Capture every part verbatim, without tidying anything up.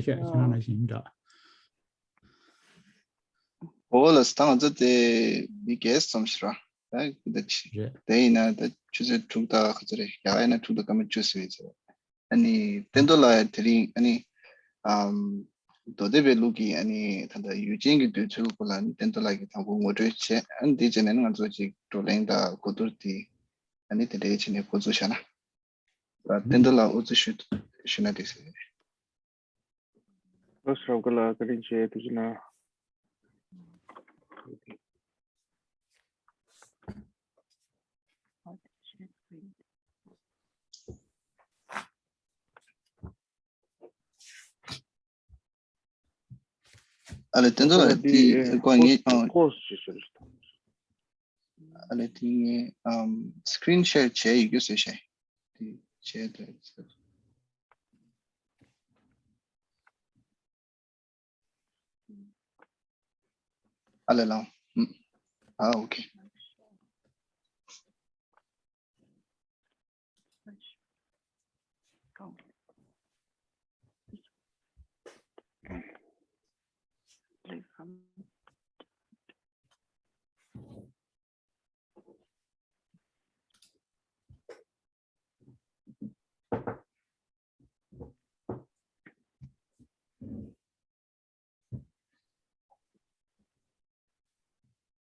ཁྱེད་ཁྱེད་རང་ནང་བཞིན་འདྲ། འོ་ལགས་སོ། ད་ང་ཚོ་དེ་མི་བརྒྱད་ཙམ་ཞིག་ར། ད་ད་ཅི་རེད། དེ་ཡིན་ན་ད་ཆུ་ཚོད་དྲུག་དང་ག་ཚོད་རེད། ཡག་ཡིན་ན་དྲུག་དང་སྐར་མ་བཅུ་ཟིན་ཡོད་ཚེ། ཨ་ནི་བསྟན་རྡོར་ལགས་དེ་རིང་ཨ་ནི་ཨམ་མདོ་སྡེ་པའི་ལུགས་ཀྱི་ཨ་ནི་ད་ལྟ་ཡུལ་ཅན་གྱི་འདོད་ཚུལ་སྐོར་ལ་ཨ་ནི་བསྟན་རྡོར་ལགས་ཀྱིས་དང་པོ་ངོ་སྤྲོད་བྱས། ཨ་ནི་དེ་རྗེས་ནས་ང་ཚོ་ཅིག་བགྲོ་གླེང་དང་གོ་བསྡུར་དེ་ཨ་ནི་དེ་འདྲའི་བྱས་ནས་འགོ་འཛུགས་བྱས་ན། བསྟན་རྡོར་ལགས་ཨུ་ཚུགས་ཞུ་ཞུ་ན་འགྲིག་ས་རེད། ཨོ་སི་རབ་དགའ་ལགས་བཀའ་དྲིན་ཆེ། ཐུགས་རྗེ་གནང་། ཨ་ལེ་བསྟན་རྡོར་ལགས་དེ་ཨེ་ཀོ་ངེད་ཨ་ཀོ་སི་ཞེས་ཟེར། ཨ་ལེ་དེ་ངས་ཨམ་སི་ཀི་རིན་ཤེར་བྱས་ཡོད་རྒྱུ་བཟོས་ཤག་དེ་བྱས་ཏེ། ཨ་ལེ་ལགས། ཨ་ཨོ་ཁེ།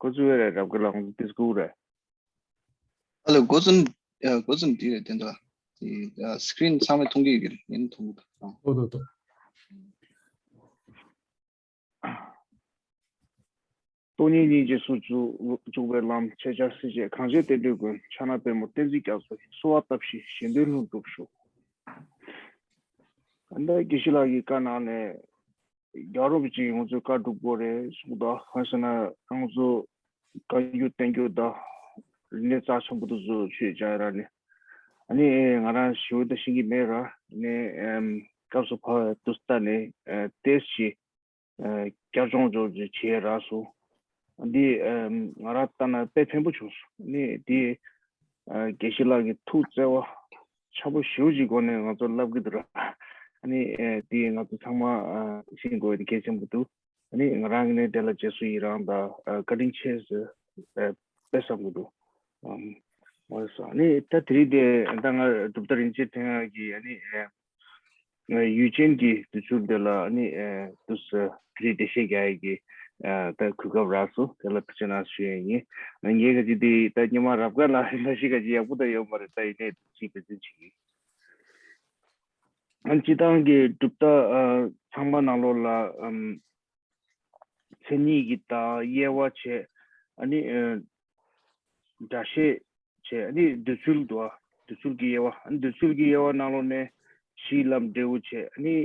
འགོ་བཙུགས་ཡོད་རེད། རབ་དགའ་ལགས་ཁོང་ཚོ་ཏིས་ཀུ་རེད། ཨ་ལེ་འགོ་བཙུགས། ཨ་འགོ་བཙུགས་འདི་རེད། དེ་འདྲ་དེ་ཨ་སི་ཀི་རིན་ཚང་མས་མཐོང་གི་ཡོད་ཀྱི་རེད། ཡིན་མཐོང་གི་འདུག་ཨ་ཏོ་ཏོ་ཏོ། སྟོང་ཉིད་སྙིང་རྗེ་སུ་བཅུག་བཅུག་པའི་ལམ། ཆེ་ཆེར་སྲིད་ཅེས་གངས་ཅན་བསྟན་འགྲོའི་མགོན། ཕྱག་ན་པདྨོ་བསྟན་འཛིན་རྒྱ་མཚོ་ཡི། གསོལ་བ་བཏབ་ཤིང་གཞན་དོན་ལྷུན་གྲུབ་ཤོག་ད་དགེ་བཤེས་ལགས་ཀྱི་བཀའ་གནང་ནས་རྒྱལ་རབས་ཅིག་ང་ཚོའི་བཀའ་སྒྲུབ་དགོས་རེད་གསུངས། ད་གང་ཟེར་ན་ང་ཚོ་བཀའ་འགྱུར་བསྟན་འགྱུར་དང་རིག་གནས་རྩ་ཆེན་པོ་དེ་ཚོ་ཆོས་བྱ་ཡ་ར་ནི། ཨ་ནི་ང་རང་ཞི་བའི་ད་ཤེས་ཀྱི་མེད་ར་ནི། སྐབས་སུ་བབས་དུས་ད་ནི་ཏེས་ཅི། བསྐྱར་སྦྱོང་སྦྱོང་བྱེད་རག་སོང་། འདི་ང་རང་ལྟ་ན་དཔེ་ཕན་པོ་བྱུང་སོང་། ནི་འདི་དགེ་བཤེས་ལགས་ཀྱི་ཐུགས་བརྩེ་བ་ཆེན་པོ་ཞེ་པོ་ཅིག་སྒོ་ནས་ང་ཚོ་བསླབ་ཀྱི་འདུག་ར། ནི་འདི་ང་ཚོ་ཚང་མ་ཤེས་དགོས་པ་དེ་གལ་ཆེན་པོ་འདུག་ནི་ང་རང་གི་ནི་དེ་ལ་རྗེས་སུ་ཡི་རང་དང་བཀའ་དྲིན་ཆེ་ཟེར་དཔེ་བསམ་གྱི་འདུག་འོ་ས་ནི་ད་དེ་རིང་དེ་ད་ང་གྲུབ་མཐའ་རིན་ཆེན་ཕྲེང་བ་གི་ནི། ཡུལ་ཅན་གྱི་དུས་ཚོད་འདི་ལ་ནི་དུས་སུ་རིག་བདེ་གཤེགས་རྒྱ་ཡི་གི་ད་གོ་སྐབས་རག་སོང་། དེ་ལ་ཐུགས་རྗེ་གནང་ཞུ་ཡས་ཡིན། ངས་ག་ཅི་དེ་ད་ཉི་མ་རབ་དཀར་ལ་ལ་ཞིག་ག་ཅི་ཡག་པོ་ད་ཡོད་མ་རེད། ད་ཡིན་ནའི་ཅིག་འབད་བརྩོན་བྱེད་ཀྱི་ཡིན། སྤྱི་བཏང་གི་གྲུབ་མཐའ་ཚང་མ་ནང་ལོགས་ལ་མཚན་ཉིད་ཀྱི་དང་དབྱེ་བ་བྱས། ཨ་ནི་སྒྲ་བཤད་བྱས། ཨ་ནི་འདོད་ཚུལ་འདུག་ཨ། འདོད་ཚུལ་གྱི་དབྱེ་བ། ཨ་ནི་འདོད་ཚུལ་གྱི་དབྱེ་བ་ནང་ལོགས་ནས་གཞི་ལམ་འབྲས་བུ་བྱས། ཨ་ནི་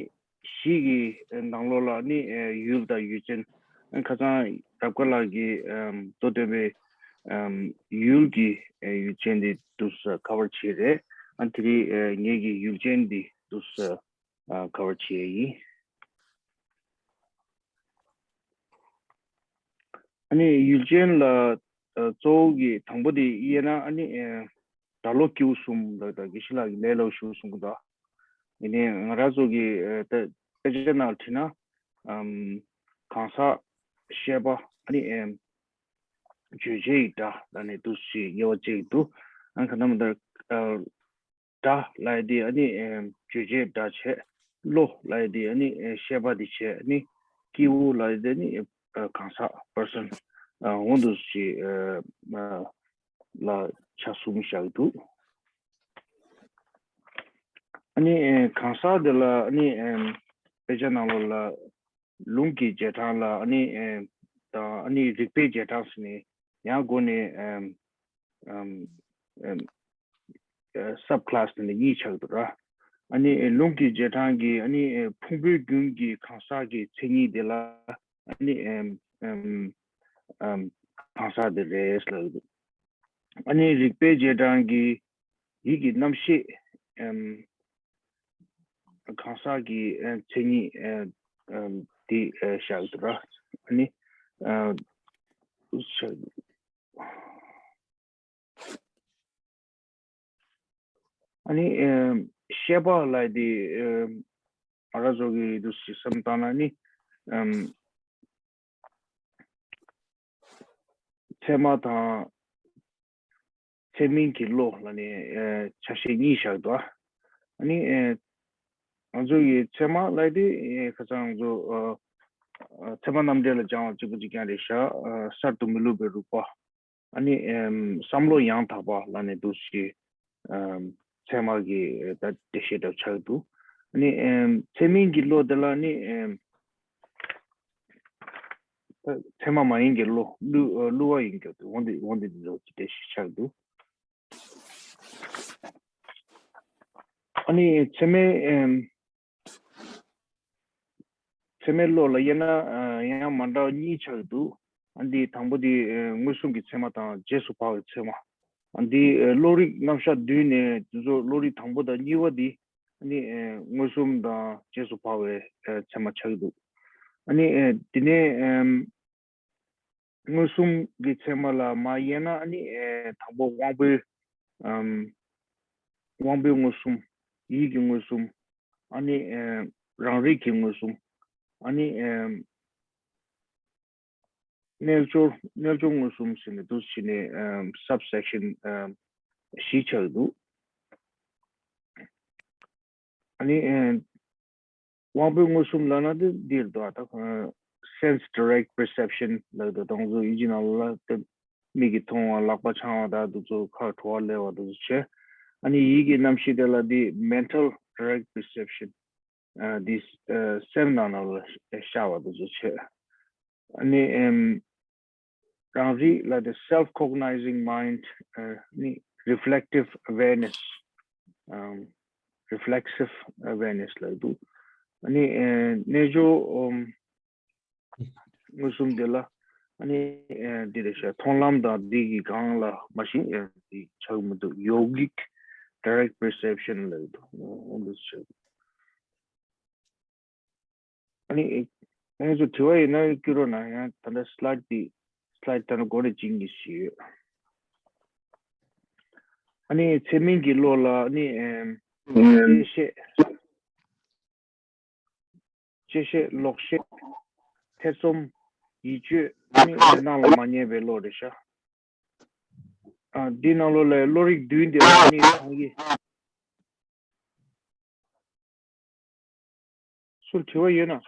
གཞི་གི་ནང་ལོགས་ལ་ཨ་ནི་ཡུལ་དང་ཡུལ་ཅན། ཨ་ནི་ཁ་སང་རབ་དཀར་ལགས་ཀྱིས་མདོ་སྟོན་པའི་ཡུལ་གྱི་ཡུལ་ཅན་དེ་འདུག་སེ་ཁ་བར་བྱས་རེད། ཨ་ནི་དེ་རིང་ངེད་ཀྱི་ཡུལ་ཅན་འདི་འདུག་སེ་ཁ་བར་བྱས་ཡིན། ཨ་ནི་ཡུལ་ཅན་ལ་གཙོ་བོ་གི་དང་པོ་དེ་དབྱེ་ན། ཨ་ནི་སྒྲ་ཀློག་སྐྱེས་བུ་གསུམ་ལ་ད་དགེ་བཤེས་ལགས་ཀྱིས་ལས་སླ་པོ་ཞིག་གསུངས་གི་འདུག་ཡིན་ནའི་ང་རང་ཚོ་གི་ད་དཔེ་ཆ་ནང་བྲིས་ན་གང་ཟག་ཤེས་པ། ཨ་ནི་རྗོད་བྱེད་ཀྱི་སྒྲ་ལ་ནི་འདུག་སེ་དབྱེ་བ་ཕྱེ་གི་འདུག་ཨ་ནི་ག་ན་མ་ད། སྒྲ་ལབ་ཡ་དེ་ཨ་ནི་རྗོད་བྱེད་སྒྲ་བྱས། བློ་ལབ་ཡ་དེ་ཨ་ནི་ཤེས་པ་དེ་བྱས། ཨ་ནི་སྐྱེས་བུ་ལབ་ཡ་དེ་ཨ་ནི་གང་ཟག་པར་སོན་འོ་འདུག་སེ་ལ་ཆ་གསུམ་བཞག་འདུག་ཨ་ནི་གང་ཟག་དེ་ལ་ཨ་ནི་དཔེ་ཆ་ནང་ལོགས་ལ་ལུང་གི་རྗེས་འབྲང་ལ་ཨ་ནི་དང་ཨ་ནི་རིགས་པའི་རྗེས་འབྲང་ཟེར་ནས་ཡང་སྒོ་ནས་ཨམ་ཨམ་ཨམ་ཨ་སབ་ཀ་ལཱ་སི་ནི་གཉིས་ཆགས་འདུག་ར། ཨ་ནི་ལུང་གི་རྗེས་འབྲང་གི་ཨ་ནི་ཕུང་པོའི་རྒྱུན་གྱི་གང་ཟག་གི་མཚན་ཉིད་དེ་ལ་ཨ་ནི་ཨམ་ཨམ་ཨམ་གང་ཟག་དེ་རེད་ལབ་འདུག་ཨ་ནི་རིགས་པའི་རྗེས་འབྲང་གི་ཡིད་ཀྱི་རྣམ་ཤེས་ཨམ་གང་ཟག་གི་ཨ་མཚན་ཉིད་ཨ་ཨམ་དེ་ཨ་བཞག་འདུག་ར། ཨ་ནི་ཨ་ཨ་ནི་ཨ་ཤེས་པ་ལབ་དེ་ཨ་ ང་རང་ཚོ་གི་འདུག་སེ་བསམ་བཏང་ན་ནི་ཨམ། ཚད་མ་དང་ཚད་མིན་གྱི་བློ་ལབ་ནས་ཨ་ཆ་ཤས་གཉིས་བཞག་འདུག་ཨ་ནི་ཨ་ང་ཚོ་གི་ཚད་མ་ལབ་དེ་ཨ་ཁ་སང་ང་ཚོ་ཨ་ཨ་ཚད་མ་རྣམ་འགྲེལ་ལ་སྦྱང་བ་གཅིག་པུ་གཅིག་རྐྱང་རེད་ཤག་ཨ་གསར་དུ་མི་བླུགས་པའི་རིག་པ། ཨ་ནི་ཨམ་བསམ་བློ་ཡང་དག་པ་ལབ་ནས་འདུག་སེ་ཨམ་ཚད་མ་གི་ད་འགྲེལ་བཤད་འདྲ་ཆགས་འདུག་ཨ་ནི་ཨམ་ཚད་མིན་གྱི་བློ་དེ་ལ་ནི་ཨམ་ད་ཚད་མ་མ་ཡིན་གྱི་བློ་བསླུ་ཨ་བསླུ་བ་ཡིན་གྱི་འོན་ཏེ་འོན་ཏེ་འདི་ཚོ་འགྲེལ་བཤད་ཆགས་འདུག་ཨ་ནི་ཚད་མའི་ཨམ་ཚད་མའི་བློ་ལ་དབྱེ་ན་ཨ་ཡང་མ་འདྲ་བ་གཉིས་ཆགས་འདུག་ཨ་འདི་དང་པོ་འདི་ཨ་མངོན་སུམ་གྱི་ཚད་མ་དང་རྗེས་སུ་འཕགས་པའི་ཚད་མ། ཨ་འདི་ཨ་བློ་རིག་རྣམ་གཞག་བསྡུས་ནས་དེ་ཚོ་བློ་རིག་དང་པོ་དང་གཉིས་པ་འདི་ཨ་ནི་ཨ་མངོན་སུམ་དང་རྗེས་སུ་འཕགས་པའི་ཨ་ཚད་མ་ཆགས་འདུག་ཨ་ནི་ཨ་འདི་ནས་ཨམ་མངོན་སུམ་གྱི་ཚད་མ་ལ་མ་དབྱེ་ན་ཨ་ནི་ཨེ་དང་པོ་དབང་པོའི་ཨམ་དབང་པོའི་མངོན་སུམ། ཡིད་ཀྱི་མངོན་སུམ། ཨ་ནི་ཨེ་རང་རིག་གི་མངོན་སུམ། ཨ་ནི་ཨེ་རྣལ་འབྱོར་རྣལ་འབྱོར་མངོན་སུམ་ཟེར་ནས་འདུག་སེ་བྱས་ནས་ཨམ་སབ་སེག་ཤན་ཨམ་བཞི་ཆགས་འདུག་ཨ་ནི་ཨེ་དབང་པོའི་མངོན་སུམ་ལབ་ན་དེ་འདིར་འདུག་ད་sense direct perception ལབ་འདུག་དང་ཚོ་ཡིན་གྱི་ནང་ལ་དེ་མིག་གིས་མཐོང་བ་ལག་པ་འཆང་བ་དང་དེ་ཚོ་ཁ་བྲོ་བ་སླེབས་པ་དེ་ཚོ་བྱས། ཨ་ནི་ཡིད་ཀྱི་རྣམ་ཤེས་དེ་ལ་དེ་mental direct perception ཨ་དེ་ཨ་སེམས་ནང་ནང་ལ་ཤར་བ་དེ་ཚོ་བྱས། ཨ་ནི་ཨེམ། རང་རིག་ལ་དེ་self cognizing mind ཨ་ནི་reflective awareness ཨམ་reflexive awareness ལབ་འདུག་ཨ་ནི་ཨེ་རྣལ་འབྱོར་ཨམ་མངོན་སུམ་དེ་ལ་ཨ་ནི་ཨེ་འདི་རེད་ཤག་མཐོང་ལམ་དང་འདི་གི་སྒང་ལ་མ་གཞི་ཨེ་འདི་ཆགས་མི་འདུག yogic direct perception ལབ་འདུག་འོ་འདི་ཆགས་འདུག་ཨ་ནི། ཨ་ནི་ཚོ་དྲི་བ་ཡོད་ན་བསྐྱུར་རོགས་གནང་། ཡང་ད་ལྟ་སི་ལའིཌ་འདི། སི་ལའིཌ་ད་ནི་འགོ་ནས་བྱིན་གྱིས་ཞུས་ཡོད། ཨ་ནི་ཚད་མིན་གྱི་བློ་ལ་ཨ་ནི་ཨེམ། ཨེམ། བཅད་ཤེས། བཅད་ཤེས་ལོག་ཤེས། ཐེ་ཚོམ། ཡིད་དཔྱོད་ཨ་ནི་སྣང་ལ་མ་ཉན་པའི་བློ་རེད་ཤག་ཨ་འདི་ནང་ལོགས་ལ་བློ་རིག་བདུན་དེ་ལ་ཨ་ནི་ཚང་གི་སུར་དྲི་བ་ཡོད་ན།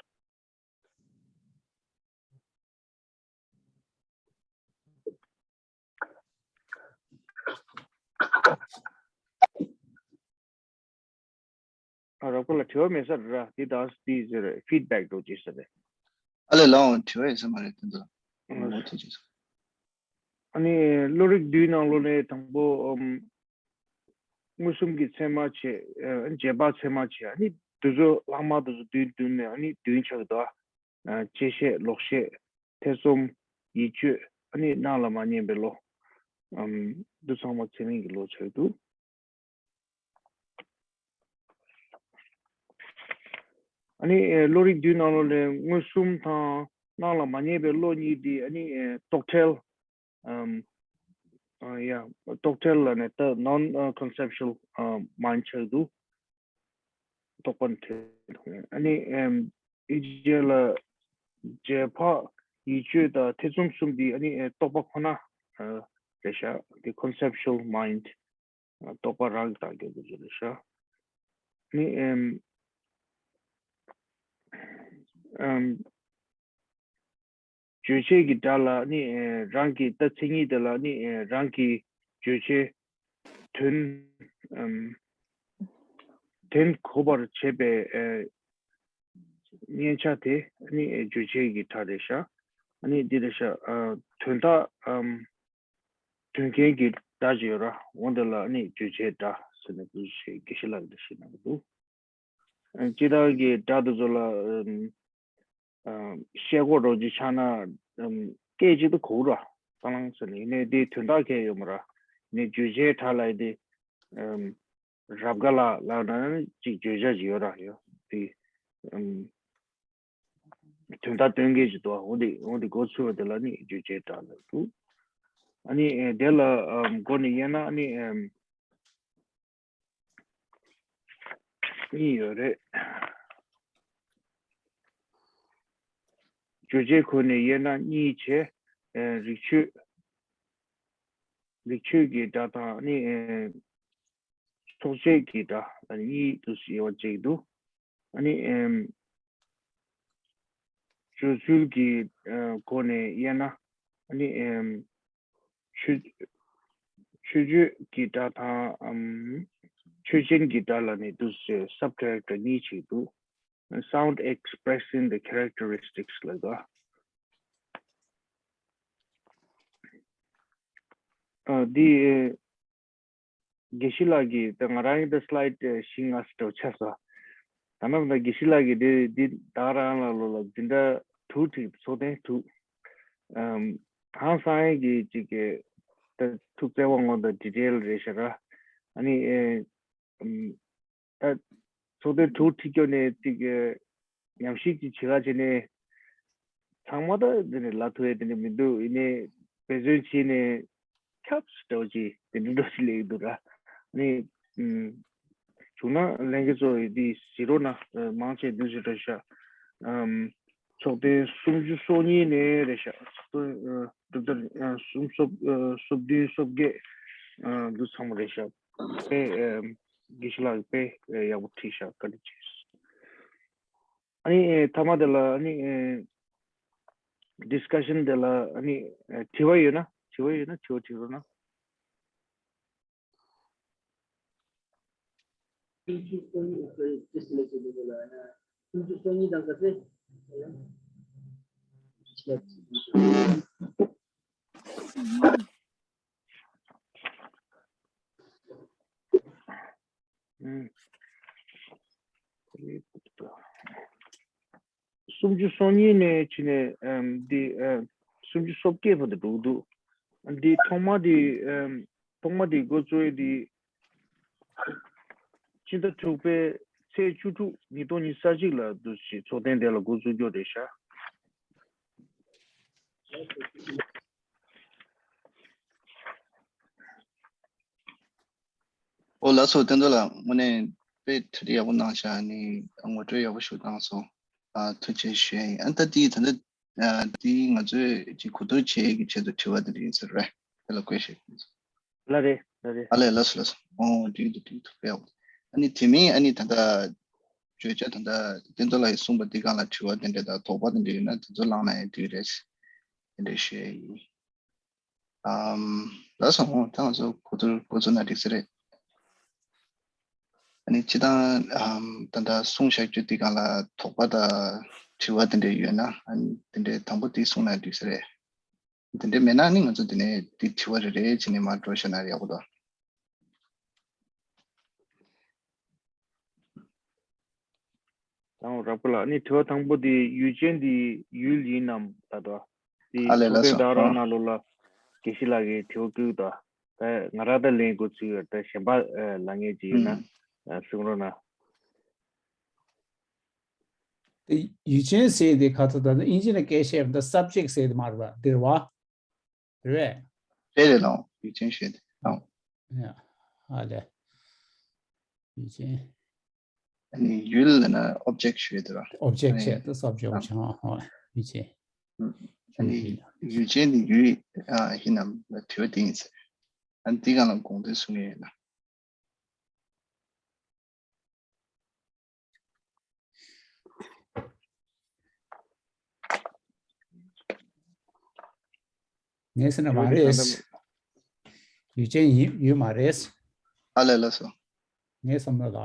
ཨ་རོགས་པ་ལ་དྲི་བ་མེད་ས་རེད་ར། འདི་དང་འདི་ཟེར་ཕིཌ་བེག་འགྲོ་ཅེས་ཟེར་རེད། ཨ་ལས་ལའང་དྲི་བ་ཡོད་ས་མ་རེད་དེ་ཚོ། ཨ་ནི་བློ་རིག་བདུན་ནང་ལོགས་ནས་དང་པོ་ཨམ། མངོན་སུམ་གྱི་ཚད་མ་བྱས། ཨ་རྗེས་དཔག་ཚད་མ་བྱས། ཨ་ནི་དེ་ཚོ་ལྷག་མ་དེ་ཚོ་བདུན་བདུན་ནས་ཨ་ནི་བདུན་ཆགས་འདུག་ཨ་བཅད་ཤེས་ལོག་ཤེས། ཐེ་ཚོམ། ཡིད་དཔྱོད། ཨ་ནི་སྣང་ལ་མ་ཉན་པའི་བློ། ཨམ། འདི་ཚང་མ་ཚད་མིན་གྱི་བློ་ཆགས་འདུག་ཨ་ནི་ཨེ་བློ་རིག་བདུན་ནང་ལོགས་ནས་མངོན་སུམ་དང་སྣང་ལ་མ་ཉན་པའི་བློ་གཉིས་དེ་ཨ་ནི་ཨེ་རྟོག་བྲལ། ཨམ། ཨ་ཡ། རྟོག་བྲལ་ལབ་ནས་ད་non conceptual mind ཆགས་འདུག་རྟོག་པ་བྲལ། ཨ་ནི་ཨེམ། ཨི་ཇེ་ལ་རྗེས་དཔག་ཡིད་དཔྱོད་དང་ཐེ་ཚོམ་གསུམ་འདི་ཨ་ནི་ཨེ་རྟོག་པ་ཁོ་ན་ཨ་རེད་ཤག་དེ་conceptual mind རྟོག་པ་རང་གི་བདག་རྐྱེན་དུ་འཛིན་རེད་ཤག་ཨ་ནི་ཨེམ། ཨམ། རྗོད་བྱེད་ཀྱི་སྒྲ་ལ་ནི་ཨེ་རང་གི་ད་མཚན་ཉིད་དེ་ལ་ནི་ཨེ་རང་གི་རྗོད་བྱེད་དོན་ཨམ། དོན་གོ་བར་བྱེད་པའི་ཨེ་མཉན་བྱ་དེ་ནི་ཨེ་རྗོད་བྱེད་ཀྱི་སྒྲ་རེད་ཤག་ཨ་ནི་འདི་རེད་ཤག་ཨ་དོན་དག་ཨམ། དོན་མཁན་གྱི་སྒྲ་ཅིག་ཡོད་ར། འོ་འདི་ལ་ནི་རྗོད་བྱེད་སྒྲ་ཟེར་ནས་འདུག་ཞེས་དགེ་བཤེས་ལགས་ཀྱིས་བཤད་གནང་གི་འདུག་སྤྱིར་བཏང་གི་སྒྲ་དེ་ཚོ་ལ་ཨམ། ཨམ། བཤད་སྒོ་རོ་ཅིག་ཆགས་ན་ཨམ། སྐད་ཅིག་ཏུ་གོ་ར། ད་ལང་ཟེར་ནས་ཡིན་ནའི་དེའི་དོན་དག་གང་ཡོད་མ་ར། ནས་རྗོད་བྱེད་སྒྲ་ལ་དེ་ཨམ། རབ་དགའ་ལགས་ལབ་ན་ཅིག་བརྗོད་བྱ་ཅིག་ཡོད་ར་ཡོད་དེ། ཨམ། དོན་དག་སྟོན་མཁན་ཅིག་འདུག་འོ་དེ་འོ་དེ་མགོ་ཚོས་པ་དེ་ལ་ནི་རྗོད་བྱེད་སྒྲ་ལབ་འདུག་ཨ་ནི་ཨེ་དེ་ལ་ཨམ་མགོ་ནས་དབྱེ་ན་ཨ་ནི་ཨམ་གཉིས་ཡོད་རེད། བརྗོད་བྱའི་སྒོ་ནས་དབྱེ་ན་གཉིས་བྱས། ཨ་རིག་ཆོས། རིག་ཆོས་ཀྱི་སྒྲ་དང་ནི། ཨ་ཚོགས་བྱེད་ཀྱི་སྒྲ་གཉིས་དུ་དབྱེ་བ་བྱེད་ཀྱི་འདུག་ཨ་ནི། ཨ་སྤྱོད་ཚུལ་གྱི་ཨ་སྒོ་ནས་དབྱེ་ན། ཨ་ནི། ཨ་ཆོས་ཆོས་བརྗོད་ཀྱི་སྒྲ་དང་། ཨམ་ཆོས་ཅན་གྱི་སྒྲ་ལ་ནི་དུ་སབ་ཁེ་རེག་ཊར་གཉིས་བྱེད་འདུག Sound expressing the characteristics ལ་ག་ཨ་འདི། དགེ་བཤེས་ལགས་ཀྱིས་ད་ང་རང་གི་ད་སི་ལའིཌ་བཞི་ལྔ་ཙམ་ཆགས་སོང་། ད་ནམ་ད་དགེ་བཤེས་ལགས་ཀྱིས་འདི་འདི་ད་རང་ལ་ལོ་ལ་འཛིན་གྲྭ་དྲུག་ཁྲིད་ཚོགས་ཐེངས་དྲུག་ཨམ་ཧང་སང་ཡས་ཀྱི་ཅིག་གི་ད་ཐུགས་བརྩེ་བ་ངོ་ད་ཌི་ཊེལ་རེད་ཤག་ར། ཨ་ནི་ཨེ་ཨམ་ད་ཚོགས་ཐེངས་དྲུག་ཁྲིད་སྐྱོ་ནས་ཅིག་གི་ཉམས་ཞིབ་ཅིག་བྱེད་ག་བྱས་ནས། ཚང་མ་ད་དེ་ནས་ལ་ཐུ་ཡ་དེ་འདྲ་མི་འདུག་ཡིན་ནའི་འབད་བརྩོན་བྱས་ནས་ཁྱབ་སུ་འདྲ་བོ་ཅིག་དེ་འདྲ་འདྲ་བོ་ཅིག་ལས་ཀྱི་འདུག་ར། ནི་ཨུམ་བྱུང་ན་ལྷན་རྒྱས་ཚོ་ཡི་དེ་གཟིགས་རོགས་གནང་། ཨ་མང་ཆེ་འདུག་ཟེར་འདྲ་ཤག་ཨམ་ཚོགས་ཐེངས་སུམ་ཅུ་སོ་གཉིས་ནས་རེད་ཤག་ཚོགས་ཐེངས་ཨ་གྲུབ་མཐའ་ཨ་གསུམ་སོ་ཨ་སོ་བདུན་སོ་བརྒྱད་ཨ་འདུག་ཚང་མ་རེད་ཤག་དཔེ་ཨ་དགེ་བཤེས་ལགས་ཀྱིས་དཔེ་ཨ་ཡག་པོ་ཁྲིད་ཤག་བཀའ་དྲིན་ཆེ། ཨ་ནི་ཨེ་མཐའ་མ་དེ་ལ་ཨ་ནི་ཨེ་ཌིསི་ཀ་ཤན་དེ་ལ་ཨ་ནི་ཨེ་དྲི་བ་ཡོད་ན། དྲི་བ་ཡོད་ན་དྲི་བ་དྲི་རོགས་གནང་། ཨུམ། སུམ་ཅུ་སོ་གཉིས་ནས་ཕྱིན་ནས་ཨམ་འདི་ཨམ་སུམ་ཅུ་སོ་བརྒྱད་བར་དུ་འགྲོ་གི་འདུག་འདི་ཐོག་མ་འདི་ཨམ་ཐོག་མ་འདི་འགོ་བཙུགས་ཡས་འདི་ཕྱི་ཟླ་དྲུག་པའི་ཚེས་བཅུ་དྲུག་ཉིས་སྟོང་ཉི་ཤུ་རྩ་གཅིག་ལ་འདུག་ཅེས་ཚོགས་ཐེངས་དེ་ལ་འགོ་བཙུགས་རྒྱུ་རེད་ཤག་ཨོ་ལགས་སོ། བསྟན་རྡོར་ལགས་དངོས་གནས་དཔེ་གྲ་སྒྲིག་ཡག་པོ་གནང་ཤག་ནི་ངོ་སྤྲོད་ཡག་པོ་ཞིག་གནང་སོང་། ཨ་ཐུགས་རྗེ་ཆེ་ཞུ་ཡ་ཡིན། ཨ་ད་དེ་ད་ལྟ་ཨ་དེ་ང་ཚོས་ཅིག་གོ་བསྡུར་བྱེད་ཀྱི་ཆེད་དུ་དྲི་བ་དེ་འདྲ་ཡིན་ས་རེད། དེ་ལ་དགོངས་བཞེས། ལགས་རེད། ལགས་རེད། ཨ་ལས་ལགས་སོ་ལགས་སོ། ཨོ་འགྲིག་འདུག་འགྲིག་འདུག་དཔེ་ཡག་པོ། ཨ་ནི་དེ་མིན་ཨ་ནི་ད་ལྟ་བརྗོད་བྱ་ད་ལྟ་བསྟན་རྡོར་ལགས་ཀྱིས་གསུངས་པ་འདི་སྒང་ལ་དྲི་བ་དེ་འདྲ་དང་དོགས་པ་དེ་འདྲ་ཡོད་ན་དེ་ཚོ་བསླངས་ན་ཡང་འགྲིག་རེད། དེ་འདྲ་ཞུ་ཡ་ཡིན། ཨམ། ལགས་སོ། ད་ང་ཚོ་གོ་བསྡུར་འགོ་བཙུགས་ན་འགྲིག་ས་རེད། ཨ་ནི་སྤྱིར་བཏང་ཨམ་ད་ལྟ་གསུངས་བཞག་རྒྱུ་འདི་སྒང་ལ་དོགས་པ་དང་དྲི་བ་དེ་འདྲ་ཡོད་ན་ཨ་ནི་དེ་འདྲའི་དང་པོ་དེ་གསུངས་ན་འགྲིག་ས་རེད། དེ་འདྲ་མེད་ན་ནི་ང་ཚོ་དེ་ནས་དེ་དྲི་བ་རེ་རེ་བྱས་ནས་མར་འགྲོ་ཤོག་ན་ཡག་པོ་འདུག་དང་རབ་དགའ་ལགས་ནི་དྲི་བ་དང་པོ་དེ་ཡུལ་ཅན་དེ་ཡུལ་ཡིན་ནམ་ལབ་འདུག་དེ་ཨ་ལས་ཚོགས་ལགས་སོ། ཐེངས་ད་རང་ཨ་ནང་ལོགས་ལ་དགེ་བཤེས་ལགས་ཀྱིས་དྲི་བ་བཀོད་འདུག་ད་ང་རང་ད་ལན་འགོ་ཚུགས་ཡོད། ད་གཞན་པ་ལབ་མཁན་ཅིག་ཡོད་ན་ཨུམ། གསུང་རོགས་གནང་། དེ་ཡུལ་ཅན་ཟེར་དེ་ག་ཚོད་ད་ནི་ཨིན་ཇི་ནས་སྐད་བཤད་པ་ད་སབ་ཇེག་ཊི་ཟེར་དེ་མ་རེད་པ། དེ་རེད་བ། རེད་བས། རེད་རེད་ལགས། ཡུལ་ཅན་ཞེས་དེ་ལགས། ཡ། ཨ་ལས། ཡུལ་ཅན། ཨ་ནི་ཡུལ་ལབ་ན་ཨོབ་ཇེག་ཊི་ཞེས་དེ་རེད། ཨོབ་ཇེག་ཊི་ཨ་ནི་ཞེས་དེ་སབ་ཇེག་ཊི་ཨ་ཨོབ་ཇེག་ཊི་ཨ་ཡུལ་ཅན། ཨ་ནི་ཡུལ་ཅན་དེ་ཡུལ་ཨ་ཡིན་ནམ་ལ་དྲི་བ་དེ་ཡིན་ཟེར། ཨ་ནི་དེ་སྒང་ལ་དགོངས་དོན་གསུང་ཡས་ཡོད་ན། ངས་ཟེར་ན་མ་རེད། ཡུལ་ཅན་ཡིན་ཡོད་མ་རེད། ཨ་ལས་ལགས་སོ། ངས་བསམ་ན་ལ།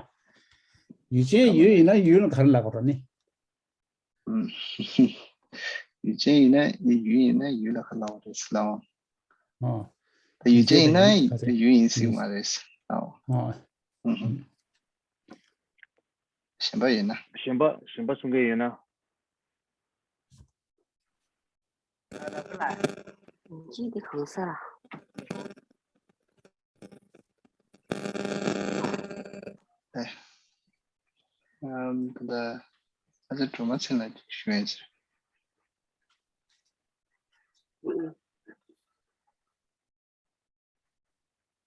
ཡུལ་ཅན་ཡོད་ཡིན་ན་ཡུལ་ལ་ག་རེ་ལབ་དགོས་རེད་ནི། ཡུལ་ཅན་ཡིན་ན་ཡུལ་ཡིན་ན་ཡུལ་ལ་ག་ལབ་རེད་ཟེར་ལབ། ཨོ། ད་ཡུལ་ཅན་ཡིན་ན་ཡུལ་ཡིན་སྲིད་མ་རེད་ཟེར་ལབ། ཨོ། གཞན་པ་ཡིན་ན། གཞན་པ་གཞན་པ་གསུང་མཁན་ཡོད་ན། ཅི་འདི་གང་ས་ར། ཨེ། ཨམ། ད་ལྟ་ཨ་ཅག་སྒྲོལ་མ་མཚན་ལ་ཞུ་ཡིན་ཟེར།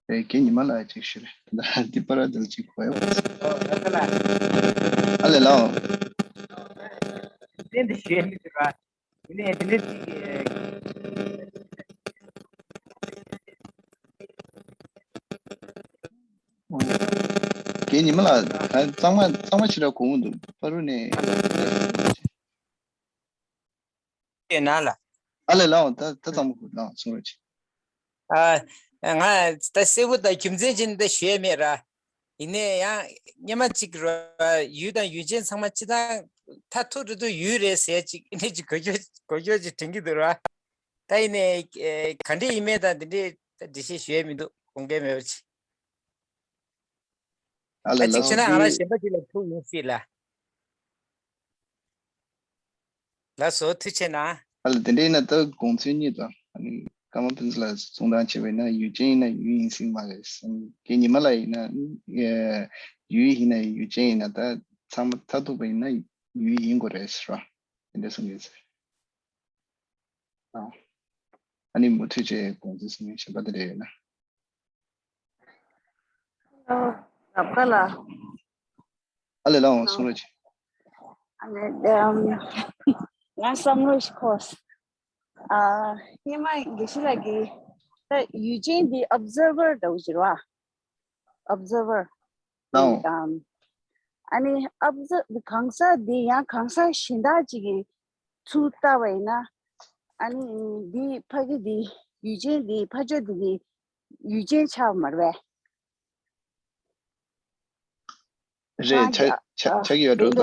ཨེ། རྒན་ཉི་མ་ལགས་ཅིག་ཞུ་རེད། ད་ལྟ་འདི་པར་དེ་ལ་ཅིག་གོ་ཡོད་པ། ཨ་ལས་ལགས། བསྟན་འདི་ཞེས་མི་ཟེར་བ། ཡིན་ནའི་དེ་འདྲའི་ཅིག་གི་རྒན་ཉི་མ་ལགས། ད་གཙང་མ་གཙང་མ་ཞེ་དྲག་གོ་གི་མི་འདུག་ཕ་རུ་ནས། ཡོད་ན་ལ། ཨ་ལས་ལགས། ད་ད་གཙང་མ་གོ། ལགས་གསུང་རོགས་གྱིས། ཨ། ང་ད་གསལ་པོ་དང་རྒྱུ་མཚན་ཅན་ད་ཞུ་ཡ་མེད་ར། ཡིན་ནའི་ཡང་སྔོན་མ་ཅིག་ར། ཡུལ་དང་ཡུལ་ཅན་ཚང་མ་སྤྱིར་བཏང་མཐར་ཐུག་འགྲོ་དུས་ཡུལ་རེད་ཟེར་ཅིག་ཨ་ནི་ཅིག་གོ་རྒྱུ་གོ་རྒྱུ་ཅིག་དྲན་གྱི་འདུག་ར། ད་ཡིན་ནའི་ཨེ་ག་འདྲ་ཡིན་མིན་དང་དེ་འདྲའི་ད་འགྲེལ་བཤད་ཞུ་ཡ་མི་འདུག་དགོངས་འགལ་མེད་པ་ཅིག་ཨ་ལས་ད་ཅིག་ལགས་སོ། བྱས་ན་ང་རང་འདི་གཞན་པ་ཅིག་ལ་ཐུག་ཡོང་སྲིད་ལ། ལགས་སོ། ཐུགས་རྗེ་གནང་། ཨ་ལ་དེ་འདྲ་ཡིན་ན་ད་དགོངས་ཚུལ་གཉིས་དང་། ཨ་ནི་ཀརྨ་ཕུན་ཚོགས་ལགས་གསུང་སྟངས་བྱས་པ་ཡིན་ན། ཡུལ་ཅན་ཡིན་ན་ཡུལ་ཡིན་སྲིད་མ་རེད། རྒན་ཉི་མ་ལགས་ཡིན་ན་ཨེ་ཡུལ་ཡིན་ན་ཡུལ་ཅན་ཡིན་ན་ད་ཚང་མ་མཐར་ཐུག་པ་ཡིན་ན་ཡུལ་ཡིན་དགོས་རེད་ཟེར་བ་དེ་འདྲ་གསུང་གི་ཟེར། ཨ་ནི་མུ་མཐུད་བྱས་དགོངས་ཚུལ་གསུང་མཁན་གཞན་པ་དེ་འདྲ་ཡོད་ན། ཨོ། རབ་དགའ་ལགས། ཨ་ལས་ལགས་འོང་གསུང་རོགས་གྱིས། ཨ་ནི་ཨམ། ང་བསམ་བློ་ཞིག་འཁོར། ཨ། སྔོན་མ་དགེ་བཤེས་ལགས་ཀྱིས་ད་ཡུལ་ཅན་འདི་ཨོབ་ཛར་བར་འདྲ་བོ་ཞིག་རེད་བ། ཨོབ་ཛར་བར། ལགས་འོང་། ཨམ། ཨ་ནི་ཨོབ་ཛར་གང་ཟག་འདི་ཡང་གང་ཟག་གཞན་དག་ཅིག་གིས་ཚུར་ལྟ་བ་ཡིན་ན། ཨ་ནི་འདི་ཕ་གི་འདི་ཡུལ་ཅན་འདི་ཕ་ཆོས་འདི་གི་ཡུལ་ཅན་ཆགས་པ་མ་རེད་པས། རེད། ཆགས་ཆགས་ཆགས་ཀྱི་ཡོད་འགྲོ་ད།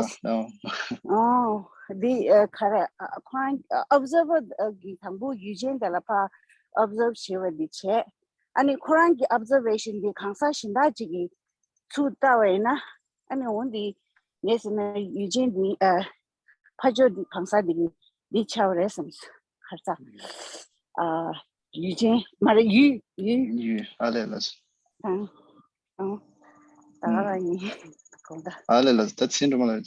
ཨོ། འདི་ཨ་ག་རེ། ཨ་ཁོ་རང་ཨོབ་ཛར་བར་གི་དང་པོ་ཡུལ་ཅན་དེ་ལ་ཕར་ཨོབ་ཛར་བ་བྱེད་པ་འདི་བྱས། ཨ་ནི་ཁོ་རང་གི་ཨོབ་ཛར་ཝེ་ཤན་འདི་གང་ཟག་གཞན་དག་ཅིག་གིས་ཚུར་ལྟ་བ་ཡིན་ན། ཨ་ནི་འོ་འདི་ངས་ཟེར་ན་ཡུལ་ཅན་འདི་ཨ་ཕ་ཆོས་འདི་གང་ཟག་འདི་གི་འདི་ཆགས་པ་རེད་བསམ་སོང་། ཁར་ཚ། ཨ་ཡུལ་ཅན་མ་རེད། ཡུལ་ཡུལ། ཡུལ། ཨ་ལས་ལགས་སོ། ཨང་། ཨང་། ད་ག་རང་ཡིན། གོང་ད། ཨ་ལས་ལགས་སོ། ད་ཚིག་འགྲོ་མ་ལ་ད་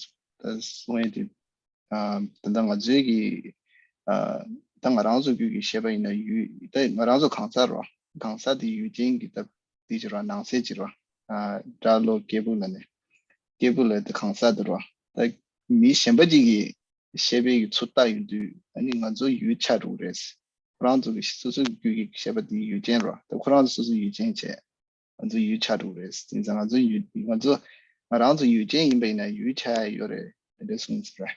གསུང་ཡས་དེ། ཨ་ད་ལྟ་ང་ཚོའི་གི་ཨ་ད་ང་རང་ཚོ་རྒྱུད་ཀྱི་བཤད་པ་ཡིན་ན་ཡུལ། ད་ང་རང་ཚོ་གང་ཟག་རོ། གང་ཟག་དེ་ཡུལ་ཅན་གྱི་སྟབས་དེ་ཅི་རོ། ནང་གསེས་ཅི་རོ། ཨ་སྒྲ་བློ་སྐྱེས་བུ་ལ་ནི། སྐྱེས་བུ་ལ་དེ་གང་ཟག་དེ་རོ། ད་མི་གཞན་པ་ཅིག་གིས་བཤད་པའི་གི་ཚུར་ལྟ་ཡོང་དུས་ཨ་ནི་ང་ཚོ་ཡུལ་ཆགས་འགྲོ་གི་རེད། ཁོ་རང་ཚོ་གི་སོ་སོའི་རྒྱུད་ཀྱི་བཤད་པ་དེ་ཡུལ་ཅན་རོ། ད་ཁོ་རང་ཚོ་སོ་སོ་ཡུལ་ཅན་བྱས། ང་ཚོ་ཡུལ་ཆགས་འགྲོ་གི་རེད། དེ་ཙང་ང་ཚོ་ཡུལ་ང་ཚོ་ང་རང་ཚོ་ཡུལ་ཅན་ཡིན་པ་ཡིན་ན་ཡུལ་ཆགས་ཡ་ཡོད་རེད། དེ་འདྲ་གསུངས་ཟེར་རེད།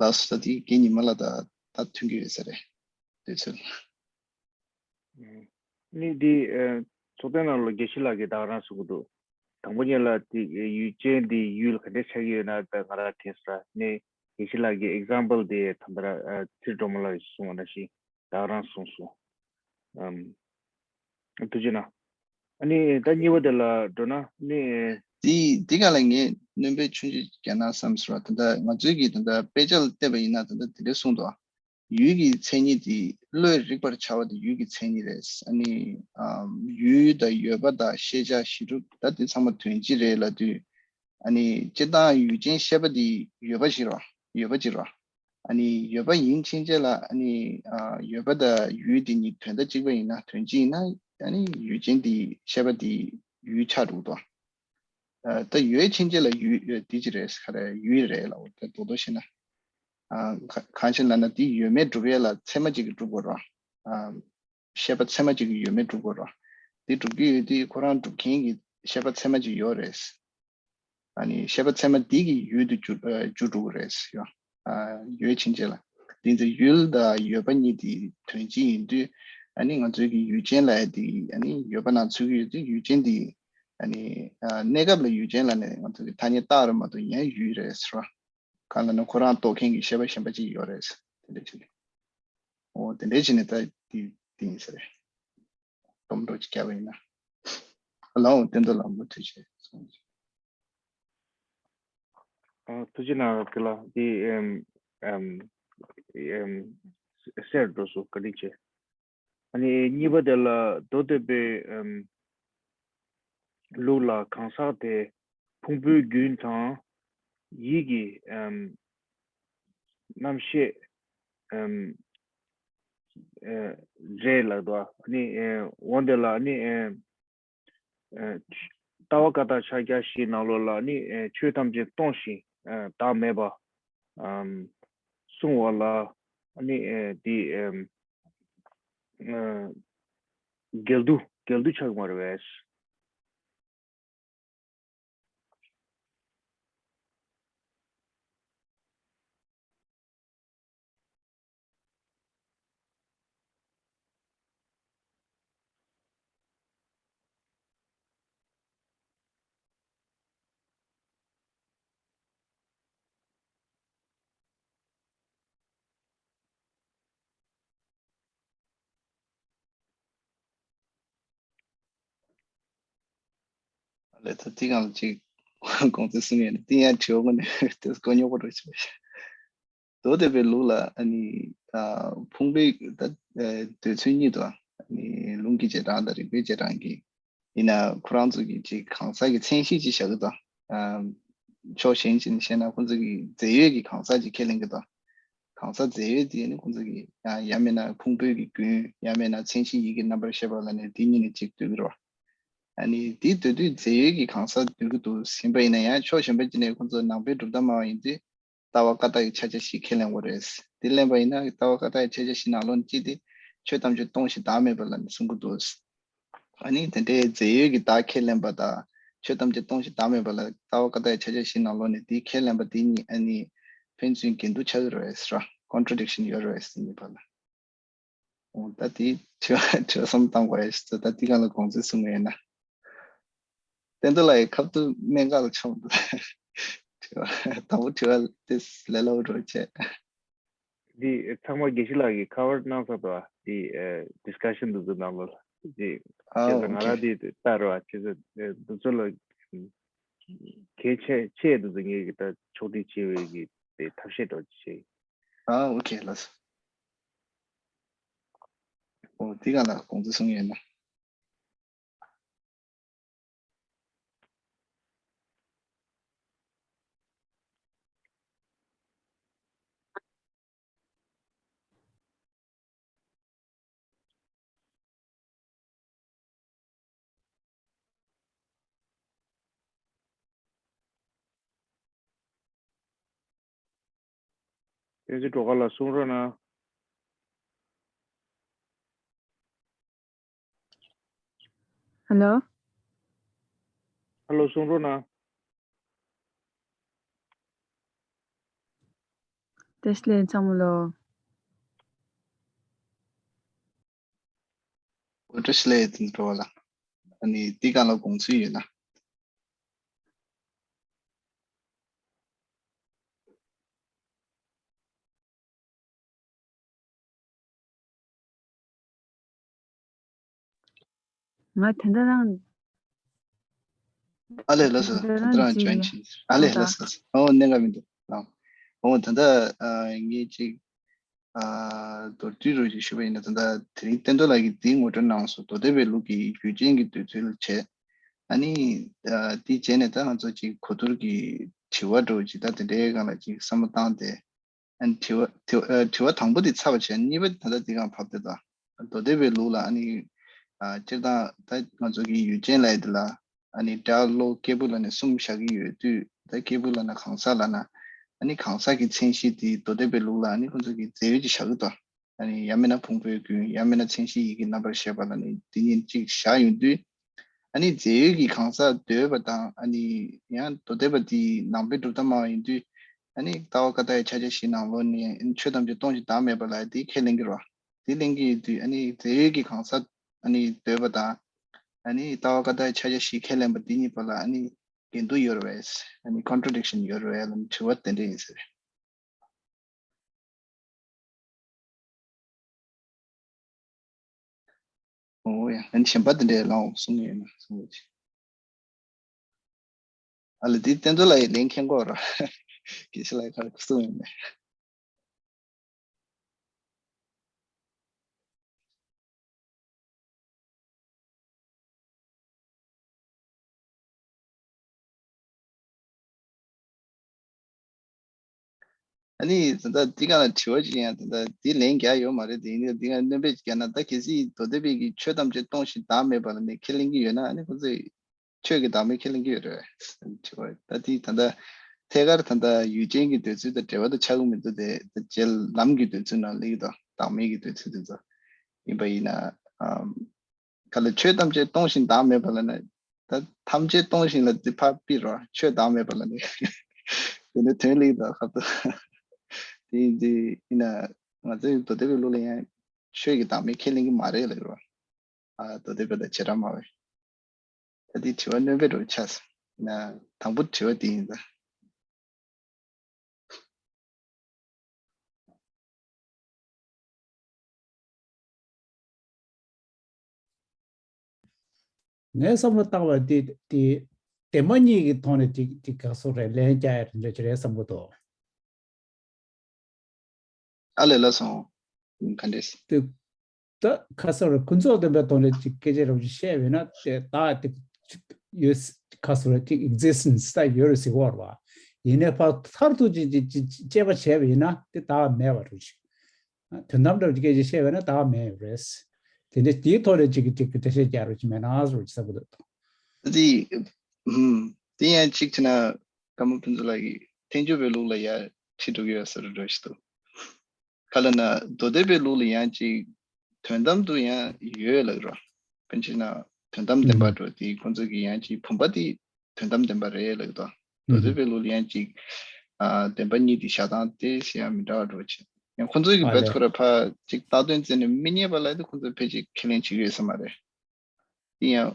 ལགས་སོ། ད་དེ་རྒན་ཉི་མ་ལགས་ད་ད་མཐུན་གྱི་ཡོད་ས་རེད། འདོད་ཚུལ། ནི་འདི་ཚོགས་ཐེངས་ནང་ལ་དགེ་བཤེས་ལགས་ཀྱིས་ད་ག་རང་གསུང་གི་འདུག་དང་པོ་ཉིད་ལ་དེ་ཡུལ་ཅན་དེ་ཡུལ་ག་འདྲ་ཆགས་ཀྱི་ཡོད་ན་ད་ང་རང་དྲན་སོང་། ནི་དགེ་བཤེས་ལགས་ཀྱི་ཨེག་ཛམ་པལ་དེ་ད་ལྟ་ཚེ་རིང་སྒྲོལ་མ་ལགས་ཀྱིས་གསུངས་པ་ནང་བཞིན་ད་ག་རང་གསུངས་སོང་། ཨམ། ཐུགས་རྗེ་གནང་། ཨ་ནི་ད་གཉིས་པ་དེ་ལ་འགྲོ་ན་ནི། དེ་དེ་ག་ལ་ངས་སྣོན་པ་ཆུང་ཆུང་རྒྱག་ན་བསམ་སོང་། ད་ལྟ་ང་ཚོའི་གི་ད་ལྟ་དཔེ་ཆ་ལ་བལྟས་པ་ཡིན་ན་ད་ལྟ་དེ་འདྲ་གསུངས་འདུག་ཡུལ་གྱི་མཚན་ཉིད་དེ་བློས་རིག་པར་བྱ་བ་དེ་ཡུལ་གྱི་མཚན་ཉིད་རེད། ཨ་ནི་ཨམ་ཡུལ་དང་ཡོད་པ་དང་ཤེས་བྱ་གཞི་གྲུབ་ད་དེ་ཚང་མ་དོན་སྤྱི་རེད་ལབ་དུས། ཨ་ནི་སྤྱིར་བཏང་ཡུལ་ཅན་ཤེས་པ་དེ་ཡོད་པ་ཞིག་རེད། ཡོད་པ་ཅིག་རེད། ཨ་ནི་ཡོད་པ་ཡིན་ཕྱིན་ཆད་ལ་ཨ་ནི་ཨ་ཡོད་པ་དང་ཡུལ་དེ་གཉིས་དོན་དག་གཅིག་པ་ཡིན་ན། དོན་སྤྱི་ཡིན་ན་ཨ་ནི་ཡུལ་ཅན་དེ་ཤེས་པ་དེ་ཡུལ་ཆགས་འགྲོ་གི་འདུག་ཨ་ད་ཡོད་ཕྱིན་ཆད་ལ་ཡུལ་ཡོད་དེ་ཅི་རེད། ག་རེ་ཡུལ་རེད་ལབ་དགོས་རེད། རྡོག་རྡོག་བཤད་ན། ཨ་ག་གང་ཞིག་ལབ་ན་དེ་ཡོད་མེད་སྒྲུབ་ཡས་ལ་ཚད་མ་གཅིག་གིས་སྒྲུབ་དགོས་རེད། ཨ་ཤེས་པ་ཚད་མ་གཅིག་གིས་ཡོད་མེད་སྒྲུབ་དགོས་རེད། དེ་སྒྲུབ་ཀྱི་ཡོད་དུས་ཁོ་རང་སྒྲུབ་མཁན་གྱི་ཤེས་པ་ཚད་མ་གཅིག་ཡོད་རེད། ཨ་ནི་ཤེས་པ་ཚད་མ་དེ་གིས་ཡུལ་དུ་འགྱུར་ཨ་འགྱུར་འགྲོ་གི་རེད་ཡོ། ཨ་ཡོད་ཕྱིན་ཆད་ལ། དེ་ཚེ་ཡུལ་དང་ཡོད་པ་གཉིས་དེ་དོན་སྤྱི་ཡིན་དུས། ཨ་ནི་ང་ཚོའི་གི་ཡུལ་ཅན་ལབ་ཡ་དེ་ཨ་ནི་ཡོད་པ་ནང་ཚུད་ཀྱི་ཡོད་དུས་ཡུལ་ཅན་དེ་ཨ་ནི་ཨ་གནས་སྐབས་ལ་ཡུལ་ཅན་ལབ་ནས་ང་ཚོ་གི་ཐ་སྙད་བཏགས་རེད་མ་གཏོགས་ཡང་ཡུལ་རེད་ཟེར་བ། གང་ལབ་ན་ཁོ་རང་རྟོགས་མཁན་གྱི་ཤེས་པ་གཞན་པ་ཅིག་ཡོད་རེད། དེ་འདྲ་བྱས་ནས། འོ་དེ་འདྲ་བྱས་ནས་ད་དེ་དེ་ཡིན་ས་རེད། སྡོམ་འགྲོ་ཅིག་བརྒྱབ་པ་ཡིན་ན། ལའོ་བསྟན་རྡོར་ལགས་མུ་མཐུད་བྱས་སོང་། ཨ་ཐུགས་རྗེ་གནང་རབ་རྒྱས་ལགས། འདི་ཨེམ་ཨེམ་ཨེམ་གསལ་འགྲོ་སོང་། བཀའ་དྲིན་ཆེ། ཨ་ནི་གཉིས་པ་དེ་ལ་མདོ་སྡེ་པའི་ཨམ་ལུགས་ལ་གང་ཟག་དེ་ཕུང་པོའི་རྒྱུན་དང་ཡིད་ཀྱི་ཨམ་རྣམ་ཤེས་ཨམ་ཨེ་རེད་ལབ་འདུག་ཨ་ནི་ཨེ་འོན་ཏེ་ལ་ཨ་ནི་ཨེ་ཨེ་ལྟ་བ་བཀའ་རྟགས་ཕྱག་རྒྱ་བཞིའི་ནང་ལོགས་ལ་ནི་ཨེ་ཆོས་ཐམས་ཅད་སྟོང་ཞིང་ བདག་མེད་པ་གསུང་བ་ལ་ཨ་ནི་དེ་འགལ་འདུ་འགལ་འདུ་ཆགས་ཀྱི་མ་རེད་པས། ལས་ད་དེ་གང་ཅིག་གོང་ཚེ་གསུང་ཡས་ནི་དེ་ཡང་དྲི་བ་ངོ་ནས་དེ་གོ་ཉོག་པོ་རེད་ཤག་མདོ་སྡེ་པའི་ལུགས་ལ་ཨ་ནི་ཕུང་པོའི་ད་འདོད་ཚུལ་གཉིས་དང་ཨ་ནི་ལུང་གི་རྗེས་འབྲང་དང་རིགས་པའི་རྗེས་འབྲང་གི་ཡིན་ན་ཁོ་རང་ཚོ་གི་ཅིག་གང་ཟག་གི་མཚན་གཞི་ཅིག་བཞག་གི་དང་། ཕྱོགས་གཞན་ཅིག་ནས་བཤད་ན་ཁོ་ཚོ་གི་རྫས་ཡོད་ཀྱི་གང་ཟག་ཅིག་ཁས་ལེན་གི་དང་། གང་ཟག་རྫས་ཡོད་དེ་ནི་ཁོ་ཚོ་གི་ཡང་ཡང་མིན་ན་ཕུང་པོའི་གི་རྒྱུན་ཡང་མིན་ན་མཚན་གཞི་ཡིད་ཀྱི་རྣམ་པར་ཤེས་པ་ལ་ནི་དེ་གཉིས་ནི་གཅིག་བསྡུས་ཀྱི་རེད་བ། ཨ་ནི་དེ་འདོད་དུས་རྫས་ཡོད་ཀྱི་གང་ཟག་འདོད་ཀྱི་འདུག་ཟིན་པ་ཡིན་ན་ཡང་ཕྱོགས་གཞན་པ་ཅིག་ནས་ཁོ་ཚོ་ནང་པའི་གྲུབ་མཐའ་སྨྲ་བ་ཡིན་དུས། ལྟ་བ་ཀ་དག་གི་ཕྱག་རྒྱ་བཞི་ཁས་ལེན་དགོས་རེད། དེ་ལེན་པ་ཡིན་ན་ལྟ་བ་ཀ་དག་གི་ཕྱག་རྒྱ་བཞི་ནང་ལོགས་ནས་གཅིག་དེ་ཆོས་ཐམས་ཅད་སྟོང་ཞིང་བདག་མེད་པ་ལ་ནི་གསུང་གི་འདུག་ཨ་ནི་དེ་འདྲའི་རྫས་ཡོད་ཀྱི་བདག་ཁས་ལེན་པ་དང་ཆོས་ཐམས་ཅད་སྟོང་ཞིང་བདག་མེད་པ་ལ་ལྟ་བ་ཀ་དག་གི་ཕྱག་རྒྱ་བཞི་ནང་ལོགས་ནས་དེ་ཁས་ལེན་པ་དེ་གཉིས་ཨ་ནི་ཕན་ཚུན་འགལ་འདུ་ཆགས་ཀྱི་རེད་ཟེར་བ། ཀོན་ཊྲ་ཌིག་ཤན་ཡོད་རེད་ཟེར་གཉིས་བར་ལ། འོ་ད་དེ་དྲི་བ་དྲི་བ་བསམ་བཏང་དགོས་ཡ་ཞིག་ད་དེ་གང་ལ་དགོངས་ཚུལ་གསུང་གི་ཡོད་ན། བསྟན་རྡོར་ལགས་ཡི་ཁ་ཐུག་སྨན་ཁང་ལ་མཆོང་འདུག་དྲི་བ་དང་པོ་དྲི་བ་དེ་ལས་སླ་པོ་འགྲོ་བྱས། འདི་ཚང་མ་དགེ་བཤེས་ལགས་ཀྱིས་ཁ་བར་གནང་ཚར་འདུག་དེ་ཌིས་ཀ་ཤན་འདི་ཚོ་ནང་ལོགས་ལ་དེ་ཨ་བྱས་ཙང་ང་རང་དེ་ལྟ་རུ་བ་བྱས་ཙང་འདི་ཚོ་ལ་གལ་ཆེ་ཆེ་འདི་ཚོ་ངས་ཀྱི་ད་ཕྱོགས་སྒྲིག་བྱེད་པའི་གི་དེ་ཐབས་ཤེས་འདྲ་བོ་ཅིག་བྱས། ཨ་ཨོ་ཁེ་ལགས་སོ། ཨོ་དེ་ག་ལ་དགོངས་ཚུལ་གསུང་ཡོད་ན། བསྟན་འཛིན་སྒྲོལ་དཀར་ལགས་གསུང་རོགས་གནང་། ཧེ་ལོ། ཧེ་ལོ་གསུང་རོགས་གནང་། བཀྲ་ཤིས་བདེ་ལེགས་ཚང་མ་ལོ། བཀྲ་ཤིས་བདེ་ལེགས་འགྲོ་བ་ལ། ཨ་ནི་འདི་གང་ལ་དགོངས་ཚུལ་ཡོད་ན། ང་ད་ལྟ་རང་། ཨ་ལས་ལགས་སོ། ད་ལྟ་རང་ཇོ་ཡིན་བྱས། ཨ་ལས་ལགས་སོ། ཨོ་གནད་འགག་མི་འདུག་ཨོ་ད་ལྟ་ཨ་ངས་ཅིག་ཨ་མདོར་བསྡུས་རོགས་ཅིག་ཞུས་པ་ཡིན་ན། ད་ལྟ་དེ་རིང་བསྟན་རྡོར་ལགས་ཀྱིས་འདི་ངོ་སྤྲོད་གནང་སོང་། མདོ་སྡེ་པའི་ལུགས་ཀྱི་ཡུལ་ཅན་གྱི་འདོད་ཚུལ་བྱས། ཨ་ནི་ཨ་དེ་བྱས་ནས་ད་ང་ཚོ་ཅིག་གོ་བསྡུར་གྱི་དྲི་བ་འདྲ་བོ་ཅིག་ད་དེ་འདྲའི་སྒང་ལ་ཅིག་བསམ་བློ་བཏང་སྟེ། ཨ་ནི་དྲི་བ་དྲི་བ་ཨ་དྲི་བ་དང་པོ་དེ་ཚར་བ་བྱས། གཉིས་པ་དེ་ད་ལྟ་འདི་སྒང་བབས་ཏེ། ད་མདོ་སྡེ་པའི་ལུགས་ལ་ཨ་ནི་ཨ་སྤྱིར་བཏང་ད་ང་ཚོ་གི་ཡུལ་ཅན་ལབ་ཡ་དེ་ལ་ཨ་ནི་སྒྲ་བློ་སྐྱེས་བུ་ལབ་ནས་གསུམ་བཞག་གི་ཡོད་དུས། ད་སྐྱེས་བུ་ལབ་ན་གང་ཟག་ལབ་ན། ཨ་ནི་གང་ཟག་གི་མཚན་གཞི་དེ་མདོ་སྡེ་པའི་ལུགས་ལ་ཨ་ནི་ཁོང་ཚོ་གི་རྫས་ཡོད་ཅིག་བཞག་གི་འདུག་ཨ་ནི་ཡང་མིན་ན་ཕུང་པོའི་རྒྱུན། ཡང་མིན་ན་མཚན་གཞི་ཡིད་ཀྱི་རྣམ་པར་ཤེས་པ་ལབ་ནས་དེ་གཉིས་གཅིག་བཞག་ཡོང་དུས། ཨ་ནི་རྫས་ཡོད་ཀྱི་གང་ཟག་འདོད་པ་དང་། ཨ་ནི་ཡང་མདོ་སྡེ་པ་དེའི་ནང་པའི་གྲུབ་མཐའ་སྨྲ་བ་ཡིན་དུས། ཨ་ནི་ལྟ་བ་ཀ་དག་གི་ཕྱག་རྒྱ་བཞི་ནང་ལོགས་ནས་ཆོས་ཐམས་ཅད་སྟོང་ཞིང་བདག་མེད་པ་ལ་དེ་ཁས་ལེན་གྱི་རེད་བ། དེ་ལེན་གྱི་ཡོད་དུས། ཨ་ནི་རྫས་ཡོད་ཀྱི་གང་ཟག་ཨ་ནི་འདོད་པ་དང་། ཨ་ནི་ལྟ་བ་ཀ་དག་གི་ཕྱག་རྒྱ་བཞི་ཁས་ལེན་པ་དེ་གཉིས་བར་ལ་ཨ་ནི་འགལ་འདུ་ཡོད་རེད་པས། ཨ་ནི་ཀོན་ཊྲ་ཌིག་ཤན་ཡོད་རེད་པས་ལབ་ནས་དྲི་བ་དེ་འདྲ་ཡིན་ཟེར། ཨོ་ཡ། ཨ་ནི་གཞན་པ་དེ་འདྲའི་ལའང་གསུང་ཡོད་ན་གསུང་རོགས་གྱིས། ཨ་ལ་འདི་བསྟན་རྡོར་ལགས་ཡིས་ལན་མཁྱེན་གྱི་ཡོད་རེད། དགེ་བཤེས་ལགས་ཁ་གསུང་ཡོད་མེད། ཨ་ནི་ད་ལྟ་འདི་ག་ལ་དྲི་བ་ཅིག་ཡང་ད་ལྟ་འདི་ལན་རྒྱག་ཡོད་མ་རེད། དེ་ཡིན་དུས་འདི་ག་སྣོན་པ་ཅིག་རྒྱག་ན། ད་གལ་སྲིད་མདོ་སྡེ་པའི་གི་ཆོས་ཐམས་ཅད་སྟོང་ཞིང་བདག་མེད་པ་ལ་ནི་ཁས་ལེན་གྱི་ཡོད་ན། ཨ་ནི་ཁོ་ཚོས་ཆོས་ཀྱི་བདག་མེད་ཁས་ལེན་གྱི་ཡོད་རེད། དྲི་བ་ད་འདི་ད་ལྟ་ ཐད་ཀར་ད་ལྟ་ཡུལ་ཅན་གྱི་འདོད་ཚུལ་དང་འབྲེལ་བ་དང་ཆགས་ཀྱི་མི་འདུག་སྟེ། ད་རྗེ་ལམ་གྱི་འདོད་ཚུལ་ནང་སླེབས་ཀྱི་འདུག་བདག་མེད་ཀྱི་འདོད་ཚུལ་དེ་ཚོ་ཡིན་པ་ཡིན་ན། ཨམ། ག་ལ་ཆོས་ཐམས་ཅད་སྟོང་ཞིང་བདག་མེད་པ་ལ་ནི། ད་ཐམས་ཅད་སྟོང་ཞིང་ལ་འདི་ཕར་ཕྱིར་རོ། ཆོས་བདག་མེད་པ་ལ་ནི། དེ་ནི་དོན་ལེགས་དང་ཁ་ཏོ། དེ་ཡིན་དུས་ཡིན་ན། ང་ཚོའི་མདོ་སྡེ་པའི་ལུགས་ལ་ཡང་ཆོས་ཀྱི་བདག་མེད་ཁས་ལེན་གྱི་མ་རེད་ལབ་རོ། ཨ། མདོ་སྡེ་པ་དང་བྱེ་བྲག་སྨྲ་བས། ད་འདི་དྲི་བ་སྣོན་པའི་འགྲོ་ཆགས་སོང་ན། དང་པོ་དྲི་བ་འདི་ཡིན་ད། ངའི་བསམ་བློ་བཏང་བ་འདི་འདི་བདེན་པ་གཉིས་ཀྱི་ཐོག་ནས་འགྲིག་འགྲིག་ག་སོ་རེད། ལན་རྒྱག་ཡ་རེད་འདྲ་ཅིག་རེད་བསམ་གྱི་འདུག་ཨ་ལས་ལ་སོང་། ག་འདྲས། དེ་ད་ཁ་སང་རེད། ཀུན་རྫོབ་བདེན་པའི་ཐོག་ནས་ཅིག་སྐད་ཆ་རོབ་ཅིག་བཤད་པས་ན། དེ་ད་དེ་ཡོད། ཁ་སང་རེད། དེ་ཨེག་ཛིས་ཊེན་སི་ད་ཡོད་རེད་ཟེར་གྱི་ཡོད་རེད་པ། ཡིན་ནའི་ཕར་མཐར་ཐུག་ཅིག་ཅིག་ཅིག་དཔྱད་པ་བྱས་པ་ཡིན་ན་དེ་ད་མེད་པ་རེད་ཅིག་དོན་དམ་འདྲ་བ་ཅིག་སྐད་ཆ་བཤད་པས་ན་ད་མེད་རེད། དེ་འདྲ་དེའི་ཐོག་ནས་ཅིག་ཅིག་འགྲེལ་བཤད་རྒྱག་རོགས་ཅིག་མེད་ན་ཟེར་རོགས་ཅིག་བསམ་གྱི་འདུག་དེ། ཨུམ། དེ་ཡང་གཅིག་བྱས་ན། ཀརྨ་ཕུན་ཚོགས་ལགས་ཀྱིས་ཐལ་འགྱུར་བའི་ལུགས་ལ་ཡར་ཁྲིད་འགྲོ་གི་ཡོད་ཟེར་འགྲོ་ཞིག་འདུག་ག་ལ་ན། མདོ་སྡེ་པའི་ལུགས་ལ་ཡང་ཅིག་དོན་དམ་དུ་ཡང་ཡོད་ལབ་རོ། དཔེར་ན་ཆ་བཞག་ན་དོན་དམ་བདེན་པ་འགྲོ་དེ་ཁོང་ཚོ་གི་ཡང་ཅིག་བུམ་པ་དེ་དོན་དམ་བདེན་པ་རེད་ལབ་དོ། མདོ་སྡེ་པའི་ལུགས་ལ་ཡང་ཅིག་ཨ། བདེན་པ་གཉིས་དེ་བཞག་སྟངས་དེ་ཞེ་ཡང་མི་འདྲ་བ་འགྲོ་བྱེད། ཡང་ཁོང་ཚོ་གི་ཨ་རྦད་ལས་ཁོ་ར་ཕར་ཅིག་བཏགས་དོན་བཙལ་ནས་མི་རྙེད་པ་ལ་དེ་ཁོང་ཚོ་ཕལ་ཆེར་ཁས་ལེན་བྱེད་ཀྱི་ཡོད་ས་མ་རེད། དེ་ཡང་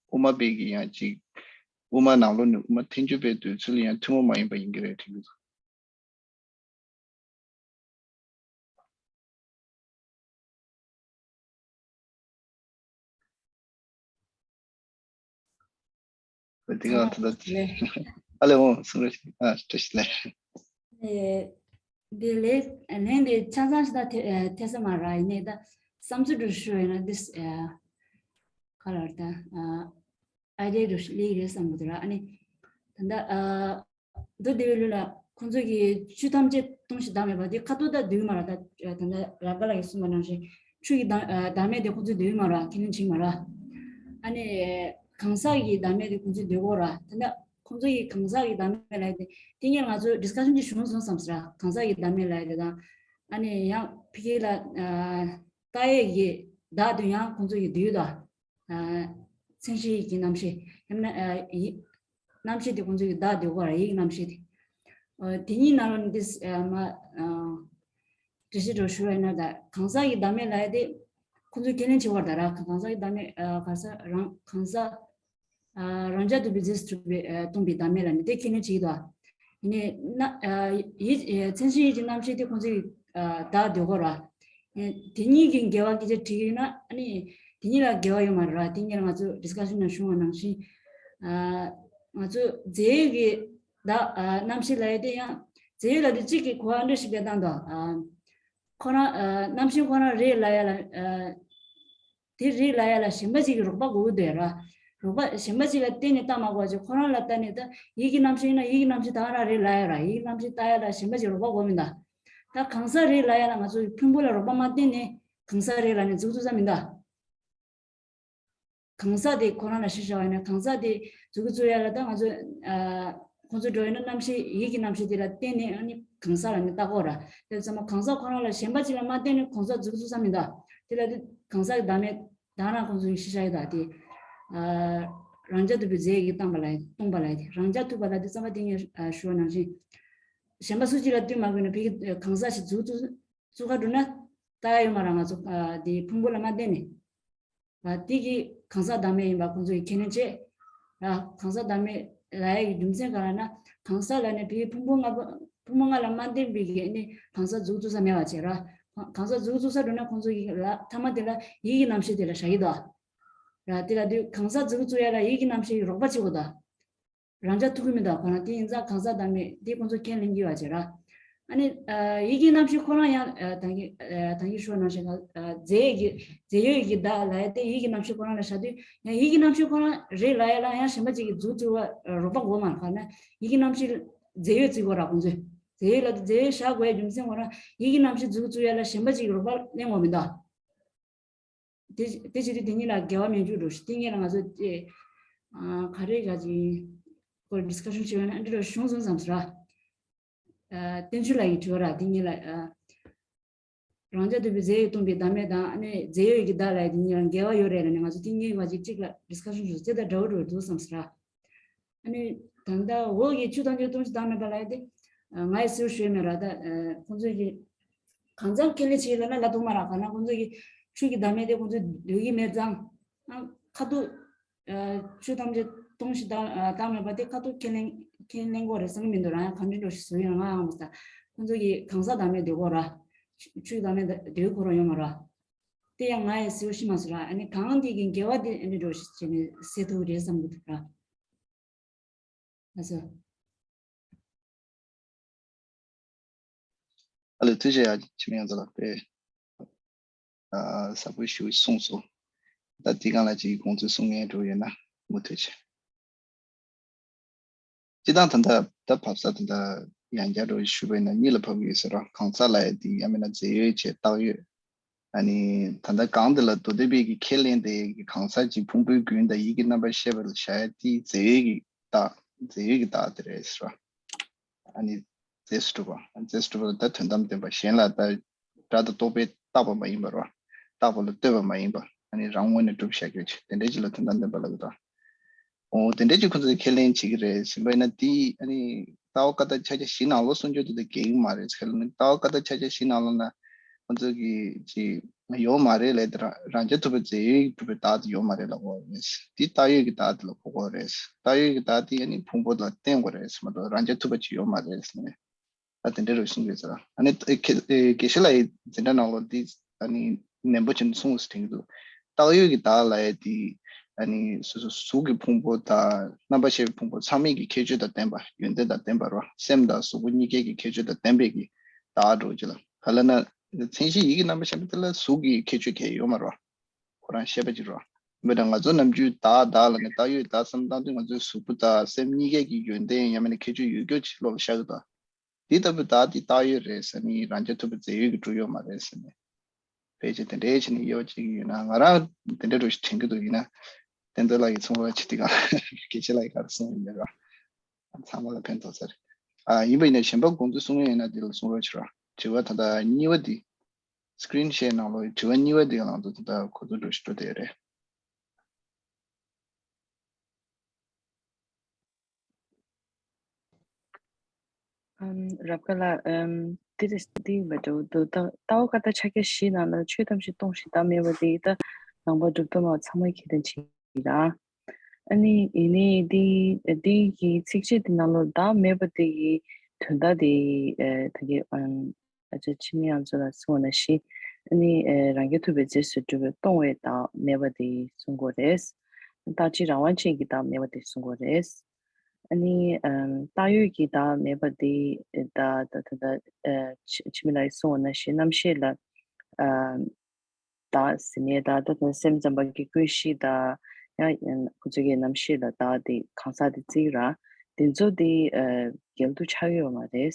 དབུ་མ་པའི་གི་ཡང་ཅིག་དབུ་མ་ནང་ལོགས་ནས་དབུ་མ་ཐལ་འགྱུར་བའི་འདོད་ཚུལ་ཡང་ཐུན་མོང་མ་ཡིན་པ་ཡིན་གྱི་རེད་དྲན་གྱི་འདུག་དེ་ག་ད་ལྟ་ཨ་ལས། ཨ་ལས་འོང་། གསུང་རོགས་ཞུ། ཨ། བཀྲ་ཤིས་བདེ་ལེགས། ཨེ། དེ་ལས་ལན་དེ་ཆ་ཚང་ཞིག་ད་ཐེ་ཨ་ཐེ་ས་མ་རག་ཡིན་ནའི་ད་བསམ་ཚུལ་འགྲོ་ཞུ་ཡིན་ན་འདི་ཨ་ག་ལ་རེད་ད། ཨ། ཨའི་ཌི་ཡ་འགྲོ་ཞིག་སླེབས་རེད་བསམ་གི་འདུག་ར། ཨ་ནི་ད་ལྟ་ཨ་མདོ་སྡེ་པའི་ལུགས་ལ་ཁོང་ཚོ་གིས་ཆོས་ཐམས་ཅད་སྟོང་ཞིང་བདག་མེད་པ་དེ་ཁ་ཐོག་ད་འདུག་མ་ར། ད་ད་ལྟ་རཱ་ག་ལགས་ཀྱིས་གསུངས་པ་ནང་བཞིན་ཆོས་ཀྱི་བདག་ཨ་བདག་མེད་དེ་ཁོང་ཚོས་འདུག་མ་ར། ཁས་ལེན་བྱེད་མ་ར། ཨ་ནི་གང་ཟག་གི་བདག་མེད་དེ་ཁོང་ཚོས་འདོད་གོ་ར། ད་ལྟ་ཁོང་ཚོ་ཡིས་གང་ཟག་གི་བདག་མེད་ལབ་ཡ་དེ། དེ་སྔོན་ང་ཚོ་ཌིས་ཀ་ཤན་ཅིག་བྱུང་སོང་བསམ་སོང་ར། གང་ཟག་གི་བདག་མེད་ལབ་ཡ་དེ་དང་། ཨ་ནི་ཡང་ཕ་གི་ལ་ཨ་བཏགས་ཡས་ཀྱི་བདག་དེ་ཡང་ཁོང་ཚོ་ཡིས་འདོད་ད། ཨ་མཚན་གཞི་ཡིད་ཀྱི་རྣམ་ཤེས། ཡང་ན་ཨ་ཡིད་རྣམ་ཤེས་དེ་ཁོང་ཚོ་ཡིས་བདག་འདོད་གོ་ར། ཡིད་ཀྱི་རྣམ་ཤེས་དེ། ཨ་དེ་གཉིས་ནང་ལོགས་ནས་འདི་ཨ་མ་ཨ་འགྲེལ་བཤད་འདྲ་ཞུ་བ་ཡིན་ན། ད་གང་ཟག་གི་བདག་མེད་ལབ་ཡ་དེ་ཁོང་ཚོས་ཁས་ལེན་བྱེད་ཀྱི་ཡོད་རེད་ད་ར། གང་ཟག་གི་བདག་མེད། ཨ་གང་ཟག་རང་གང་ཟག་ཨ་རང་རྐྱ་ཐུབ་པའི་རྫས་སུ་གྲུབ་པའི་ཨ་སྟོང་པའི་བདག་མེད་ལ་ནི་དེ་ཁས་ལེན་བྱེད་ཀྱི་འདུག་ཡིན་ནའི་ན་ཨ་ཡིད་ཨ་མཚན་གཞི་ཡིད་ཀྱི་རྣམ་ཤེས་དེ་ཁོང་ཚོས་ཨ་བདག་འདོད་ཀྱི་ཡོད་རེད། ཨ་དེ་གཉིས་ཀྱི་འགལ་བ་སྐད་ཆ་དྲིས་ཀྱི་ཡོད་ན། ཨ་ནི་དེ་གཉིས་ལ་འགལ་བ་ཡོད་མ་རེད་ར། དེ་གཉིས་ལ་ང་ཚོ་ཌིས་ཀ་ཤན་ནང་བྱུང་བ་ནང་བཞིན། ཨ་ང་ཚོ་རྫས་ཡོད་ཀྱི་བདག་ཨ་རྣམ་ཤེས་ལབ་ཡ་དེ་ཡང་རྫས་ཡོད་ལབ་དུས་གཅིག་གི་གོ་བ་འདྲ་ཞིག་སྤེལ་སྟངས་དང་། ཨ་ཁོ་རང་ཨ་རྣམ་ཤེས་ཁོ་རང་རེད་ལབ་ཡ་ལ། ཨ་དེ་རེད་ལབ་ཡ་ལ་གཞན་པ་ཅིག་གིས་རོགས་པ་དགོས་ཀྱི་འདུག་ར། རོགས་པ་གཞན་པ་ཅིག་ལ་བརྟེན་ནས་བཏགས་མ་དགོས་པ་བྱས། ཁོ་རང་ལ་བརྟེན་ནས། ད་ཡིད་ཀྱི་རྣམ་ཤེས་ཡིན་ན་ཡིད་ཀྱི་རྣམ་ཤེས་ད་ག་རང་རེད་ལབ་ཡ་ར། ཡིད་ཀྱི་རྣམ་ཤེས་བཏགས་ཡ་ལ་གཞན་པ་ཅིག་རོགས་པ་དགོས་མིན་ད། ད་གང་ཟག་རེད་ལབ་ཡ་ལ་ང་ཚོ་ཕུང་པོ་ལ་རོགས་པ་མ་བརྟེན་ནས་གང་ཟག་རེད་ལབ་ནས་འཛུགས་ཐུབ་ས་མིན་ད། གང་ཟག་དེ་ཁོ་རང་ལ་གཞི་བཞག་པ་ཡིན་ན། གང་ཟག་དེ་འཛུགས་ཀྱི་བཙུགས་ཡ་ལ་ད་ང་ཚོ་ཨ་ཁོང་ཚོ་འགྲོ་ཡིན་ན་རྣམ་ཤེས་ཡིད་ཀྱི་རྣམ་ཤེས་དེ་ལ་བརྟེན་ནས་ཨ་ནི་གང་ཟག་ལ་ནི་བཏགས་ཀྱི་ཡོད་ར། དེ་ཚང་མ་གང་ཟག་ཁོ་རང་ལ་གཞན་པ་ཅིག་ལ་མ་བརྟེན་ནས་གང་ཟག་འཛུགས་ཀྱི་བཙུགས་ས་མིན་ད། དེ་ལ་དེ་གང་ཟག་གི་བདག་མེད་ད་ག་རང་ཁོང་ཚོ་གི་གཞི་བཞག་ཡོད་ད། དེ་ཨ་རང་རྐྱ་ཐུབ་པའི་རྫས་ཀྱིས་བཏང་པ་ལ་སྟོང་པ་ལ། དེ་རང་རྐྱ་ཐུབ་པ་ལ་དེ་ཚང་མ་དེ་ངས་ཨ་ཞུ་བ་ནང་བཞིན། གཞན་པ་སུ་གཅིག་ལ་ལྟོས་མ་དགོས་ནས་ཕ་གི་གང་ཟག་ཞིག་འཛུགས་བཙུགས་བཙུགས་ག་འགྲོ་ན་བཏགས་ཡ་ཡོད་མ་ར། ང་ཚོ་ཨ་དེ་ཕུང་པོ་ལ་མ་བརྟེན་ནས། ཨ་དེ་གི་གང་ཟག་བདག་མེད་ཡིན་པ་ཁོང་ཚོ་གིས་ཁས་ལེན་བྱེད་ར། གང་ཟག་བདག་མེད་ལབ་ཡ་གི་རྒྱུ་མཚན་ག་རེ་ན། གང་ཟག་ལ་ནི་ཕ་གི་ཕུང་པོ་ལྔ་པོ་ཕུང་པོ་ལྔ་ལ་མ་བརྟེན་པའི་གི་ནི་གང་ཟག་འཛུགས་བཙུགས་ས་མེད་པ་བྱས་ར། གང་ཟག་འཛུགས་བཙུགས་ས་འགྲོ་ན་ཁོང་ཚོ་གི་ལ་མཐའ་མ་དེ་ལ་ཡིད་ཀྱི་རྣམ་ཤེས་དེ་ལ་བཞག་གི་འདུག་ར། དེ་ལ་དུས་གང་ཟག་འཛུགས་བཙུགས་ཡ་ལ་ཡིད་ཀྱི་རྣམ་ཤེས་ཀྱིས་རོགས་པ་བྱེད་དགོས་འདུག་རང་རྐྱ་ཐུབ་ཀྱི་མི་འདུག་ཁོ་རང་དེ་ཡིན་ཙང་གང་ཟག་བདག་མེད་དེ་ཁོང་ཚོ་ཁས་ལེན་གྱི་ཡོད་པ་བྱས་ར། ཨ་ནི་ཨ་ཡིད་ཀྱི་རྣམ་ཤེས་ཁོ་རང་ཡང་ཨ་ད་གིན་ཨ་ད་གིན་ཞུས་པ་ནང་བཞིན་ཨ་རྫས་ཀྱི་རྫས་ཡོད་ཀྱི་བདག་ལབ་ཡ་དེ་ཡིད་ཀྱི་རྣམ་ཤེས་ཁོ་རང་ལ་བཞག་དུས། ཡང་ཡིད་ཀྱི་རྣམ་ཤེས་ཁོ་རང་རེད་ལབ་ཡ་ལ་ཡང་གཞན་པ་ཅིག་གིས་འཛུགས་བཙུགས་པ་རོགས་པ་དགོས་མ་རེད། ག་ན་ཡིད་ཀྱི་རྣམ་ཤེས་རྫས་ཡོད་བརྩི་དགོས་ར་ཁོང་ཚོས། རྫས་ཡོད་ལབ་དུས་རྫས་ཡོད་བཞག་དགོས་ཡ་རྒྱུ་མཚན་ཁོ་རང་ཡིད་ཀྱི་རྣམ་ཤེས་འཛུགས་བཙུགས་ཡ་ལ་གཞན་པ་ཅིག་གིས་རོགས་པ་ལེན་དགོས་མི་འདུག་དེ་དེ་བྱེད་དུས་དེ་གཉིས་ལ་འགལ་བ་མི་འཇུག་འགྲོ་ཞིག་དེ་གཉིས་ལ་ང་ཚོ་དེ་ཨ་ག་རེ་ག་ཅིག་སྐོར་ཌིས་ཀ་ཤན་བྱེད་ཡོད་ན་འདི་འདྲ་བྱུང་སོང་བསམ་སོང་ར། བསྟན་ཆོས་ལགས་ཀྱི་དྲི་བ་ར་དེ་གཉིས་ལ། རང་རྐྱ་ཐུབ་པའི་རྫས་ཡོད་སྟོང་པའི་བདག་མེད་དང་ཨ་ནི་རྫས་ཡོད་ཀྱི་བདག་ལབ་ཡ་དེ་གཉིས་ལ་འགལ་བ་ཡོད་རེད་ལབ་ནས་ང་ཚོ་དེ་གཉིས་བར་གཅིག་གཅིག་ལ་ཌིས་ཀ་ཤན་བྱུང་སོང་། དེ་དང་འདྲ་བོ་འགྲོ་འདུག་བསམ་སོང་ར། ཨ་ནི་ད་ལྟ་འོག་གི་ཆོས་ཐམས་ཅད་སྟོང་ཞིང་བདག་མེད་པ་ལབ་ཡ་དེ། ང་ཡི་སེའུ་ཞུས་མེད་ར་ད། ཁོང་ཚོས་ཀྱི་གང་ཚང་ཁས་ལེན་བྱེད་ལབ་ན་ལབ་ཐུབ་མ་ར་ག་ན་ཁོང་ཚོས་ཀྱི་ཆོས་ཀྱི་བདག་མེད་དེ་ཁོང་ཚོས་འདོད་ཀྱི་མེད་ཙང་། ཁ་ཐུག་ཆོས་ཐམས་ཅད་སྟོང་ཞིང་བདག་བདག་མེད་པ་དེ་ཁ་ཐུག་ཁས་ལེན་ཁས་ལེན་དགོས་རེད་བསམ་གྱི་མི་འདུག་ར། ཡང་གང་འདྲ་འགྲོ་ཞིག་བཟོ་ཡོད་ང་ཨང་མ་ས། ཁོང་ཚོ་གི་གང་ཟག་བདག་མེད་འདོད་དགོས་ར། ཆོས་བདག་མེད་འདོད་ཁོ་རང་ཡོད་མ་ར། དེ་ཡང་ང་ཡི་སེའུ་ཤི་མ་སོང་ར། ཨ་ནི་གང་དེ་གི་འགལ་བ་དེ་ཨ་ནི་འགྲོ་ཞིག་བྱས་ནས་སེལ་ཐུབ་རེད་བསམ་གྱི་འདུག་ར། ལགས་སོ། ཨ་ལས་ཐུགས་རྗེ་ཆེ་ཡ་ཆི་མི་ཡང་ཚ་ལགས་པས། ཨ་ཟབ་པོ་ཞུ་གསུངས་སོ། ད་དེ་གང་ལ་ཅིག་དགོངས་ཚུལ་གསུང་མཁན་འགྲོ་ཡོད་ན་མུ་མཐུད་བྱས། སྤྱི་བཏང་ད་ལྟ་ད་བབས་ས་ད་ལྟ་ཡང་བསྐྱར་འགྲོ་ཞུ་བས་ན་གཉིས་ལ་ཕབ་ཡོད་ཟེར་རོ། གང་ཟག་ལབ་ཡ་དེ་ཡང་མིན་ན་རྫས་ཡོད་བྱས་བཏགས་ཡོད། ཨ་ནི་ད་ལྟ་གང་དེ་ལ་མདོ་སྡེ་པའི་གི་ཁས་ལེན་དེ་གི་གང་ཟག་ཅིག་ཕུང་པོའི་རྒྱུན་དང་ཡིད་ཀྱི་རྣམ་པར་ཤེས་པ་ལ་བཞག་ཡ་དེ་རྫས་ཡོད་ཀྱི་བདག་རྫས་ཡོད་ཀྱི་བདག་དེ་རེད་ཟེར་བ། ཨ་ནི་རྫས་སུ་གྲུབ་པ། རྫས་སུ་གྲུབ་པ་ལ་ད་དོན་དམ་བདེན་པ་གཞན་ལ་ད་སྒྲ་དང་རྟོག་པས་བཏགས་པ་མ་ཡིན་པ་རེད་བ། བཏགས་པ་ལ་ལྟོས་པ་མ་ཡིན་པ། ཨ་ནི་རང་ངོས་ནས་གྲུབ་བཞག་རྒྱུ་ཅིག་དེ་འདྲའི་ཅིག་ལ་དོན་དམ་བདེན་པ་ལབ་ཀྱི་འདུག་འོ་དེ་འདྲའི་ཅིག་ཁོ་ཚོས་ཁས་ལེན་བྱེད་ཀྱི་རེད་ཟེར་བས་ན། དེ་ཨ་ནི་ལྟ་བ་བཀའ་རྟགས་ཕྱག་རྒྱ་བཞི་ནང་ལོགས་གསུང་རྒྱུ་དེ་འགལ་གྱི་མ་རེད་ཟེར་ལ་ནི། ལྟ་བ་བཀའ་རྟགས་ཕྱག་རྒྱ་བཞི་ནང་ལོགས་ན་ཁོ་ཚོས་ཀྱི་ཅིག་ཡོད་མ་རེད་ལབ་དེ་རང་རང་རྐྱ་ཐུབ་པའི་རྫས་ཡོད་ཀྱིས་གྲུབ་པའི་བདག་དེ་ཡོད་མ་རེད་ལབ་ཀྱི་ཡོད་རེད། དེ་བཏགས་ཡོད་ཀྱི་བདག་དེ་ལ་གོ་དགོས་རེད། བཏགས་ཡོད་ཀྱི་བདག་དེ་ཨ་ནི་ཕུང་པོ་ལ་བརྟེན་དགོས་རེད་མ་གཏོགས་རང་རྐྱ་ཐུབ་པ་ཅིག་ཡོད་མ་རེད་ཟེར་ནས། ད་དེ་འདྲ་རུ་གསུང་གི་ཟེར། ཨ་ནི་དགེ་བཤེས་ལགས་ཡི་འཛིན་གྲྭ་ནང་ལོགས་འདི་ཨ་ནི་ནན་པོ་བྱས་ནས་གསུངས་ཟེར་དྲན་གྱི་འདུག་བཏགས་ཡོད་ཀྱི་བདག་ལབ་ཡ་དེ་ཨ་ནི་སོ་སོ་གཟུགས་ཀྱི་ཕུང་པོ་དང་རྣམ་པར་ཤེས་པའི་ཕུང་པོ་ཚང་མའི་གི་ཁྱད་ཆོས་དང་ལྡན་པ། ཡོན་ཏན་དང་ལྡན་པ་རེད་བ། སེམས་དང་གཟུགས་པོ་གཉིས་ཀའི་གི་ཁྱད་ཆོས་དང་ལྡན་པའི་གི་བདག་འགྲོ་གི་ལ། ག་ལ་ན་མཚན་གཞི་ཡིད་ཀྱི་རྣམ་པར་ཤེས་པ་དེ་ལ་གཟུགས་ཀྱི་ཁྱད་ཆོས་གང་ཡང་ཡོད་མ་རེད་བ། ཁོ་རང་ཤེས་པ་ཅིག་རེད་བ། མི་དང་ང་ཚོ་ནམ་རྒྱུན་བདག་བདག་ལ་ནི་བཏགས་ཡོད་བདག་བསམ་བཏང་དུས་ང་ཚོའི་གཟུགས་པོ་དང་སེམས་གཉིས་ཀའི་གི་ཡོན་ཏན་ཡང་མིན་ན་ཁྱད་ཆོས་ཡོད་རྒྱུ་ཅིག་བློ་ལ་ཤར་གི་འདུག་དེ་ལྟ་བུའི་བདག་དེ་བཏགས་ཡོད་རེད་ཟེར་ནས་རང་རྐྱ་ཐུབ་པའི་རྫས་ཡོད་ཀྱིས་གྲུབ་ཡོད་མ་རེད་ཟེར་ནས། ཕལ་ཆེར་དེ་འདྲའི་བྱས་ནས་དབྱེ་བ་ཕྱེ་གི་ཡོད་ན། ང་རང་དེ་འདྲ་འདྲ་ཞིག་དྲན་གྱི་འདུག་ཡིན་ན་བསྟན་འཛིན་ལགས་ཀྱིས་གསུང་རོགས་བྱེད་དེ་ག་དགེ་བཤེས་ལགས་ཀྱིས་ག་རེ་གསུངས་ཡོད་མེད་ར། ཚང་མ་ལ་ཕན་ཐོགས་ས་རེད། ཨ་ཡིན་པ་ཡིན་ན་གཞན་པ་དགོངས་ཚུལ་གསུང་ཡོད་ན་དེ་ལ་གསུང་རོགས་བྱེད་ར། དྲི་བ་ད་ལྟ་གཉིས་པ་འདི། སི་ཀི་རིན་ཤེར་ནང་ལོགས་དྲི་བ་གཉིས་པ་འདི་ལ་ང་ཚོ་ད་ལྟ་གོ་ཚོད་འདྲ་ཞིག་འགྲོ་བསྡད་ཡོད་རེད། ཨམ། རབ་དགའ་ལགས། ཨམ། འདི་རེད། འདི་མ་འགྲོ་འདུག་ད་ལྟ་བ་བཀའ་རྟགས་ཕྱག་རྒྱ་བཞི་ནང་ལ་ཆོས་ཐམས་ཅད་སྟོང་ཞིང་བདག་མེད་པ་དེ་ད་ནང་པ་གྲུབ་མཐའ་སྨྲ་བ་ཚང་མས་ཁས་ལེན་བྱེད་ཀྱི་རེད། ཨ་ནི་ཡིན་ནའི་འདི་འདི་གི་ཚིགས་བཅད་འདི་ནང་ལ་བདག་མེད་པ་དེ་གི་དོན་དག་དེ་ཨ་ད་གི་ཨམ། ཨ་ཅག་འཆི་མེད་ཨ་མཚོ་ལགས་གསུངས་པ་ནང་བཞིན། ཨ་ནི་ཨེ་རང་རྐྱ་ཐུབ་པའི་རྫས་སུ་གྲུབ་པའི་སྟོང་པའི་བདག་མེད་པ་དེ་གསུང་དགོས་རེད། རྟག་གཅིག་རང་དབང་ཅན་གྱི་བདག་མེད་པ་དེ་གསུང་དགོས་རེད། ཨ་ནི་ཨམ། བཏགས་ཡོད་ཀྱི་བདག་མེད་པ་དེ་ད་ད་ད་ད་ཨེ་འཆི་འཆི་མེད་ལགས་ཀྱིས་གསུངས་པ་ནང་བཞིན་རྣམ་ཤེས་ལ་ཨམ། བདག་ཟེར་ནས་ད་ལྟ་དང་སེམས་ཙམ་པ་གི་ཀུན་གཞི་དང་ཡང་ཁོ་ཚོ་གི་རྣམ་ཤེས་ལ་བདག་དེ་གང་ཟག་དེ་བརྩི་ར། དེ་ཚོ་དེ་ཨ་འགལ་འདུ་ཆགས་ཡོད་མ་རེད།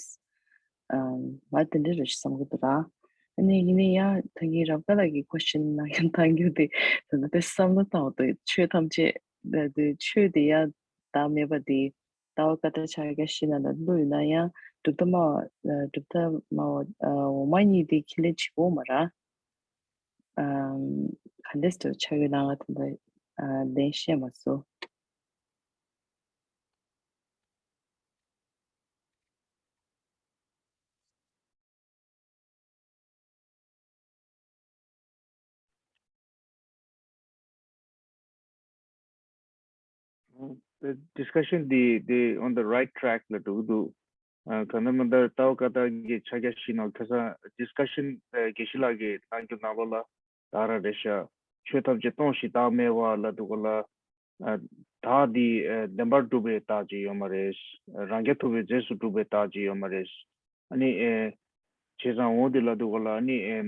ཨ་ང་དེ་འདྲ་རེད་བསམ་གི་འདུག་ར། ཨ་ནི་ཡིན་ནའི་ཡང་ད་གིན་རབ་དགའ་ལགས་ཀྱི་ཀོ་ཤན་ནང་ཡང་བཏང་རྒྱུ་དེ་ད་ལྟ་དེ་བསམ་བློ་བཏང་བ་དང་ཆོས་ཐམས་ཅད་ད་དེ་ཆོས་དེ་ཡང་བདག་མེད་པ་དེ། ལྟ་བ་བཀའ་རྟགས་ཕྱག་རྒྱ་བཞི་ནང་ལ་བླུགས་ཡོད་ན་ཡང་གྲུབ་མཐའ་སྨྲ་བ་གྲུབ་མཐའ་སྨྲ་བ་འོག་མ་གཉིས་དེ་ཁས་ལེན་བྱེད་དགོས་མ་རེད། ཨམ། ག་འདྲས་འདྲ་ཆགས་ཡོད་ན་ང་ད་ལྟ་ཨ་ལན་ཤེས་མ་སོང་། The discussion འདི་འདི་on the right track ལ་འགྲོ་གི་འདུག་ཨ་གང་ལྟར་མིན་ལྟར་ལྟ་བ་བཀའ་རྟགས་ཀྱི་ཕྱག་རྒྱ་བཞི་ནང་ཁ་སང་discussion ཨ་དགེ་བཤེས་ལགས་ཀྱིས་གནང་རྒྱུ་ནང་ལོགས་ལ་ད་ར་རེད་ཤག་ཆོས་ཐམས་ཅད་སྟོང་ཞིང་བདག་མེད་པ་ལ་འདུག་ག་ལ། ཨ་བདག་འདི་ཨ་བདེན་པར་གྲུབ་པའི་བདག་ཅིག་ཡོད་མ་རེད། རང་རྐྱ་ཐུབ་པའི་རྫས་སུ་གྲུབ་པའི་བདག་ཅིག་ཡོད་མ་རེད། ཨ་ནི་ཨེ་བྱས་ཙང་འོ་དེ་ལ་འདུག་ག་ལ་ཨ་ནི་ཨེ་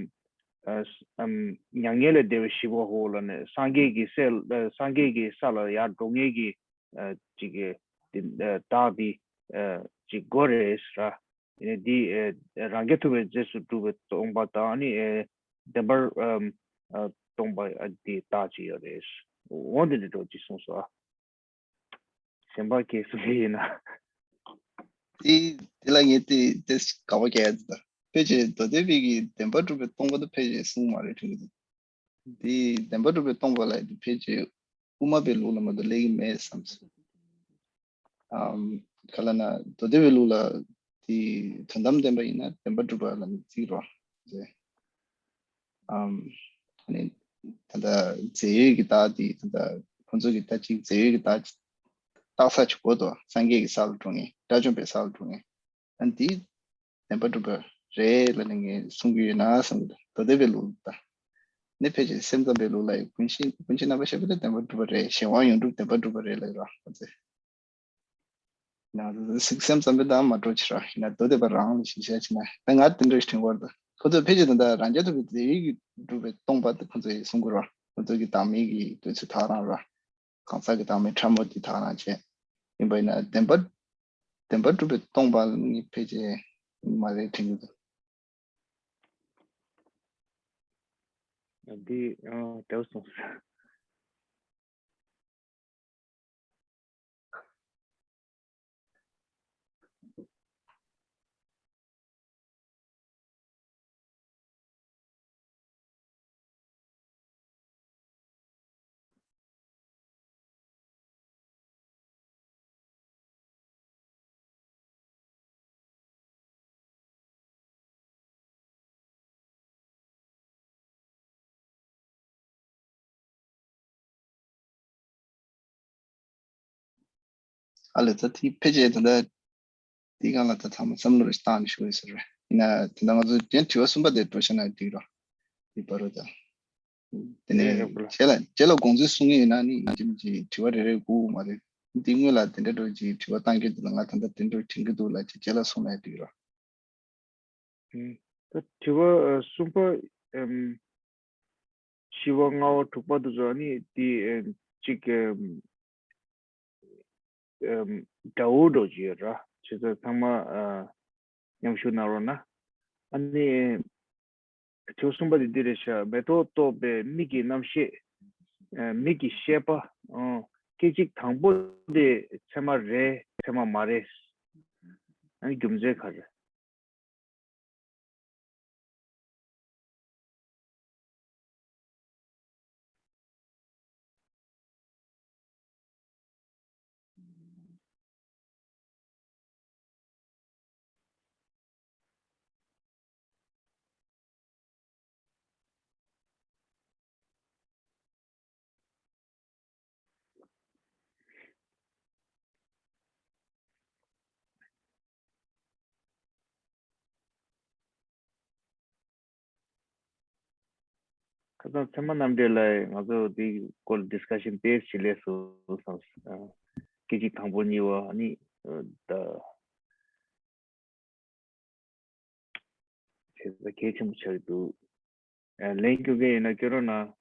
ཨ་ཨམ་མྱ་ངན་ལས་འདས་པའི་ཞི་བ་འོ་ལ་ནི་སངས་རྒྱས་ཀྱི་སྲས་ཨ་སངས་རྒྱས་ཀྱི་ས་ལ་ཡར་འགྲོ་མཁན་གྱི་ཨ་ཅིག་གི་དེ་ཨ་བདག་འདི་ཨ་ཅིག་དགོས་རེད་ཟེར། ཨེ་འདི་ཨེ་རང་རྐྱ་ཐུབ་པའི་རྫས་སུ་གྲུབ་པའི་སྟོང་པ་དང་ཨ་ནི་ཨེ་བདེན་པར་ཨམ་ཨ་སྟོང་པ་ཨ་འདི་བདག་ཅིག་ཡོད་རེད། འོ་འདི་འདྲ་འགྲོ་ཅིག་གསུངས་སོ། གཞན་པ་གས་སུ་ལས་ཡིན་ན། དེ་ དེ་ལ་ངས་དེ་དེ་དགག་པ་རྒྱག་ཡ་དེ་དང་། ཕལ་ཆེར་མདོ་སྡེ་པའི་གི་བདེན་པར་གྲུབ་པའི་སྟོང་པ་དེ་ཕལ་ཆེར་གསུངས་མ་རེད་དྲན་གྱི་འདུག་དེ་བདེན་པར་གྲུབ་པའི་སྟོང་པ་ལ་དེ་ཕལ་ཆེར་དབུ་མ་པའི་ལུགས་ལ་མ་གཏོགས་སླེབས་ཀྱི་མེད་བསམ་སོང་། ཨམ། ག་ལ་ན་མདོ་སྡེ་པའི་ལུགས་ལ་དེ་དོན་དམ་བདེན་པ་ཡིན་ན་བདེན་པར་གྲུབ་པ་ལ་ནི་བརྩི་རོགས་ཟེར། ཨམ། ཨ་ནི་ད་ལྟ་རྫས་ཡོད་ཀྱི་རྟགས་དེ་ད་ལྟ་ཁོང་ཚོ་གི་ལྟ་ཅིག་རྫས་ཡོད་ཀྱི་རྟགས་རྟགས་ས་ཆུ་བོ་དོ་སངས་རྒྱས་ཀྱི་ས་ལ་འགྲོ་ངེས། དགྲ་བཅོམ་པའི་ས་ལ་འགྲོ་ངེས། ཨ་ནི་དེ་བདེན་པར་གྲུབ་པ་རེད་ལ་ནི་ངས་གསུང་གི་ཡོད་ན་བསམ་གི་འདུག་མདོ་སྡེ་པའི་ལུགས་ལ་ད། ནི་ཕལ་ཆེར་སེམས་ཙམ་པའི་ལུགས་ལ་ཡང་ཀུན་གཞི་ཀུན་གཞི་རྣམ་པར་ཤེས་པ་དེ་བདེན་པར་གྲུབ་པ་རེད། གཞན་དབང་ཡོངས་གྲུབ་བདེན་པར་གྲུབ་པ་རེད་ལ་ཡོད་ར་ཁོ་ཚོས། ན་སེམས་ཙམ་པའི་དང་མ་འགྲོ་ཕྱིར་ར་ཡིན་ན་མདོ་སྡེ་པ་རང་ལ་ཞིག་བཤད་ཕྱིན་ན་ད་ང་དེ་འདྲ་ཞིག་དྲན་གོ་ར། ད་ཁོ་ཚོས་ཕལ་ཆེར་ད་ལྟ་རང་རྒྱལ་ཐོབ་པའི་རྫས་ཡོད་ཀྱིས་གྲུབ་པའི་སྟོང་པ་དེ་ཁོ་ཚོས་གསུང་གི་ར། ཁོ་ཚོ་གི་བདག་མེད་ཀྱི་འདོད་ཚུལ་ད་རང་ར། གང་ཟག་གི་བདག་མེད་ཕྲ་མོ་དེ་དག་རང་བྱས། ཡིན་པ་ཡིན་ན་བདེན་པ། བདེན་པར་གྲུབ་པའི་སྟོང་པ་ནི་ཕལ་ཆེར་མ་རེད་དྲན་གྱི་འདུག་འདི་ཨ་དེ་བ་སོང་། ཨ་ལས་ད་དེ་ཕལ་ཆེར་ད་ལྟ་དེའི་སྒང་ལ་ད་ཚང་མ་བསམ་བློ་རེ་བཏང་ནས་ཞུ་ཡི་ཟེར་བས། ཡིན་ན་ད་ལྟ་ང་ཚོ་རྒྱན་དྲི་བ་གསུམ་པ་དེ་འགྲོ་བྱ་ན་འགྲིག་རོགས། དེ་བར་དུ་ད། དེ་ནས་རེད་རེད་རྗེས་ལ་རྗེས་ལ་དགོངས་ཚུལ་གསུང་ངེས་ཡིན་ན་ནི་ཡིན་གཅིག་མིན་གཅིག་དྲི་བ་རེ་རེ་དགོས་མ་རེད། འདི་སྔོན་ལ་དེ་འདྲ་འགྲོ་ཅིག་དྲི་བ་བཏང་གི་འདུག་ལ་ང་ད་ལྟ་དེ་འགྲོ་དྲན་གི་འདུག་ལ་ཅིག་རྗེས་ལ་གསུང་ན་འགྲིག་རོགས། ད་དྲི་བ་གསུམ་པ། བཞི་པ་ལྔ་པ་དྲུག་པ་དེ་ཚོ་ནི་དེ་གཅིག་འདྲ་བོ་འགྲོ་གི་ཡོད་ར། བྱས་ཙང་ཚང་མ་མཉམ་ཞུགས་གནང་རོགས་གནང་། ཨ་ནི་དྲི་བ་གསུམ་པ་དེ་འདི་རེད་ཤག་མེ་ཏོག་རྟོགས་པའི་མིག་གི་རྣམ་ཤེས། མིག་གི་ཤེས་པ། སྐད་ཅིག་དང་པོ་དེ་ཚད་མ་རེད་ཚད་མ་མ་རེད། ཨ་ནི་རྒྱུ་མཚན་ག་རེ། ཁ་སང་ཚད་མ་རྣམ་འགྲེལ་ལ་ང་ཚོ་འདི་སྐོར་ཌིསི་ཀ་ཤན་དཔེ་ཞིག་ལས་སོང་བསམ། སྐད་ཅིག་དང་པོ་གཉིས་པ་ནི་ད། བྱས་ཙང་གལ་ཆེན་པོ་ཆགས་ཀྱི་འདུག་ལན་སྐྱོན་མཁན་ཡོད་ན་སྐྱོན་རོགས་གནང་།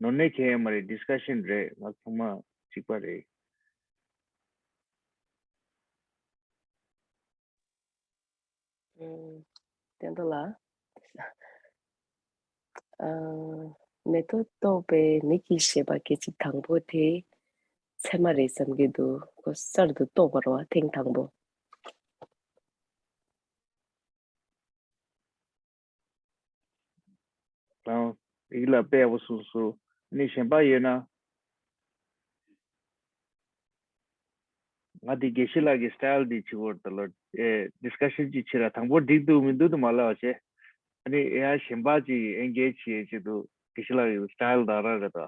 ནོར་ནས་མཁན་ཡོད་མ་རེད། ཌིསི་ཀ་ཤན་རེད། ང་ཚང་མ་གཅིག་པ་རེད། ཨུམ། བསྟན་རྡོར་ལགས། ཨ། མེ་ཏོག་རྟོགས་པའི་མིག་གི་ཤེས་པ་སྐད་ཅིག་དང་པོ་དེ་ཚད་མ་རེད་བསམ་གྱི་འདུག་ཁོ་གསར་དུ་རྟོགས་པ་རེད་བ་ཐེངས་དང་པོ། རང་རིགས་ལ་དཔེ་ཡག་པོ་གསུངས་སོང་། ཨ་ནི་གཞན་པ་ཡོད་ན། ང་དེ་དགེ་བཤེས་ལགས་ཀྱི་སི་ཊལ་དེ་བྱེད་དགོས་རེད་ད་ལོ། ཨེ་ཌིསི་ཀ་ཤན་ཅིག་བྱེད་ར། དང་པོ་འགྲིག་འདུག་མི་འདུག་དེ་མ་ལབ་བྱས། ཨ་ནི་ཡང་གཞན་པ་ཅིག་ཨེན་གེཇ་བྱེད་ཡས་ཆེད་དུ་དགེ་བཤེས་ལགས་ཀྱི་སི་ཊལ་དང་ར་རེད་ད།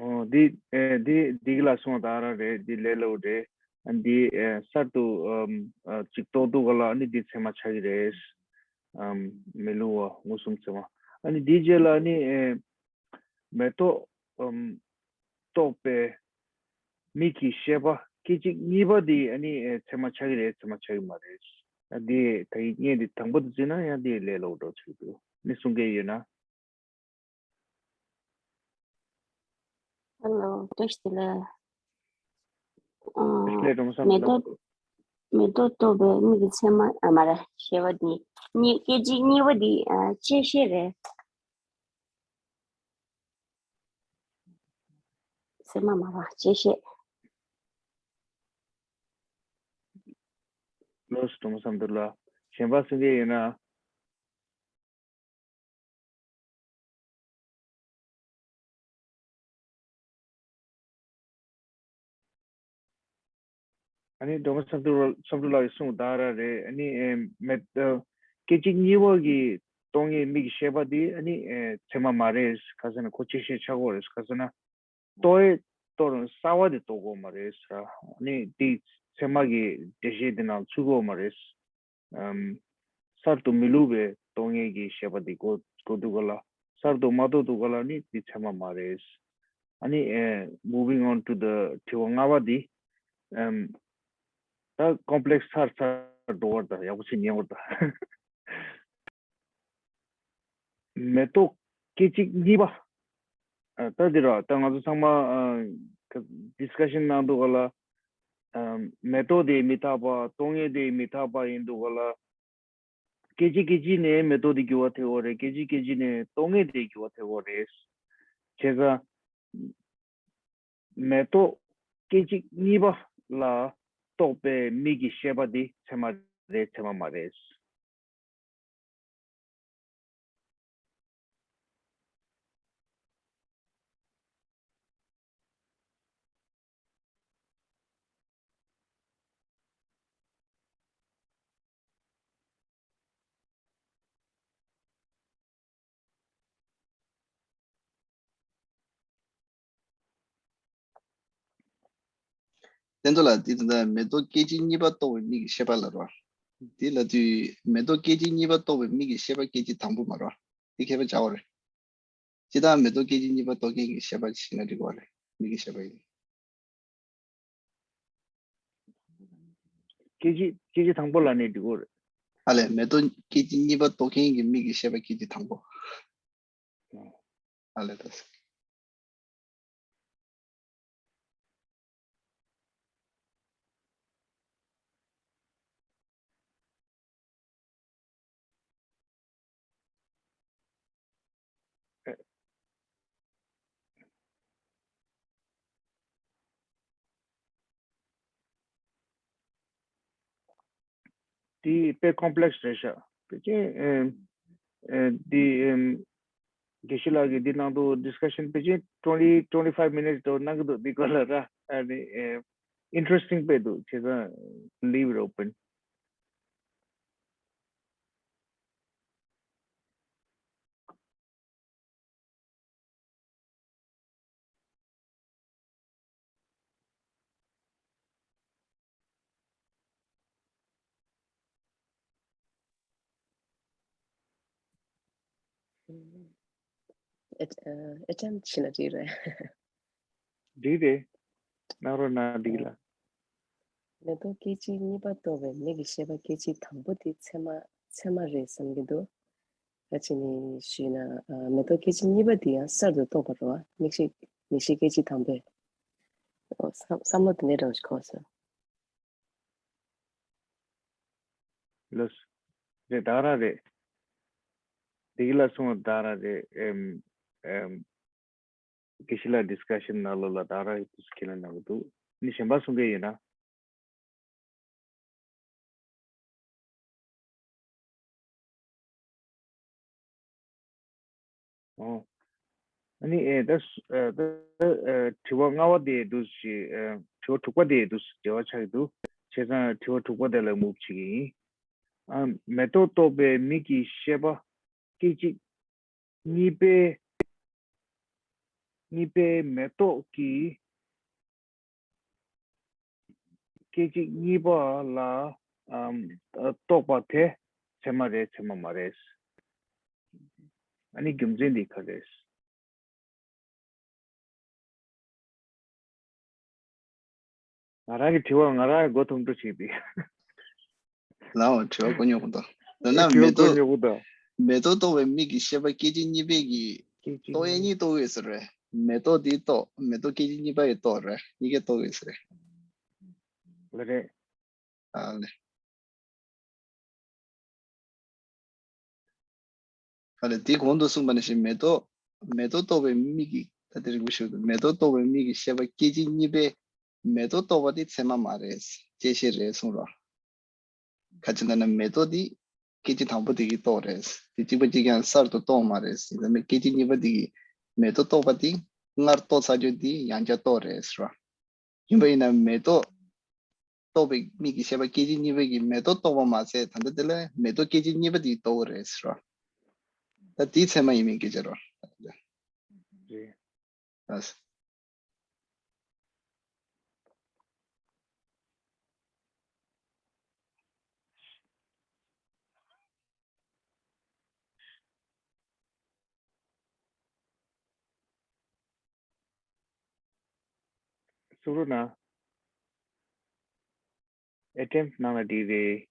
ཨོ། འདི་ཨེ་འདི་འདི་གི་ལ་སོང་ད་ར་རེད། འདི་ལས་སླ་པོ་རེད། ཨ་འདི་ཨེ་གསར་དུ་ཨམ་ཨ་ཅིག་རྟོགས་འདུག་ག་ལ། ཨ་ནི་འདི་ཚད་མ་ཆགས་ཀྱི་རེད། ཨམ་མི་སླུ་བ་མངོན་སུམ་ཚད་མ། ཨ་ནི་འདིའི་རྗེས་ལ་ཨ་ནི་ཨེ་མེ་ཏོག་ཨམ་རྟོགས་པའི་མིག་གི་ཤེས་པ་སྐད་ཅིག་གཉིས་པ་འདི་ཨ་ནི་ཨེ་ཚད་མ་ཆགས་ཀྱི་རེད་ཚད་མ་ཆགས་ཀྱི་མ་རེད། ཨ་འདི་ད་ཡིག་ངོས་འདི་དང་པོ་དེ་བརྩིས་ན་ཡང་འདི་ལས་སླ་པོ་འགྲོ་ཆོག་འདུག་ཨ་ནི་གསུང་མཁན་ཡོད་ན། ཧེ་ལོ། བཀྲ་ཤིས་བདེ་ལེགས། ཨ། བཀྲ་ཤིས་བདེ་ལེགས། སྒྲོལ་མ་བསམ་མེ་ལགས། ཏོག་མེ་ཏོག་རྟོགས་པའི་མིག་གི་ཚད་མ། ཨ་མ་རེད། ཤེས་པ་འདི་གཉིས། སྐད་ཅིག་གཉིས་པ་འདི་ཨ་བཅད་ཤེས་རེད། ཚད་མ་མ་རེད་ཅེས་བཤད། ལོས་སྒྲོལ་མ་བསམ་གཏན་ལགས། གཞན་པ་གསུང་མཁན་ཡོད་ན། ཨ་ནི་སྒྲོལ་མ་བསམ་གཏན་བསམ་གཏན་ལགས་ཀྱིས་གསུངས་དག་ར་རེད། ཨ་ནི་ཨེ་མེད་ཨ་སྐད་ཅིག་གཉིས་པ་གི་རྟོག་ངེས་མིག་གི་ཤེས་པ་དེ་ཨ་ནི་ཨེ་ཚད་མ་མ་རེད། ག་ཟེར་ན་ཁོ་ཆེ་ཤོས་ཆགས་ཀྱི་ཡོད་རེད། ག་ཟེར་ན། རྟོག་ཡས་རྟོག་རུང་གསར་པ་དེ་རྟོགས་དགོས་མ་རེད་ཟེར། ཨ་ནི་དེ་ཚད་མ་གི་འགྲེལ་བཤད་དེ་ནང་ཚུད་དགོས་མ་རེད། ཨམ། གསར་དུ་མི་བླུགས་པའི་རྟོག་ངེས་ཀྱི་ཤེས་པ་དེ་དགོས་དགོས་འདུག་ག་ལ། གསར་དུ་མ་རྟོགས་འདུག་ག་ལ་ནི་དེ་ཚད་མ་མ་རེད། ཨ་ནི་ཨེ་moving on to the དྲི་བ་ལྔ་པ་དེ། ཨམ། ད་ཀོམ་པི་ལེག་སི་ཚར་ཚར་འགྲོ་བར་ད་ཡག་པོ་ཞིག་ཉན་བར་ད། མེ་ཏོག་སྐད་ཅིག་གཉིས་པ། ཨ། ད་འདི་ར་ད་ང་ཚོ་ཚང་མ་ཨ་ཌི་སི་ཀ་ཤན་གནང་འདུག་ག་ལ། ཨ། མེ་ཏོག་དེ་མི་རྟག་པ། རྟོག་ངེས་དེ་མི་རྟག་པ་ཡིན་འདུག་ག་ལ། སྐད་ཅིག་སྐད་ཅིག་ནས་མེ་ཏོག་དེ་འགྱུར་བ་ཐེབས་ཀྱི་རེད། སྐད་ཅིག་སྐད་ཅིག་ནས་རྟོག་ངེས་དེ་འགྱུར་བ་ཐེབས་ཀྱི་རེད། བྱས་ཙང་། མེ་ཏོག་སྐད་ཅིག་གཉིས་པ་ལ་རྟོགས་པའི་མིག་གི་ཤེས་པ་འདི་ཚད་མ་རེད་ཚད་མ་མ་རེད། བསྟན་རྡོར་ལགས། འདི་ད་ལྟ་མེ་ཏོག་སྐད་ཅིག་གཉིས་པ་རྟོགས་པའི་མིག་གི་ཤེས་པ་ལ་རོ། འདི་ལབ་དུས་མེ་ཏོག་སྐད་ཅིག་གཉིས་པ་རྟོགས་པའི་མིག་གི་ཤེས་པ་སྐད་ཅིག་དང་པོ་མ་རོ། འདི་ཁྱད་པར་ཆགས་པ་རེད། སྤྱིར་བཏང་མེ་ཏོག་སྐད་ཅིག་གཉིས་པ་རྟོགས་མཁན་གྱི་ཤེས་པ་ཞིག་ན་འགྲིག་པ་རེད། མིག་གི་ཤེས་པ་ཡིན། སྐད་ཅིག་སྐད་ཅིག་དང་པོ་ལ་ནི་འགྲིག་གོ་རེད། ཨ་ལས། མེ་ཏོག་སྐད་ཅིག་གཉིས་པ་རྟོགས་མཁན་གྱི་མིག་གི་ཤེས་པ་སྐད་ཅིག་དང་པོ། ཨ་ལས། ད་དེ་དཔེ་ཀོམ་པི་ལེག་སི་རེད་ཤག་ཕལ་ཆེར་ཨེ་ཨེ་དེ་ཨེ་དགེ་བཤེས་ལགས་ཀྱིས་འདི་ནང་དུ་ཌི་སི་ཀ་ཤན་ཕལ་ཆེར་twenty twenty five minutes འགྲོ་གནང་གི་འདུག་འདི་སྐོར་ལ་ར། ཨ་ནི་ཨེ་ཨིན་ཊི་རེ་སི་ཊིང་དཔེ་འདུག་བྱས་ཙང་leave it open. ཨེ་ཨེ་ཊེམ་བྱས་ན་འགྲིག་རེད། འགྲིག་རེད། གནང་རོགས་གནང་འགྲིག་ལ། མེ་ཏོག་སྐད་ཅིག་གཉིས་པ་རྟོགས་པའི་མིག་གི་ཤེས་པ་སྐད་ཅིག་དང་པོ་དེ་ཚད་མ་ཚད་མ་རེད་བསམ་གྱི་འདུག་ག་ཅི་ནས་ཞུས་ན། ཨ། མེ་ཏོག་སྐད་ཅིག་གཉིས་པ་དེ་ཡང་གསར་དུ་རྟོགས་པ་རེད་བ། མིག་ཤེས་མིག་ཤེས་སྐད་ཅིག་དང་པོས། ཨོ། བསམ་བསམ་བློ་དེ་འདྲ་འདྲ་བོ་ཞིག་འཁོར་སོང་། ལགས། རེད། ད་ག་རང་རེད། འདི་གི་ལ་གསུངས་པ་ད་ག་རང་རེད། ཨེམ་ཨེམ། དགེ་བཤེས་ལགས་ཌི་སི་ཀ་ཤན་ནང་ལོགས་ལ་ད་ག་རང་དུས་སུ་ཁས་ལེན་གནང་གི་འདུག་ནི་གཞན་པ་གསུང་མཁན་ཡོད་ན། ཨོ། ཨ་ནི་ཨེ་ད་ཨེ་ད་ཨེ་དྲི་བ་ལྔ་པ་དེ་འདུག་ཞེས། ཨེ་དྲི་བ་དྲུག་པ་དེ་འདུག་འབྲེལ་བ་ཆགས་ཀྱི་འདུག་བྱས་ཙང་དྲི་བ་དྲུག་པ་དེ་ལ་མུབ་བྱེད་ཀྱི་ཡིན། ཨ། མེ་ཏོག་རྟོགས་པའི་མིག་གི་ཤེས་པ་སྐད་ཅིག་གཉིས་པའི་གཉིས་པའི་མེ་ཏོག་གི་སྐད་ཅིག་གཉིས་པ་ལ། ཨམ། རྟོགས་པ་དེ་ཚད་མ་རེད་ཚད་མ་མ་རེད། ཨ་ནི་རྒྱུ་མཚན་འདི་ག་རེད། ང་རང་གི་དྲི་བ་ང་རང་གི་མགོ་འཐོམ་འགྲོ་བྱེད་པའི། ལའོ། དྲི་བ་དཀོན་མྱོང་པོ་དང་། ད་ན་དྲི་བ་མེ་ཏོག་དཀོན་མྱོང་པོ་དང་། མེ་ཏོག་རྟོགས་པའི་མིག་གི་ཤེས་པ་སྐད་ཅིག་གཉིས་པའི་གི། སྐད་ཅིག་རྟོགས་ཡས་གཉིས་གཉིས་རྟོགས་ཡོད་ས་རེད། མེ་ཏོག་འདི་རྟོགས། མེ་ཏོག་སྐད་ཅིག་གཉིས་པ་ཡི་རྟོགས་རེད། གཉིས་ཀ་རྟོགས་ཡོད་ས་རེད། ལ་རེད། ཨ་ལེ། ཨ་ལེ། དེ་གོང་དུ་གསུངས་པ་ནང་བཞིན་མེ་ཏོག་མེ་ཏོག་རྟོགས་པའི་མིག་གི་ ད་དེ་རིང་པོ་ཞིག་ཏུ་མེ་ཏོག་རྟོགས་པའི་མིག་གི་ཤེས་པ་སྐད་ཅིག་གཉིས་པས་མེ་ཏོག་རྟོགས་པ་དེ་ཚད་མ་མ་རེད། བཅད་ཤེས་རེད་གསུངས་རོགས། ག་ཅི་ལབ་ན་མེ་ཏོག་དེ་སྐད་ཅིག་དང་པོ་དེ་གིས་རྟོགས་རེད། དེ་གཅིག་པ་གཅིག་རྐྱང་གསར་དུ་རྟོགས་མ་རེད། ཡིན་ནའི་སྐད་ཅིག་གཉིས་པ་དེ་གིས་མེ་ཏོག་རྟོགས་པ་དེ་སྔར་རྟོགས་ཚར་རྒྱུ་དེ་ཡང་བསྐྱར་རྟོགས་རེད་ཟེར་བ། ཡིན་པ་ཡིན་ན་མེ་ཏོག་རྟོགས་པའི་མིག་གི་ཤེས་པ་སྐད་ཅིག་གཉིས་པ་གིས་མེ་ཏོག་རྟོགས་པ་མ་ཟད་ད་ལྟ་དེ་ལ་མེ་ཏོག་སྐད་ཅིག་གཉིས་པ་དེ་རྟོགས་རེད་ཟེར་བ། ད་དེའི་ཚད་མ་ཡིན་མིན་སྐད་ཆ་རོ། རེད། ཨ། སུ་རུ་ན། ཨེ་ཊེམ་ནང་ལ་བྲིས་རེད།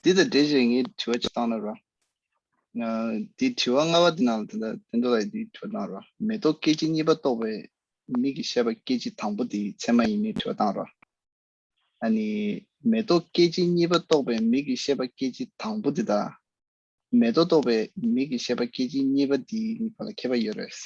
འདི་དང་འབྲེལ་བྱས་ངས་དྲི་བ་ཅིག་བཏང་ན་ར། ཨ། འདི་དྲི་བ་ལྔ་པ་འདི་ནང་ལ་ད་ལྟ་བསྟན་རྡོར་ལགས་འདི་དྲི་བ་བཏང་ར། མེ་ཏོག་སྐད་ཅིག་གཉིས་པ་རྟོགས་པའི་མིག་གི་ཤེས་པ་སྐད་ཅིག་དང་པོ་དེ་ཚད་མ་ཡིན་མིན་དྲི་བ་བཏང་ར། ཨ་ནི་མེ་ཏོག་སྐད་ཅིག་གཉིས་པ་རྟོགས་པའི་མིག་གི་ཤེས་པ་སྐད་ཅིག་དང་པོ་འདི་དང་། མེ་ཏོག་རྟོགས་པའི་མིག་གི་ཤེས་པ་སྐད་ཅིག་གཉིས་པ་འདིའི་བར་ལ་ཁྱད་པར་ཡོད་རེད།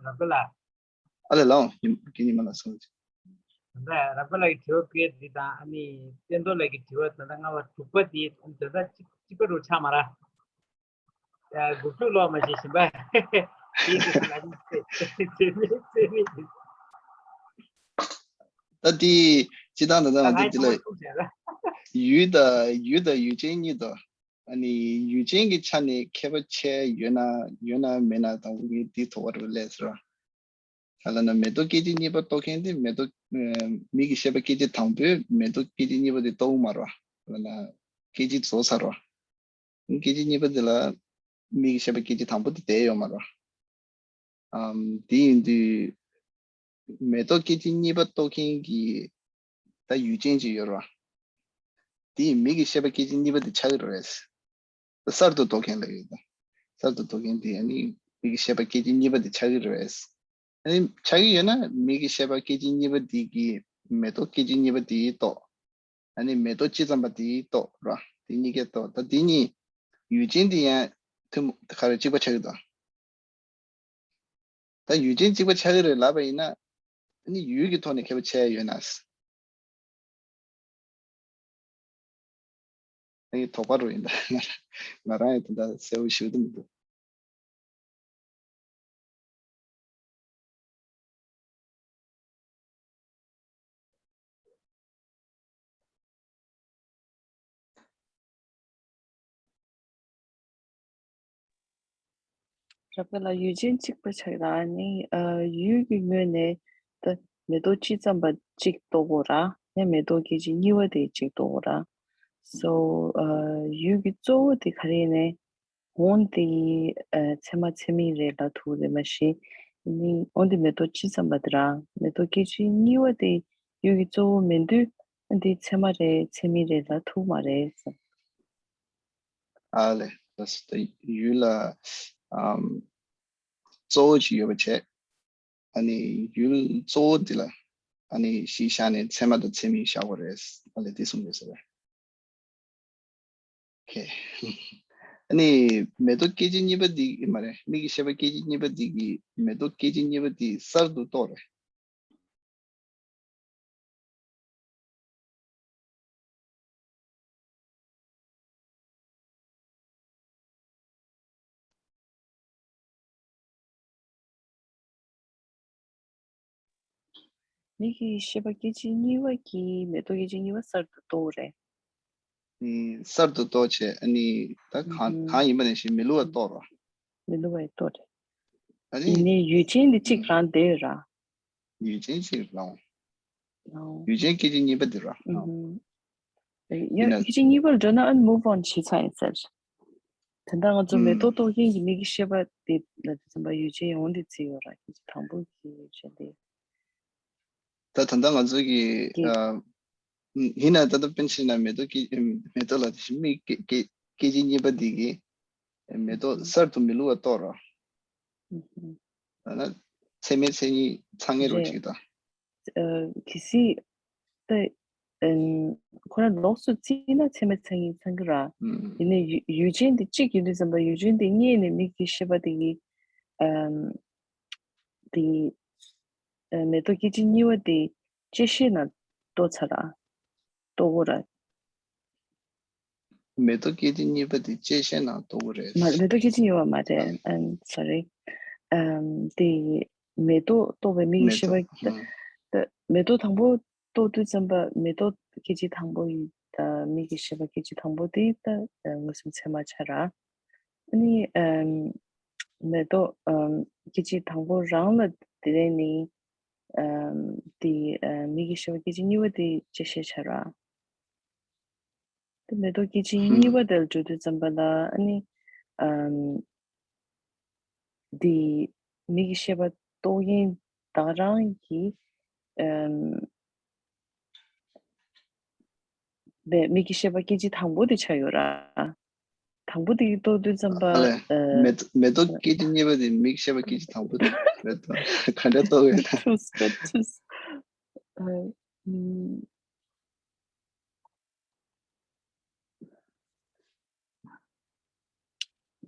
རབ་དགའ་ལགས། ཨ་ལས་ལགས་འོང་། ཡིན་རྒན་ཉི་མ་ལགས་གསུངས་ཅིག་ད་ལྟ་རབ་དགའ་ལགས་ཀྱི་དྲི་བ་བརྒྱད་འདི་དང་ཨ་ནི་བསྟན་རྡོར་ལགས་ཀྱི་དྲི་བ་ད་ལྟ་ལྔ་པ་དྲུག་པ་འདི་ད་ལྟ་གཅིག་གཅིག་པ་རུ་ཆགས་མ་ར། ཡ་དགུ་བཅུ་ལོག་མ་ཤེས་བཞིན་པ། དེའི་དུས་ལ་ནི་ཚེ་ཚེ་ནི་ཚེ་ནི། ད་དེ་སྤྱི་བཏང་ད་ལྟ་ང་ད་ཚོ་འདི་ལ་ཡུལ་དང་ཡུལ་དང་ཡུལ་ཅན་གཉིས་དང་། ཨ་ནི་ཡུལ་ཅན་གྱི་ཆ་ནས་ཁྱད་པར་ཆེ་ཡོད་ན་ཡོད་ན་མེད་ན་དང་པོ་ངས་འདི་དོགས་པ་རུ་སླེབས་ཟེར་བ། ད་ལབ་ན་མེ་ཏོག་སྐད་ཅིག་གཉིས་པ་རྟོགས་མཁན་དེ་མེ་ཏོག་ཨ་མིག་གི་ཤེས་པ་སྐད་ཅིག་དང་པོས་མེ་ཏོག་སྐད་ཅིག་གཉིས་པ་དེ་རྟོགས་མ་རེད་བ། ད་ལབ་ན་སྐད་ཅིག་རྫོགས་ཚར་བ། སྐད་ཅིག་གཉིས་པ་དེ་ལ་མིག་གི་ཤེས་པ་སྐད་ཅིག་དང་པོ་དེ་བསྡད་ཡོད་མ་རེད་བ། ཨམ། དེ་ཡིན་དུས་མེ་ཏོག་སྐད་ཅིག་གཉིས་པ་རྟོགས་མཁན་གྱི་ད་ཡུལ་ཅན་ཅིག་ཡོད་རེད་བ། དེ་ཡིས་མིག་གི་ཤེས་པ་སྐད་ཅིག་གཉིས་པ་དེ་ཆགས་ཀྱི་རེད། གསར་དུ་རྟོགས་མཁན་ལབ་ཡོད་ད། གསར་དུ་རྟོགས་མཁན་དེ་ཨ་ནི་མིག་གི་ཤེས་པ་སྐད་ཅིག་གཉིས་པ་དེ་ཆགས་ཀྱི་རེད། ཨ་ནི་ཆགས་ཀྱི་ཡོད་ན་མིག་གི་ཤེས་པ་སྐད་ཅིག་གཉིས་པ་དེ་གིས་མེ་ཏོག་སྐད་ཅིག་གཉིས་པ་དེ་རྟོགས། ཨ་ནི་མེ་ཏོག་ཅི་ཙམ་པ་དེ་རྟོགས་ར། དེ་གཉིས་ཀས་རྟོགས། ད་དེ་གཉིས་ཡུལ་ཅན་དེ་ཡང་ཐུན་མོང་ག་རེ་གཅིག་པ་ཆགས་ཀྱི་འདུག་ད་ཡུལ་ཅན་གཅིག་པ་ཆགས་ཀྱི་རེད་ལབ་པ་ཡིན་ན། ཨ་ནི་ཡུལ་གྱི་ཐོག་ནས་ཁྱད་པར་ཕྱེ་ཡ་ཡོད་ན། ཨ་ནི་དོགས་པ་རུ་ཡིན་ད། ང་རང་ཡང་དེ་འདྲ་གསལ་པོ་ཞུ་གི་མི་འདུག་རབ་དགའ་ལགས། ཡུལ་ཅན་གཅིག་པ་ཆགས་ཡོད་ད། ཨ་ནི་ཨ་ཡུལ་གྱི་ངོས་ནས་ད་མེ་ཏོག་ཅི་ཙམ་པ་གཅིག་རྟོགས་དགོས་ར། ཡང་མེ་ཏོག་སྐད་ཅིག་གཉིས་པ་དེ་གཅིག་རྟོགས་དགོས་ར། སོ་ཨ་ཡུལ་གྱི་གཙོ་བོ་དེ་ག་རེ་ཡིན་ནའི། འོན་ཏེ་ཨ་ཚད་མ་ཚད་མིན་རེད་ལབ་ཐུབ་རེད་མ་གཞི། ནི་འོན་ཏེ་མེ་ཏོག་ཅི་ཙམ་པ་དེ་ར་མེ་ཏོག་སྐད་ཅིག་གཉིས་པ་དེ་ཡུལ་གྱི་གཙོ་བོ་མིན་དུས་འདི་ཚད་མ་རེད་ཚད་མིན་རེད་ལབ་ཐུབ་མ་རེད་ཟེར། ཨ་ལས། ད་ད་ཡུལ་ལ་ཨམ་གཙོ་བོ་ཅིག་ཡོད་པ་བྱས། ཨ་ནི་ཡུལ་གཙོ་བོ་འདི་ལ་ཨ་ནི་གཞི་བཞག་ནས་ཚད་མ་དང་ཚད་མིན་བཞག་དགོས་རེད། ཨ་ལས་དེ་གསུངས་ཡོད་ས་རེད། ཁེ། ཨ་ནི་མེ་ཏོག་སྐད་ཅིག་གཉིས་པ་འདི་མ་རེད། མིག་གི་ཤེས་པ་སྐད་ཅིག་གཉིས་པ་འདི་གི་མེ་ཏོག་སྐད་ཅིག་གཉིས་པ་འདི་གསར་དུ་རྟོགས་རེད། མིག་གི་ཤེས་པ་སྐད་ཅིག་གཉིས་པ་གིས་མེ་ཏོག་སྐད་ཅིག་གཉིས་པ་གསར་དུ་རྟོགས་རེད། ཨུམ། གསར་དུ་རྟོགས་བྱས་ཨ་ནི་ད་གང་ཨུམ། གང་ཡིན་པ་ནང་བཞིན་མི་བསླུ་བ་རྟོགས་རོགས། མི་བསླུ་བ་རྟོགས་རེད། ཨ་ནི་ཡིན་ནའི་ཡུལ་ཅན་འདི་གཅིག་རང་བསྡད་ཡོད་ར། ཡུལ་ཅན་གཅིག་རང་། ཨོ། ཡུལ་ཅན་སྐད་ཅིག་གཉིས་པ་འདི་ར། ཨུམ། ཡིན་ཡང་ན་སྐད་ཅིག་གཉིས་པར་འགྲོ་ན་ཨ་ནི་move on བྱེད་ཚར་ཡིན་ཟེར། ད་ལྟ་ང་ཚོ་མེ་ཏོག་ཨུམ། རྟོགས་མཁན་གྱི་མིག་གི་ཤེས་པ་དེ་ལ་དུས་ཙམ་པ་ཡུལ་ཅན་ཡོངས་དེ་བརྩི་ཡོད་ར། སྐད་ཅིག་དང་པོ་གི་ཡུལ་ཅན་དེ། ད་ད་ལྟ་ང་ཚོ་གི་སྐད་ཨ། ཡིན་ན་ད་ལྟ་དཔེར་ན་ཆ་བཞག་ན་མེ་ཏོག་སྐད་མེ་ཏོག་ལ་དེ་བཞིན་མིག་སྐད་སྐད་སྐད་ཅིག་གཉིས་པ་འདི་གིས་མེ་ཏོག་ཨུམ། གསར་དུ་མི་བསླུ་བ་རྟོགས་ར། ཨུམ། ད་ན་ཚད་མའི་མཚན་ཉིད་ཚང་ངེས་རོ་རེད། ཅིག་དང་། ཨ། གལ་སྲིད་ད་ཨ་ཁོ་རང་ལོགས་སུ་བརྩིས་ན་ཚད་མའི་མཚན་ཉིད་ཚང་གི་ར། ཨུམ། ཡིན་ནའི་ཡུལ་ཡུལ་ཅན་དེ་གཅིག་ཡིན་དུས་ཙམ་པ་ཡུལ་ཅན་དེ་རྙེད་ནས་མིག་གི་ཤེས་པ་དེ་གིས་ཨམ། དེ་ཨ་མེ་ཏོག་སྐད་ཅིག་གཉིས་པ་དེ་བཅད་ཤེས་ན་རྟོགས་ཚར་ར། རྟོགས་གོ་ར། མེ་ཏོག་སྐད་ཅིག་གཉིས་པ་དེ་བཅད་ཤེས་ན་རྟོགས་གོ་རེད། མ་མེ་ཏོག་སྐད་ཅིག་གཉིས་པ་མ་རེད། ཨམ། ཨམ། སོ་རི། ཨམ། དེ་མེ་ཏོག་རྟོགས་པའི་མིག་གི་མེ་ཤེས་ཏོག་པ། ཨམ། ད་མེ་ཏོག་དང་པོ་རྟོགས་དུས་ཙམ་པ་མེ་ཏོག་སྐད་ཅིག་དང་པོ་ཡི་ད་མིག་གི་ཤེས་པ་སྐད་ཅིག་དང་པོ་དེ་ད་མངོན་སུམ་ཚད་མ་ཆགས་ར། ཨ་ནི་ཨམ། མེ་ཏོག་ཨམ། སྐད་ཅིག་དང་པོ་རང་ལ་དེ་ནས་ནི་ཨམ། དེ་ཨ་མིག་གི་ཤེས་པ་སྐད་ཅིག་གཉིས་པ་དེ་བཅད་ཤེས་ཆགས་ར། དེ་མེ་ཏོག་སྐད་ཅིག་གཉིས་པ་དེ་ལ་འགྲོ་དུས་ཙམ་པ་ལ་ཨ་ནི་ཨམ། དེ་མིག་གི་ཤེས་པ་རྟོགས་མཁན་བདག་རང་གི་ཨམ། པའི་མིག་གི་ཤེས་པ་སྐད་ཅིག་དང་པོ་དེ་ཆགས་ཡོད་ར། དང་པོ་དེ་རྟོགས་དུས་ཙམ་པ། ཨ་ལས། ཨ། མེ་མེ་ཏོག་སྐད་ཅིག་གཉིས་པ་དེ་མིག་ཤེས་པ་སྐད་ཅིག་དང་པོ་དེ་རེད་དོ། ག་འདྲ་རྟོགས་ཡོད་ད། ཐུས་ཐུས། ཨ། ཨམ།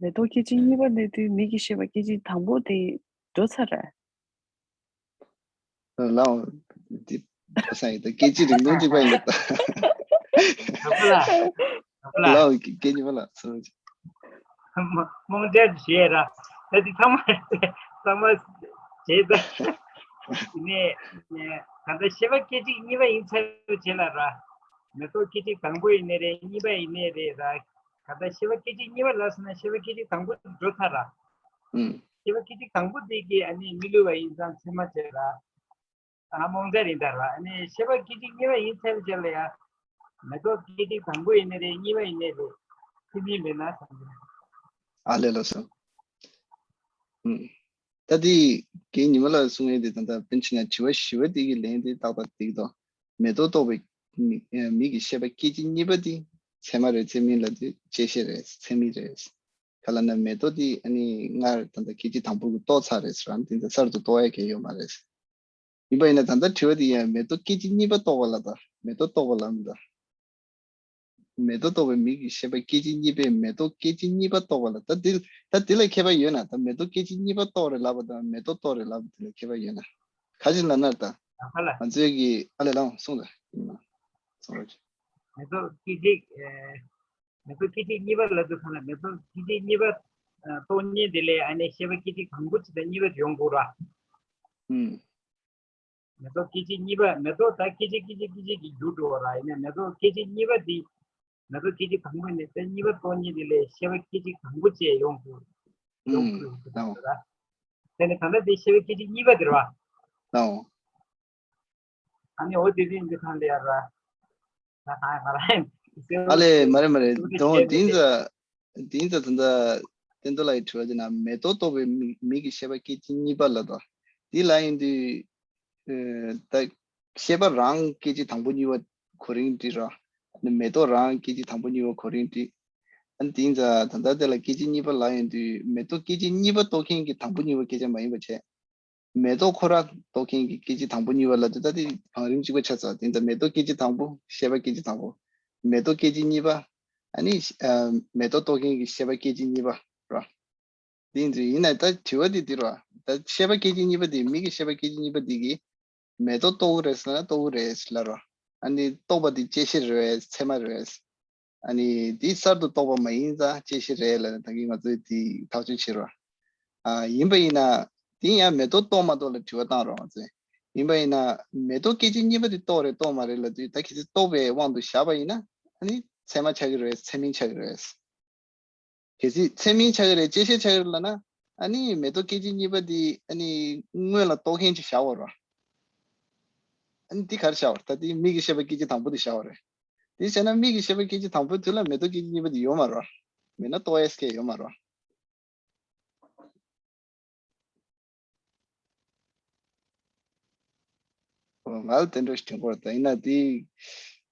མེ་ཏོག་སྐད་ཅིག་གཉིས་པ་ནས་དུས་མིག་གི་ཤེས་པ་སྐད་ཅིག་དང་པོ་དེ་འགྲོ་ཚར་རེད། ལའོ། འདི་ས་ཡི་ད་སྐད་ཅིག་རིང་ཐུང་གཅིག་པ་ཡིན་ད། ལའོ་སྐད་གཉིས་པ་ལ་སོ། རྨོངས་དད་བྱས་ར། ད་དེ་ཚང་མ་ཚང་མ་བྱས་ད། ནས་ད་ལྟ་ཤེས་པ་སྐད་ཅིག་གཉིས་པ་ཡིན་ཚར་བའི་རྗེས་ལ་ར། མེ་ཏོག་སྐད་ཅིག་དང་པོ་ཡིན་ནའི་རེད། གཉིས་པ་ཡིན་ནའི་རེད་ར། ད་ལྟ་ཤེས་པ་སྐད་ཅིག་གཉིས་པ་ལབ་སོང་ན་ཤེས་པ་སྐད་ཅིག་དང་པོ་འགྲོ་ཚར་ར། ཨུམ། ཤེས་པ་སྐད་ཅིག་དང་པོ་དེ་གིས་ཨ་ནི་མི་བསླུ་བ་ཡིན་ཙང་ཚད་མ་བྱས་ར། ཨ་རྨོངས་དད་ཡིན་ད་ར། ཨ་ནི་ཤེས་པ་སྐད་ཅིག་གཉིས་པ་ཡིན་ཚར་བའི་རྗེས་ལ་ཡ། མེ་ཏོག་སྐད་ཅིག་དང་པོ་ཡིན་ནའི་རེད། གཉིས་པ་ཡིན་ནའི་རེད། ཚད་མིན་མེད་ན་བསམ་གྱི། ཨ་ལས། ལགས་སོ། ཨུམ། ད་དེ་རྒན་ཉི་མ་ལགས་གསུང་ཡས་དེ་ད་ལྟ་དཔེར་ན་ཆ་བཞག་ན་དྲི་བ་བཞི་པ་དེ་གི་ལན་དེ་ཏག་ཏག་འགྲིག་འདུག་མེ་ཏོག་རྟོགས་པའི་མི་མིག་གི་ཤེས་པ་སྐད་ཅིག་གཉིས་པ་དེ་ཚད་མ་རེད། ཚད་མིན་ལབ་དུས་བཅད་ཤེས་རེད། ཚད་མིན་རེད། ག་ལབ་ན་མེ་ཏོག་དེ་ཨ་ནི་སྔར་ད་ལྟ་སྐད་ཅིག་དང་པོ་གིས་རྟོགས་ཚར་རེད་ཟེར་ར། དེ་ད་གསར་དུ་རྟོགས་ཡ་གང་ཡོད་མ་རེད། ཡིན་པ་ཡིན་ན་ད་ལྟ་དྲི་བ་དེ་ཡང་མེ་ཏོག་སྐད་ཅིག་གཉིས་པ་རྟོགས་པ་ལ་ད་མེ་ཏོག་རྟོགས་པ་ལ་མི་ད། མེ་ཏོག་རྟོགས་པའི་མིག་གི་ཤེས་པ་སྐད་ཅིག་གཉིས་པས་མེ་ཏོག་སྐད་ཅིག་གཉིས་པ་རྟོགས་པ་ལ་ད་དེ་ད་དེ་ལ་ཁྱད་པར་ཡོད་ན། ད་མེ་ཏོག་སྐད་ཅིག་གཉིས་པ་རྟོགས་རེད་ལབ་པ་དང་མེ་ཏོག་རྟོགས་རེད་ལབ་པ་དེ་ལ་ཁྱད་པར་ཡོད་ན། ག་ཅི་ལབ་ན་ད། ཨ་ལ། ང་ཚོའི་གི་ཨ་ལས། ལགས་སོ། གསུངས་ད། གསུངས་རོགས་གྱིས། མེ་ཏོག་སྐད་ཅིག་ཨེ། མེ་ཏོག་སྐད་ཅིག་གཉིས་པ་ལབ་དུས་ཙམ་ལ་མེ་ཏོག་སྐད་ཅིག་གཉིས་པ་ཨ་རྟོགས་མཁན་དེ་ལས་ཨ་ནི་ཤེས་པ་སྐད་ཅིག་དང་པོ་དེ་དང་གཉིས་པ་དེ་ཡོང་དགོས་ར། ཨུམ། མེ་ཏོག་སྐད་ཅིག་གཉིས་པ། མེ་ཏོག་ད་སྐད་ཅིག་སྐད་ཅིག་སྐད་ཅིག་གིས་འགྱུར་འགྲོ་བ་ར། ཡིན་ན་མེ་ཏོག་སྐད་ཅིག་གཉིས་པ་དེ། མེ་ཏོག་སྐད་ཅིག་དང་པོ་ནས་ད་གཉིས་པ་རྟོགས་མཁན་དེ་ལས་ཤེས་པ་སྐད་ཅིག་དང་པོ་བཅས་ཡོང་དགོས། ཡོང་ཨུམ། དགོས་ཡོང་དགོས་ད། དེ་ནས་ད་ལྟ་དེ་ཤེས་པ་སྐད་ཅིག་གཉིས་པ་དེ་རེད་བ། ཨ་ནི་འོ་དེ་དེ་འདི་ཐང་ལ་ཡ་ར། ད་ང་ང་རང་ཨ་ལས། མ་རེད་མ་རེད། དོ་དེ་ཡིན་ཙང་དེ་ཡིན་ཙང་ད་ལྟ་བསྟན་རྡོར་ལགས་ཀྱི་དྲི་བ་དེ་ན་མེ་ཏོག་རྟོགས་པའི་མིག་མིག་གི་ཤེས་པ་སྐད་ཅིག་གཉིས་པ་ལ་དང་དེ་ལ་ཡིན་དུས། ཨེ། ད་ཤེས་པ་རང་སྐད་ཅིག་དང་པོ་གཉིས་པ་གོ་རིམ་འགྲིག་ར། མེ་ཏོག་རང་སྐད་ཅིག་དང་པོ་གཉིས་པ་གོ་རིམ་འགྲིག་ཨ་ནི་དེ་ཡིན་ཙང་ད་ལྟ་དེ་ལ་སྐད་ཅིག་གཉིས་པ་ལབ་ཡོང་དུས་མེ་ཏོག་སྐད་ཅིག་གཉིས་པ་རྟོགས་མཁན་གྱི་དང་པོ་གཉིས་པ་སྐད་ཆ་མ་ཡིན་པ་བྱས། མེ་ཏོག་ཁོ་རང་རྟོགས་མཁན་གྱི་སྐད་ཅིག་དང་པོ་གཉིས་པ་ལབ་དུས་ད་དེ་བང་རིམ་གཅིག་པ་ཆགས་ཚར། དེ་ཡིན་ཙང་མེ་ཏོག་སྐད་ཅིག་དང་པོ་ཤེས་པ་སྐད་ཅིག་དང་པོ། མེ་ཏོག་སྐད་ཅིག་གཉིས་པ། ཨ་ནི་ཨ་མེ་ཏོག་རྟོགས་མཁན་གྱི་ཤེས་པ་སྐད་ཅིག་གཉིས་པ་ར། དེ་ཡིན་དུས་ཡིན་ན་ད་དྲི་བ་དེ་འདི་རེད་བ། ད་ཤེས་པ་སྐད་ཅིག་གཉིས་པ་དེ། མིག་གི་ཤེས་པ་སྐད་ཅིག་གཉིས་པ་དེ་གིས་མེ་ཏོག་རྟོགས་ཀྱི་རེད་ཟེར་ན་རྟོགས་ཀྱི་རེད་ལབ་རེད་བ། ཨ་ནི་རྟོགས་པ་དེ་བཅད་ཤེས་རེད། ཚད་མ་རེད། ཨ་ནི་དེ་གསར་དུ་རྟོགས་པ་མ་ཡིན་ཙང་བཅད་ཤེས་རེད་ལབ་ནས་ད་གིན་ང་ཚོས་དེ་ཐག་གཅོད་བྱེད་རེད་བ། ཨ་ཡིན་པ་ཡིན་ན་དེ་ཡང་མེ་ཏོག་རྟོགས་མ་རྟོགས་ལ་དྲི་བ་བཏང་རེད་བ་ང་ཚོས། ཡིན་པ་ཡིན་ན་མེ་ཏོག་སྐད་ཅིག་གཉིས་པ་དེ་རྟོགས་རེད་རྟོགས་མ་རེད་ལབ་དུས་ད་གལ་སྲིད་རྟོགས་པའི་དབང་དུ་བཞག་པ་ཡིན་ན་ཨ་ནི་ཚད་མ་ཆགས་ཀྱི་རེད། ཚད་མིན་ཆགས་ཀྱི་རེད། གལ་སྲིད་ཚད་མིན་ཆགས་ཀྱི་རེད། བཅད་ཤེས་ཆགས་ཀྱི་རེད་ལབ་ན། ཨ་ནི་མེ་ཏོག་སྐད་ཅིག་གཉིས་པ་འདི་ཨ་ནི་སྔོན་ལ་རྟོགས་མཁན་ཅིག་བཞག་པ་རེད། ཨ་ནི་འདི་ག་རེ་བཞག་པ་རེད། ད་འདི་མིག་གི་ཤེས་པ་སྐད་ཅིག་དང་པོ་འདི་བཞག་པ་རེད། དེ་བྱས་ན་མིག་གི་ཤེས་པ་སྐད་ཅིག་དང་པོའི་དུས་ལ་མེ་ཏོག་སྐད་ཅིག་གཉིས་པ་འདི་ཡོད་མ་རེད། མེད་ན་རྟོགས་ཡས་སྐད་ཡོད་མ་རེད། ང་ལ་དེ་འདྲ་ཞིག་དྲན་གོ་རེད། ད་ཡིན་ན་དེ་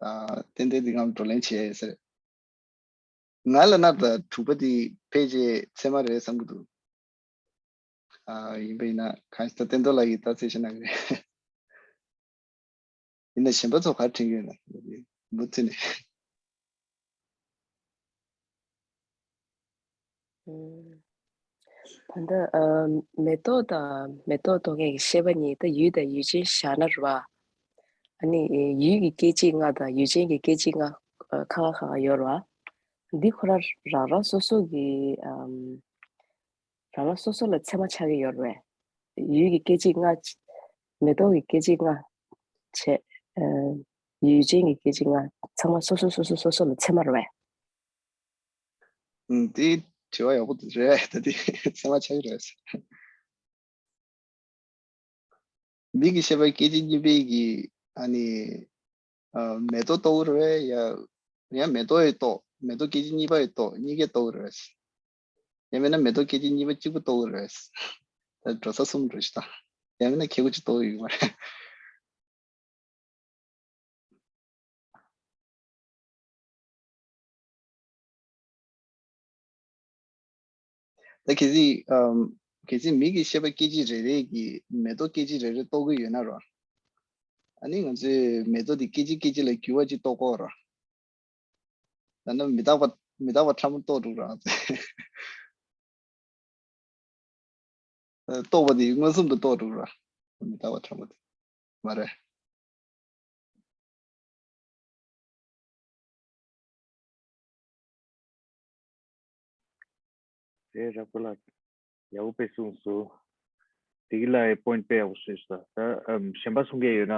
ཨ་ཏན་ཏན་དེ་ངམ་བགྲོ་གླེང་བྱེད་ཡས་ཟེར། ང་ལ་ན་ད་དྲུག་པ་དེ་ཕལ་ཆེར་ཚད་མ་རེད་བསམ་གྱི་འདུག་ཨ་ཡིན་པ་ཡིན་ན་གང་ཞིག་ད་བསྟན་རྡོར་ལགས་ཀྱིས་ད་ཚད་གཞི་གནང་གི་རེད། ཡིན་ན་གཞན་པ་ཚོ་ག་རེ་དྲན་གྱི་ཡོད་ན་མུ་མཐུད་ནས། ད་ལྟ་ཨ་མེ་ཏོག་དང་མེ་ཏོག་རྟོགས་མཁན་གྱི་ཤེས་པ་གཉིས་ད་ཡུལ་དང་ཡུལ་ཅན་བཞག་ན་རེད་བ། ཨ་ནི་ཡུལ་གྱི་སྐད་ཅིག་ལྔ་དང་ཡུལ་ཅན་གྱི་སྐད་ཅིག་ལྔ་ཨ་ཁ་ཁ་ཁ་ཁ་ཡོད་རེད་བ། འདི་ཁོ་རང་རང་རང་སོ་སོ་གི་ཨམ། རང་རང་སོ་སོ་ལ་ཚད་མ་ཆགས་ཀྱི་ཡོད་རེད། ཡུལ་གྱི་སྐད་ཅིག་ལྔ། མེ་ཏོག་གི་སྐད་ཅིག་ལྔ། བྱས། ཨ་ཡུལ་ཅན་གྱི་སྐད་ཅིག་ལྔ་ཚང་མ་སོ་སོ་སོ་སོ་སོ་སོ་ལ་ཚད་མ་རེད་བས། ཨུམ། དེ་དྲི་བ་ཡག་པོ་འདུག་རེད། ད་དེ་ཚད་མ་ཆགས་ཀྱི་རེད། མིག་གི་ཤེས་པ་སྐད་ཅིག་གཉིས་པའི་གི་ཨ་ནི་ཨ་མེ་ཏོག་རྟོགས་ཀྱི་རེད་བས། ཡ་ཡང་མེ་ཏོག་ཡི་རྟོགས། མེ་ཏོག་སྐད་ཅིག་གཉིས་པ་ཡི་རྟོགས། གཉིས་ཀས་རྟོགས་ཀྱི་རེད། ཡང་མིན་ན་མེ་ཏོག་སྐད་ཅིག་གཉིས་པ་གཅིག་པུ་རྟོགས་ཀྱི་རེད། ད་འགྲོ་ས་གསུམ་འགྲོ་ཞིག་དང་། ཡང་མིན་ན་ཁེ་གོ་གཅིག་རྟོགས་ཀྱི་ཡོད་མ་རེད། ད་གལ་སྲིད་ཨམ། གལ་སྲིད་མིག་གི་ཤེས་པ་སྐད་ཅིག་རེ་རེ་གིས་མེ་ཏོག་སྐད་ཅིག་རེ་རེ་རྟོགས་ཀྱི་ཡོད་ན་རོ། ཨ་ནི་ང་ཚོས་མེ་ཏོག་དེ་སྐད་ཅིག་སྐད་ཅིག་ལ་འགྱུར་བ་ཅིག་རྟོགས་དགོས་རོ། ད་ནི་མི་རྟག་པ་མི་རྟག་པ་ཕྲ་མོ་རྟོགས་འགྲོ་ར། རྟོགས་པ་དེ་མངོན་སུམ་དུ་རྟོགས་འགྲོ་ར། མི་རྟག་པ་ཕྲ་མོ་དེ་མ་རེད། དེ་རག་པ་ལ་ཡག་པོ་དཔེ་གསུངས་སོང་། དེ་གི་ལ་ཡི་པོ་ཡིན་ཊི་དཔེ་ཡག་པོ་བཤད་སོང་། ད་ཨམ་གཞན་པ་གསུང་མཁན་ཡོད་ན།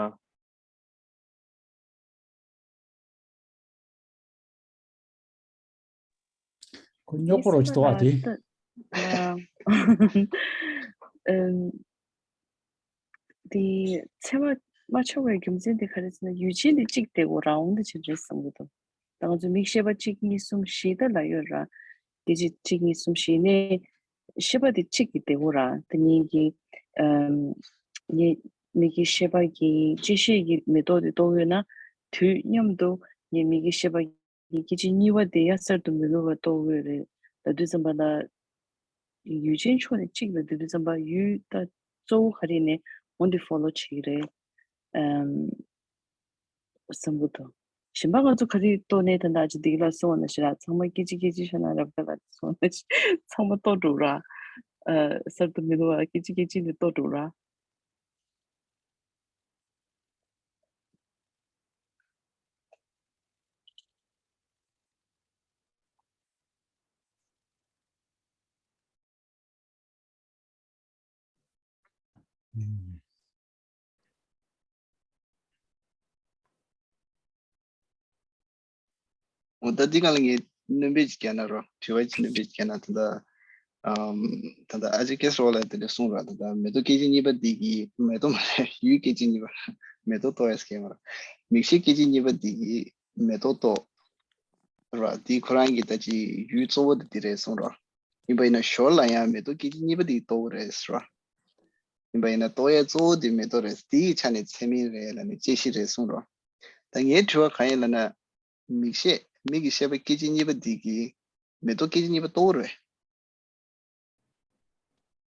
ཁོ་རྙོག་པོ་རོ་ཅིག་འདུག་ཨ་དེ། ཨ་ཨམ། དེ་ཚད་མ་མ་ཆགས་པའི་རྒྱུ་མཚན་དེ་ག་རེ་ཟེར་ན་ཡུལ་ཅན་དེ་གཅིག་དེ་གོ་རང་དབང་དེ་ཅིག་རེད་བསམ་གྱི་འདུག་ད་ང་ཚོ་མིག་ཤེས་པ་གཅིག་གཉིས་གསུམ་བཞི་ད་ལ་ཡོད་ར། སྐད་ཅིག་གཅིག་གཉིས་གསུམ་བཞི་ནས་ཤེས་པ་དེ་གཅིག་གི་དེ་གོ་ར། དེ་ངེད་ཀྱི་ཨམ། ངེད་མིག་གི་ཤེས་པ་གི་དཔྱད་ཤེས་ཀྱི་མེ་ཏོག་དེ་རྟོགས་ཡོད་ན་དུས་མཉམ་དུ་ངེད་མིག་གི་ཤེས་པ་ཡི་སྐད་ཅིག་གཉིས་པ་དེ་ཡང་གསར་དུ་མི་འགོད་པ་རྟོགས་ཡོད་རེད། ལབ་དུས་ཙམ་པ་ལ་ཡུལ་ཅན་ཕྱོགས་ནས་གཅིག་ལབ་དུས་ཙམ་པ་ཡུལ་ད་གཙོ་བོ་ག་རེ་ནས་འོ་འདི་ཕོ་ལོ་བྱེད་ཀྱི་རེད། ཨམ། བསམ་གྱི་འདུག་གཞན་པ་ང་ཚོ་ག་རེ་ལྟོས་ནས་ད་ལྟ་ཅི་འདི་ལ་སོང་ན་ཞེ་དྲག་ཚང་མ་སྐད་ཅིག་སྐད་ཅིག་ཤོད་ན་རབ་ད་ལ་སོང་ན་ཚང་མ་ལྟོས་འགྲོ་ར། ཨ་གསར་དུ་མི་འདུག་བ་སྐད་ཅིག་སྐད་ཅིག་ནས་ལྟོས་འགྲོ་ར། འོ་ད་འདི་ག་ལ་ངས་སྣོན་པ་ཅིག་བརྒྱབ་ན་རོ། དྲི་བ་ཅིག་སྣོན་པ་ཅིག་བརྒྱབ་ན་ད་ལྟ་ཨམ། ད་ལྟ་ཨ་ཅེ་ཀེ་སི་རོ་ལ་དེ་འདྲ་གསུངས་ར། ད་ལྟ་མེ་ཏོག་སྐད་ཅིག་གཉིས་པ་འདི་གི་མེ་ཏོག་མ་རེད། ཡུལ་སྐད་ཅིག་གཉིས་པ། མེ་ཏོག་རྟོགས་ཡས་སྐད་མ་རེད། མིག་ཤེས་སྐད་ཅིག་གཉིས་པ་འདི་གི་མེ་ཏོག་རྟོགས་ར། འདི་ཁོ་རང་གི་ད་ཅི་ཡུལ་གཙོ་བོ་དེ་འདི་རེད་གསུངས་ར། ཡིན་པ་ཡིན་ན་ཞོར་ལ་ཡང་མེ་ཏོག་སྐད་ཅིག་གཉིས་པ་འདི་རྟོགས་རེད་ཟེར་ར། ཡིན་པ་ཡིན་ན་རྟོགས་ཡས་གཙོ་བོ་དེ་མེ་ཏོག་རེད། དེའི་ཆ་ནས་ཚད་མིན་རེད་ལབ་ནས་དཔྱད་གཞི་རེད་གསུངས་རོ། ད་ངའི་དྲི་བ་གང་ཡིན་ལབ་ན། མིག་ཤེས་མིག་གི་ཤེས་པ་སྐད་ཅིག་གཉིས་པ་འདི་གིས་མེ་ཏོག་སྐད་ཅིག་གཉིས་པ་རྟོགས་རེད།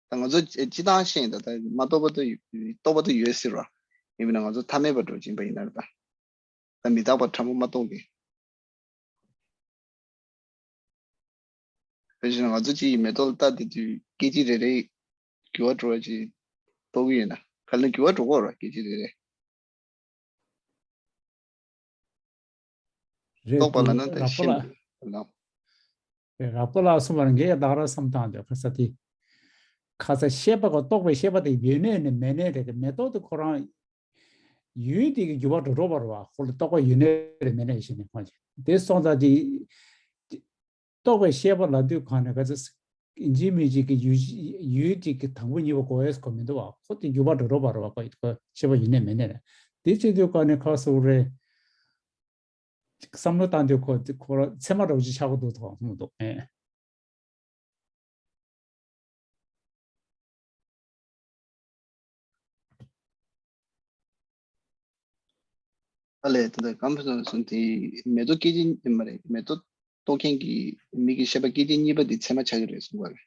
ད་ང་ཚོ་སྤྱི་བཏང་བཤད་ཡིན་ད་ད་མ་རྟོགས་པ་ད་རྟོགས་པ་ད་ཡོད་སྲིད་རོ། ཡིན་པ་ན་ང་ཚོ་ཐ་མལ་པ་འགྲོ་ཅིག་ཡིན་པ་ཡིན་ན་རེད་ད། ད་མི་རྟག་པ་ཕྲ་མོ་མ་རྟོགས་གི། དཔེ་བཞག་ན་ང་ཚོ་གཅིག་གིས་མེ་ཏོག་ལ་ལྟ་བསྡད་དུས་སྐད་ཅིག་རེ་རེ་འགྱུར་བ་འགྲོ་བ་ཅིག་རྟོགས་ཀྱི་ཡོད་ན། ག་ལ་འགྱུར་བ་འགྲོ་གི་རེད་སྐད་ཅིག་རེ་རེ། རེད། རྟོགས་པ་ལ་ན་ད་རགས་པ་ཤིན་ལ་ཏུ་ལ། རེད། རགས་པ་ལ་གསུངས་པ་ལ་ངས་ད་ག་རང་བསམ་བཏང་དུས་ཁ་ས་དེ། ཁ་ས་ཤེས་པ་ག་རྟོགས་པའི་ཤེས་པ་དེ་ཡོད་ནས་ནི་མེད་ནས་རེད་དེ་མེ་ཏོག་དེ་ཁོ་རང་ཡུལ་དེ་གི་འགྱུར་བ་འགྲོ་འགྲོ་བ་རེད་བ། ཁོ་ལ་རྟོགས་པ་ཡོད་ནས་རེད་མེད་ནས་ཞེས་ནས་ཁོང་ཅིག་དེ་སོང་ཙང་དེ། རྟོགས་པའི་ཤེས་པ་ལབ་དུས་གང་ནས་ག་ཚོད་ཡིན་གཅིག་མིན་གཅིག་གི་ཡུལ་ཡུལ་གཅིག་གི་དང་པོ་གཉིས་པ་གོ་ཡས་གོ་མི་འདུག་བ། ཁོ་དེ་འགྱུར་བ་འགྲོ་འགྲོ་བ་རེད་བ། ཁོ་ཁོ་ཤེས་པ་ཡོད་ནས་མེད་ནས་རེད། དེ་བྱེད་དུས་གང་ནས་ཁ་སོ་རེད། བསམ་བློ་བཏང་དུས་ཁོ་ཁོ་རང་ཚད་མ་འདྲ་བོ་ཅིག་ཆགས་ཀྱི་འདུག་དོགས་མི་འདུག་ཨེ། ཨ་ལས་ད་ལྟ་ཀམ་པ་སོན་སོན་དེ་མེ་ཏོག་སྐད་ཅིག་མ་རེད། མེ་ཏོག་རྟོགས་མཁན་གྱི་མིག་གི་ཤེས་པ་སྐད་ཅིག་གཉིས་པ་དེ་ཚད་མ་ཆགས་ཀྱི་རེད་གསུང་བ་རེད།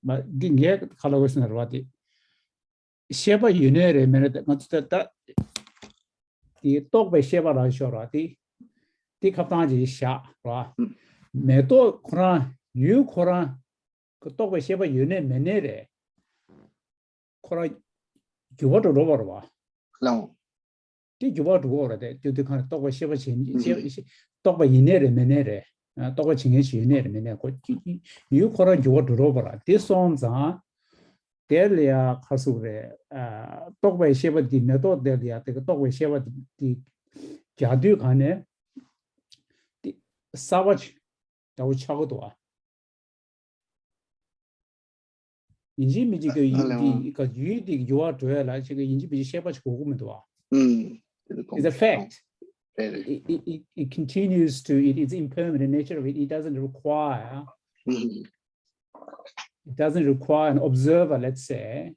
མ་འདི་ངས་ག་ལ་འོས་སོང་ར་བ་དེ། ཤེས་པ་ཡོད་ནའི་རེད་མེད་ནའི་ང་ཚོ་ད་ལྟ་དེ་རྟོགས་པའི་ཤེས་པ་ལ་ཤོར་བ་དེ་དེ་ཁ་བཏང་ཅིག་བཞག་ར། མེ་ཏོག་ཁོ་རང་ཡུལ་ཁོ་རང་གི་རྟོགས་པའི་ཤེས་པ་ཡོད་ནའི་མེད་ནའི་རེད། ཁོ་རང་འགྱུར་བ་འགྲོ་འགྲོ་བ་རེད་བ། ལའོ། དེ་འགྱུར་བ་འགྲོ་གི་རེད་དེ་དུས་གང་རེད་རྟོགས་པ་ཤེས་པ་བྱེད་ཤེས་རྟོགས་པ་ཡིན་ནའི་རེད་མིན་ནའི་རེད། རྟོགས་པ་བྱེད་མཁན་ཞིག་ཡོད་ནའི་རེད་མིན་ནའི་ཁོ་ཡུལ་ཁོ་རང་འགྱུར་བ་འགྲོ་རོགས་པ་ར་དེ་སོང་ཙང་། དེ་ལ་ཡ་ཁ་སུག་རེད། རྟོགས་པའི་ཤེས་པ་འདི་མེ་ཏོག་དེ་ལ་ཡ་དེ་གི་རྟོགས་པའི་ཤེས་པ་འདི་རྒྱག་དུས་གང་ནས་དེ་གསར་པ་ཅིག་འདྲ་བོ་ཆགས་ཀྱི་འདུག་ཨ། ཡིན་གཅིག་མིན་གཅིག་གི་ཡུལ་འདི་ག་ཡུལ་འདི་འགྱུར་བ་འགྲོ་ཡ་ལ་ཅིག་གི་ཡིན་གཅིག་མིན་གཅིག་ཤེས་པ་ཅིག་དགོས་ཀྱི་མི་འདུག་ཨ། It's a fact. It, it, it, it continues to, it is impermanent nature of it. It doesn't require, it doesn't require an observer, let's say,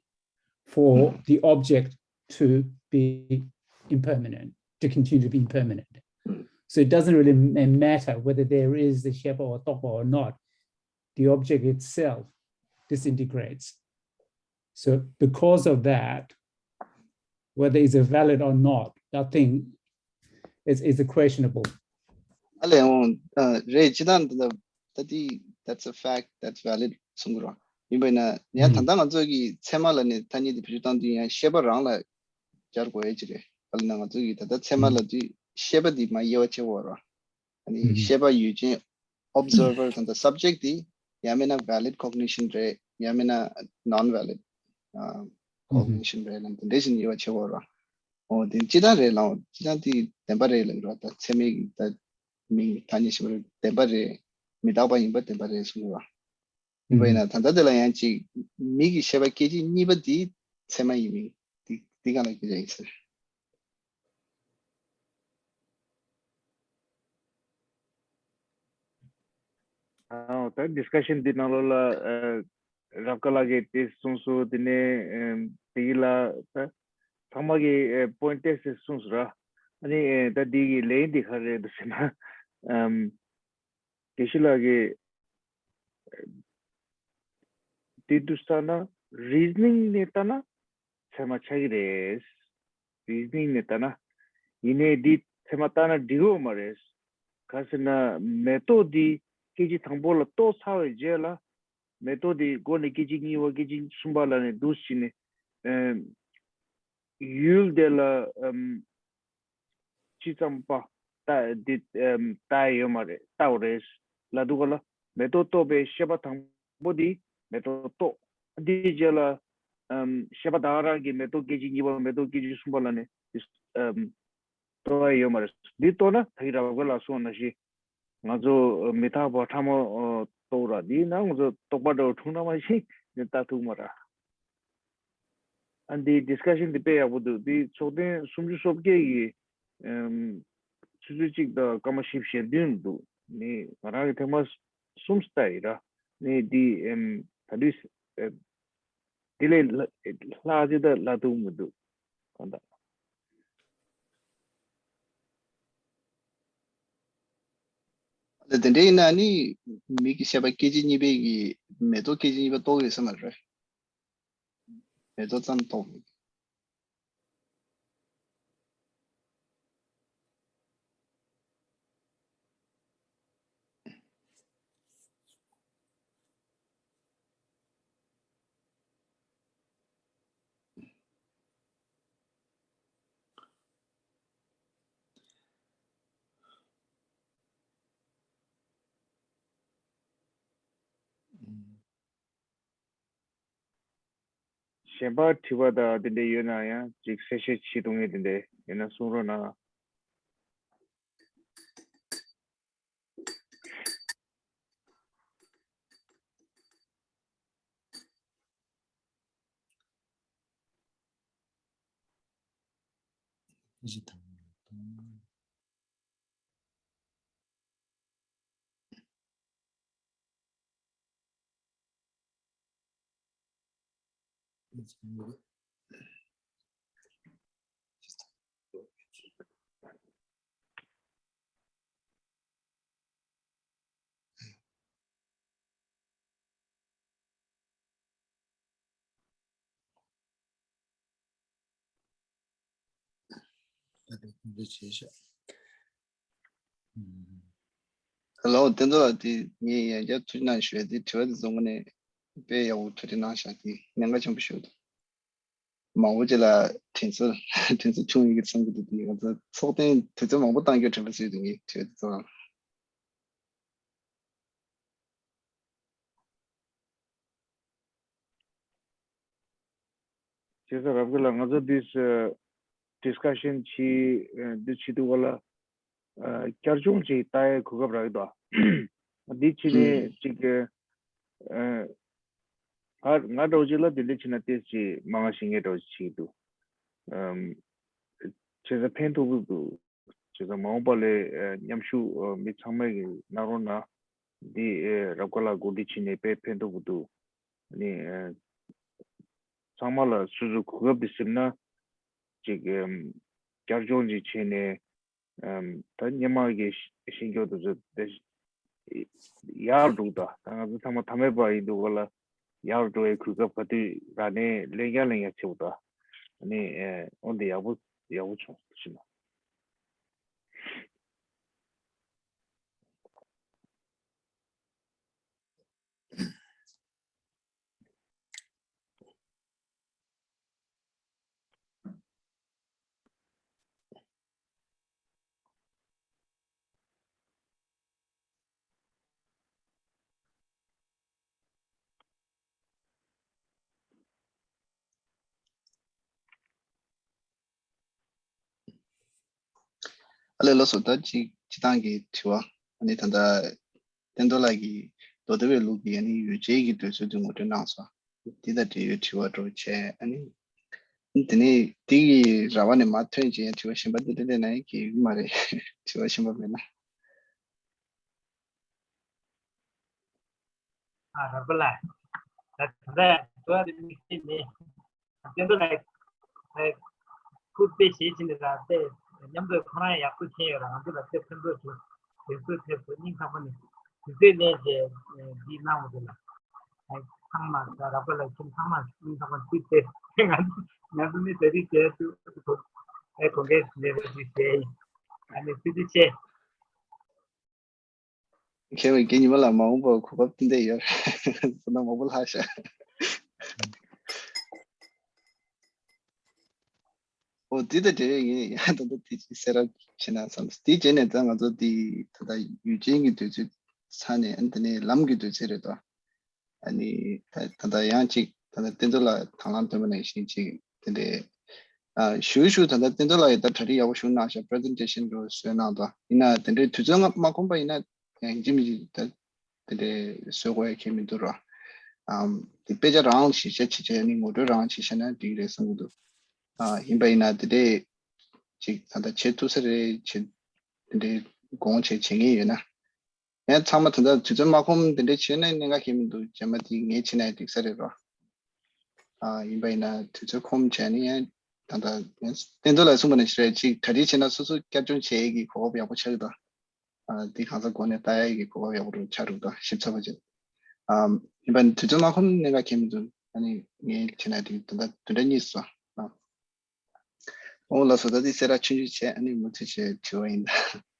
for the object to be impermanent, to continue to be impermanent. So it doesn't really ma- matter whether there is the shepherd or tokpa or not. The object itself disintegrates. So because of that, whether it's valid or not, that thing is, is questionable. ཨ་ལས་འོང་རེད་ཅི་ད་ད་ད་དེ་that's a fact, that's valid གསུང་གི་རོགས་ཡིན་པས་ན་ཡང་ད་ལྟ་ང་ཚོ་གི་ཚད་མ་ལ་ནི་ཐ་སྙད་དེ་བེད་སྤྱོད་བཏང་དུས་ཡང་ཤེས་པ་རང་ལ་སྦྱར་དགོས་ཡ་ཅི་རེད། ཨ་ལས་ན་ང་ཚོ་གི་ད་ལྟ་ཚད་མ་ལ་དུས་ཤེས་པ་དེ་མ་དབྱེ་བ་ཕྱེ་བ་རོགས། ཨ་ནི་ཤེས་པ་ཡུལ་ཅན་observer དང་ད་subject དེ་ཡང་མིན་ན་valid cognition རེད་ཡང་མིན་ན་non valid cognition རེད་ལ་དེ་འདྲ་ཞིག་དབྱེ་བ་ཕྱེ་བ་རོགས། འོ་དེ་སྤྱི་བཏང་རེད་ལའོ་སྤྱི་བཏང་དེ་བདེན་པ་རེད་ལ་རོགས་ད་ཚད་མའི་གི་ད་མིང་ཐ་སྙད་ཞིག་རེད་བདེན་པ་རེད། མི་རྟག་པ་ཡིན་པ་བདེན་པ་རེད་གསུངས་པ། ཡིན་པ་ཡིན་ན་ད་ལྟ་དེ་ལ་ཡང་ཅིག་མིག་གི་ཤེས་པ་སྐད་ཅིག་གཉིས་པ་དེ་ཚད་མ་ཡིན་མིན་དེ་དེ་གང་ལ་སྐད་ཆ་ཡིན་ཟེར། ཨ་ད་discussion འདི་ནང་ལོགས་ལ་ཨ་རབ་དཀར་ལགས་ཀྱིས་དེ་གསུངས་སོང་། དེ་ནས་ཨ་དེ་གི་ལ་ད་ཚང་མ་གིས་ཨ་point ཏོག་ཙམ་གསུངས་སོང་ར། ཨ་ནི་ཨ་ད་འདི་གི་ལན་འདི་ག་རེ་རེད་འདུག་ཟེར་ན་ཨམ་དགེ་བཤེས་ལགས་ཀྱིས་དེ་འདུག་ས་ན་reasoning ནས་ལྟ་ན་ཚད་མ་ཆགས་ཀྱི་རེད། reasoning ནས་ལྟ་ན། ཡིན་ནའི་འདི་ཚད་མ་ལྟ་ན་འགྲིག་གི་ཡོད་མ་རེད། ག་ཟེར་ན་མེ་ཏོག་འདི་སྐད་ཅིག་དང་པོ་ལ་རྟོགས་ཚར་བའི་རྗེས་ལ་མེ་ཏོག་འདི་མགོ་ནས་སྐད་ཅིག་གཉིས་པ་སྐད་ཅིག་གསུམ་པ་ལ་ནས་འདུག་ཕྱིན་ནས་ཨམ་ཡུལ་དེ་ལ་ཨམ་ཅི་ཙམ་པ་ལྟ་འདི་ཨམ་ལྟ་ཡོད་མ་རེད་ལྟ་བ་རེད་ལ་འདུག་ག་ལ། མེ་ཏོག་རྟོགས་པའི་ཤེས་པ་དང་པོ་འདི་མེ་ཏོག་རྟོགས། འདིའི་རྗེས་ལ་ཨམ་ཤེས་པ་ད་ག་རང་གིས་མེ་ཏོག་སྐད་ཅིག་གཉིས་པ་མེ་ཏོག་སྐད་ཅིག་གསུམ་པ་ལ་ནི་ཨམ་རྟོགས་ཡ་ཡོད་མ་རེད། འདི་རྟོགས་ན་ད་གིན་རབ་དཀར་ལགས་གསུངས་པ་ནང་བཞིན་ང་ཚོ་མི་རྟག་པ་ཕྲ་མོ་རྟོགས་ར། འདི་ན་ང་ཚོ་རྟོག་པ་འདྲ་བོ་འཁྲུངས་ན་མ་གཞི་ནི་ལྟ་ཐུབ་མ་ར། ཨ་འདི་discussion འདི་དཔེ་ཡག་པོ་འདུག་འདི་ཚོགས་ཐེངས་སུམ་ཅུ་སོ་བརྒྱད་ཀྱི་ཨམ་ཆུ་ཚོད་གཅིག་དང་སྐར་མ་བཞི་བཅུ་ཞེ་བདུན་འདུག་ནི་ང་རང་གི་ཐེངས་མ་གསུམ་ལྟ་ཡིན་ར། ནི་འདི་ཨམ་ད་དུས་ཨམ་འདི་ལས་ལྷག་ཅི་ད་ལ་ཐུབ་མི་འདུག་གང་ལྟར། ད་དེ་འདྲ་ཡིན་ན་ནི་མིག་གི་ཤེས་པ་སྐད་ཅིག་གཉིས་པའི་གི་མེ་ཏོག་སྐད་ཅིག་གཉིས་པ་རྟོགས་ཡོད་ས་མ་རེད། མེ་ཏོག་ཙམ་རྟོགས་མེད། གཞན་པ་དྲི་བ་དང་དེ་འདྲ་ཡོད་ན་ཡང་ཅིག་གསལ་བཤད་བྱེད་ཐུབ་མཁན་དེ་འདྲ་ཡོད་ན་གསུང་རོགས་གནང་། ད་དེ་ཐུགས་རྗེ་ཆེ་ཞུ། ཧེ་ལོ། བསྟན་རྡོར་ལགས། དེ་ངས་ཡང་བསྐྱར་ཐུགས་རྗེ་གནང་ཞུ་ཡ། དེ་དྲི་བ་དེ་ཚོ་དངོས་གནས་དཔེ་ཡག་པོ་ཐུགས་རྗེ་གནང་ཤག་དེ་གནད་འགག་ཆེན་པོ་ཞིག་འདུག་མང་པོ་ཅིག་ལ་དྲན་གསོ་དྲན་གསོ་བྱུང་ཡོད་ཀྱི་བསམ་གྱི་འདུག་དེ་ང་ཚོ་ཚོགས་ཐེངས་དུས་ཚོད་མང་པོ་བཏང་རྒྱུ་དྲན་པ་སོས་འདུག་ངས་དྲི་བ་དེ་ཚོ། བྱས་ཙང་རབ་དགའ་ལགས། ང་ཚོ་འདི་ཨ་discussion བྱེད་ཨ་འདི་བྱེད་དུས་སྐབས་ལ་ཨ་བསྐྱར་སྦྱོང་ཅིག་ལྟ་ཡའི་གོ་སྐབས་རག་གི་འདུག་འདི་བྱས་ནས་ཨུམ་ཅིག་ཨ་ང་ང་འདྲ་བོ་ཅིག་ལ་དེ་འདྲ་བྱས་ན་ཏོག་ཙམ་མང་བ་ཤེས་མཁན་འདྲ་བོ་ཅིག་བྱེད་ཀྱི་འདུག་ཨམ། བྱས་ཙང་ཕན་ཐོགས་ཀྱི་འདུག་བྱས་ཙང་མ་འོངས་པ་ལ་ཨ་མཉམ་ཞུགས་ཨ་མི་ཚང་མས་ཀྱི་གནང་རོགས་གནང་། འདི་ཨ་རབ་དགའ་ལགས་གོ་སྒྲིག་བྱས་ནས་དཔེ་ཕན་ཐོགས་ཀྱི་འདུག་ཨ་ནི་ཨ་ཚང་མ་ལ་སོ་སོའི་གོ་སྐབས་དེ་ཟིན་ན་ཅིག་ཨམ་བསྐྱར་སྦྱོང་ཅིག་བྱས་ནས་ཨམ་ད་སྔོན་མ་གི་ཤེས་ཤེས་རྒྱུ་དེ་ཚོ་དེ་ཡག་རུ་འགྲོ་གི་འདུག་ད་ང་ཚོ་ཚང་མ་ཐ་མལ་པ་ཡིན་དུས་སྐབས་ལ་ཡག་རུ་འགྲོ་བའི་གོ་སྐབས་ག་དུས་རག་ནའི་ལེན་རྐྱང་ལེན་རྐྱང་བྱེད་དགོས་འདུག་ཨ་ནི་ཨེ་འོ་འདི་ཡག་པོ་ཡག་པོ་བྱུང་ཟེར་ན། ཨ་ལས། ལགས་སོ། ད་སྤྱི་སྤྱི་བཏང་གི་དྲི་བ། ཨ་ནི་ད་ལྟ་བསྟན་རྡོར་ལགས་ཀྱིས་མདོ་སྡེ་པའི་ལུགས་ཀྱི་ཨ་ནི་ཡུལ་ཅན་གྱི་འདོད་ཚུལ་དེ་ངོ་སྤྲོད་གནང་སོང་། འདི་དང་འབྲེལ་ཡོད་དྲི་བ་འདྲ་བོ་བྱས། ཨ་ནི་དེ་ནས་དེ་གི་ར་བ་ནས་མར་ཐོན་བྱས་དྲི་བ་གཞན་པ་འདི་འདྲ་སླེབས་ན་ཡང་སྐྱིད་ཀྱི་མ་རེད། དྲི་བ་གཞན་པ་མེད་ན། ཨ་རབ་དགའ་ལགས། ད་ད་ལྟ་དྲི་བ་དེ་མི་ཤེས་མེད། བསྟན་རྡོར་ལགས་ཨ་སྐུལ་སྤེལ་བྱེད་ཕྱིན་ནས་ད་ལྟ་མཉམ་དུ་ཁོ་རང་ཡག་པོ་མཁྱེན་ཡོད་ར། ང་ཚོ་ལ་དཔེ་ཕན་ཐོགས་ཞིག་དེ་ཚོ་ཐེབས་སོང་། སྙིང་ཐག་པ་ནས་དུས་ཚོད་ལེན་བྱས་འདི་གནང་བ་དེ་ལ་ཨ་ཚང་མ་ད་རབ་དགའ་ལགས་ཁྱེད་ཚང་མ་སྙིང་ཐག་པ་ནས་ཐུགས་རྗེ་ཆེ། ང་ང་ཚོ་ནི་ད་རེས་བྱས་ཚུལ་ཨ་གོང་ཁེས་ལས་རོགས་ཅིག་བྱས་ཡིན། ཨ་ནི་ཐུགས་རྗེ་ཆེ། མཁས་པའི་རྒན་ཉི་མ་ལགས། མ་འོངས་པར་གོ་སྐབས་ཏན་ཏན་ཡོད། བསོད་ནམས་མང་པོ་ལྷག་ཤག་འོ་འདི་དང་འབྲེལ་བའི་ངས་ཡང་ད་ལྟ་དེ་ཅིག་གསལ་བསྒྲགས་བྱེད་ན་བསམ། དེའི་རྗེས་ནས་ད་ང་ཚོ་འདི་ད་ལྟ་ཡུལ་ཅན་གྱི་འདོད་ཚུལ་ཚར་ནས། ཨ་ནི་དེ་ནས་ལམ་གྱི་འདོད་ཚུལ་རེད་དོ། ཨ་ནི་ད་ད་ལྟ་ཡང་ཅིག་ད་ལྟ་བསྟན་རྡོར་ལགས་དང་བླངས་སྟོན་པ་ནང་བཞིན་ཅིག་དེ་འདྲའི་ཨ་ཞུ་ཞུ། ད་ལྟ་བསྟན་རྡོར་ལགས་ཡིས་ད་གྲ་སྒྲིག་ཡག་པོ་ཞིག་གནང་ཤག presentation་འདྲ་བཟོས་གནང་འདུག་ཡིན་ན་དེ་འདྲའི་དུས་ཚོད་མ་ཁོམ་པ་ཡིན་ན་ཡང་ཡིན་གཅིག་མིན་གཅིག་ད་དེ་འདྲའི་བཟོ་དགོས་ཡ་གང་ཡང་མི་འདུག་ར། ཨམ་དེ་དཔེ་ཆ་རང་གཞི་བཞག་བྱས་བྱས་ནས་ངོ་སྤྲོད་རང་བྱས་བཞག་ན་འགྲིག་རེད་བསམ་གྱི་འདུག་ཨ་ཡིན་པ་ཡིན་ན་དེ་འདྲའི་ཅིག་ད་ལྟ་བྱེད་ཐུབ་ས་རེད། བྱེད་དེ་འདྲའི་དགོངས་བྱས་བྱེད་མཁན་ཡོད་ན། ཡང་ཚང་མ་ད་ལྟ་དུས་ཚོད་མ་ཁོམ་དེ་འདྲ་བྱས་ན་གནད་འགག་གང་ཡང་མི་འདུག་རྗེས་མ་དེ་ངས་བྱས་ན་ཡང་འགྲིག་ས་རེད་རོ། ཨ་ཡིན་པ་ཡིན་ན་དུས་ཚོད་ཁོམ་བྱས་ནས་ཡང་ད་ལྟ་བསྟན་རྡོར་ལགས་གསུངས་པ་ནང་བཞིན་རེད། ཅིག་གྲ་སྒྲིག་བྱས་ན་སོ་སོ་བསྐྱར་སྦྱོང་བྱེད་ཡས་ཀྱི་གོ་སྐབས་ཡག་པོ་ཆགས་ཀྱི་འདུག་ཨ་དེ་གང་ཟག་སྒོ་ནས་ལྟ་ཡས་ཀྱི་གོ་སྐབས་ཡག་པོ་རུ་ཆགས་འདུག་ད་ཞིབ་ཚགས་པོ་བྱས། ཨ་ཡིན་པ་ཡིན་ན་དུས་ཚོད་མ་ཁོམ་གནད་འགག་གང་ཡང་མི་འདུག་ཨ་ནི་ངས་བྱས་ན་དེ་ད་ལྟ་བདུན་ཕྲག་གཉིས་སོང་། ཨ། འོ་ལགས་སོ། ད་འདི་གསལ་བསྒྲགས་ཆུང་ཆུང་བྱས། ཨ་ནི་མུ་མཐུད་བྱས་དྲི་བ་ཡིན་ད།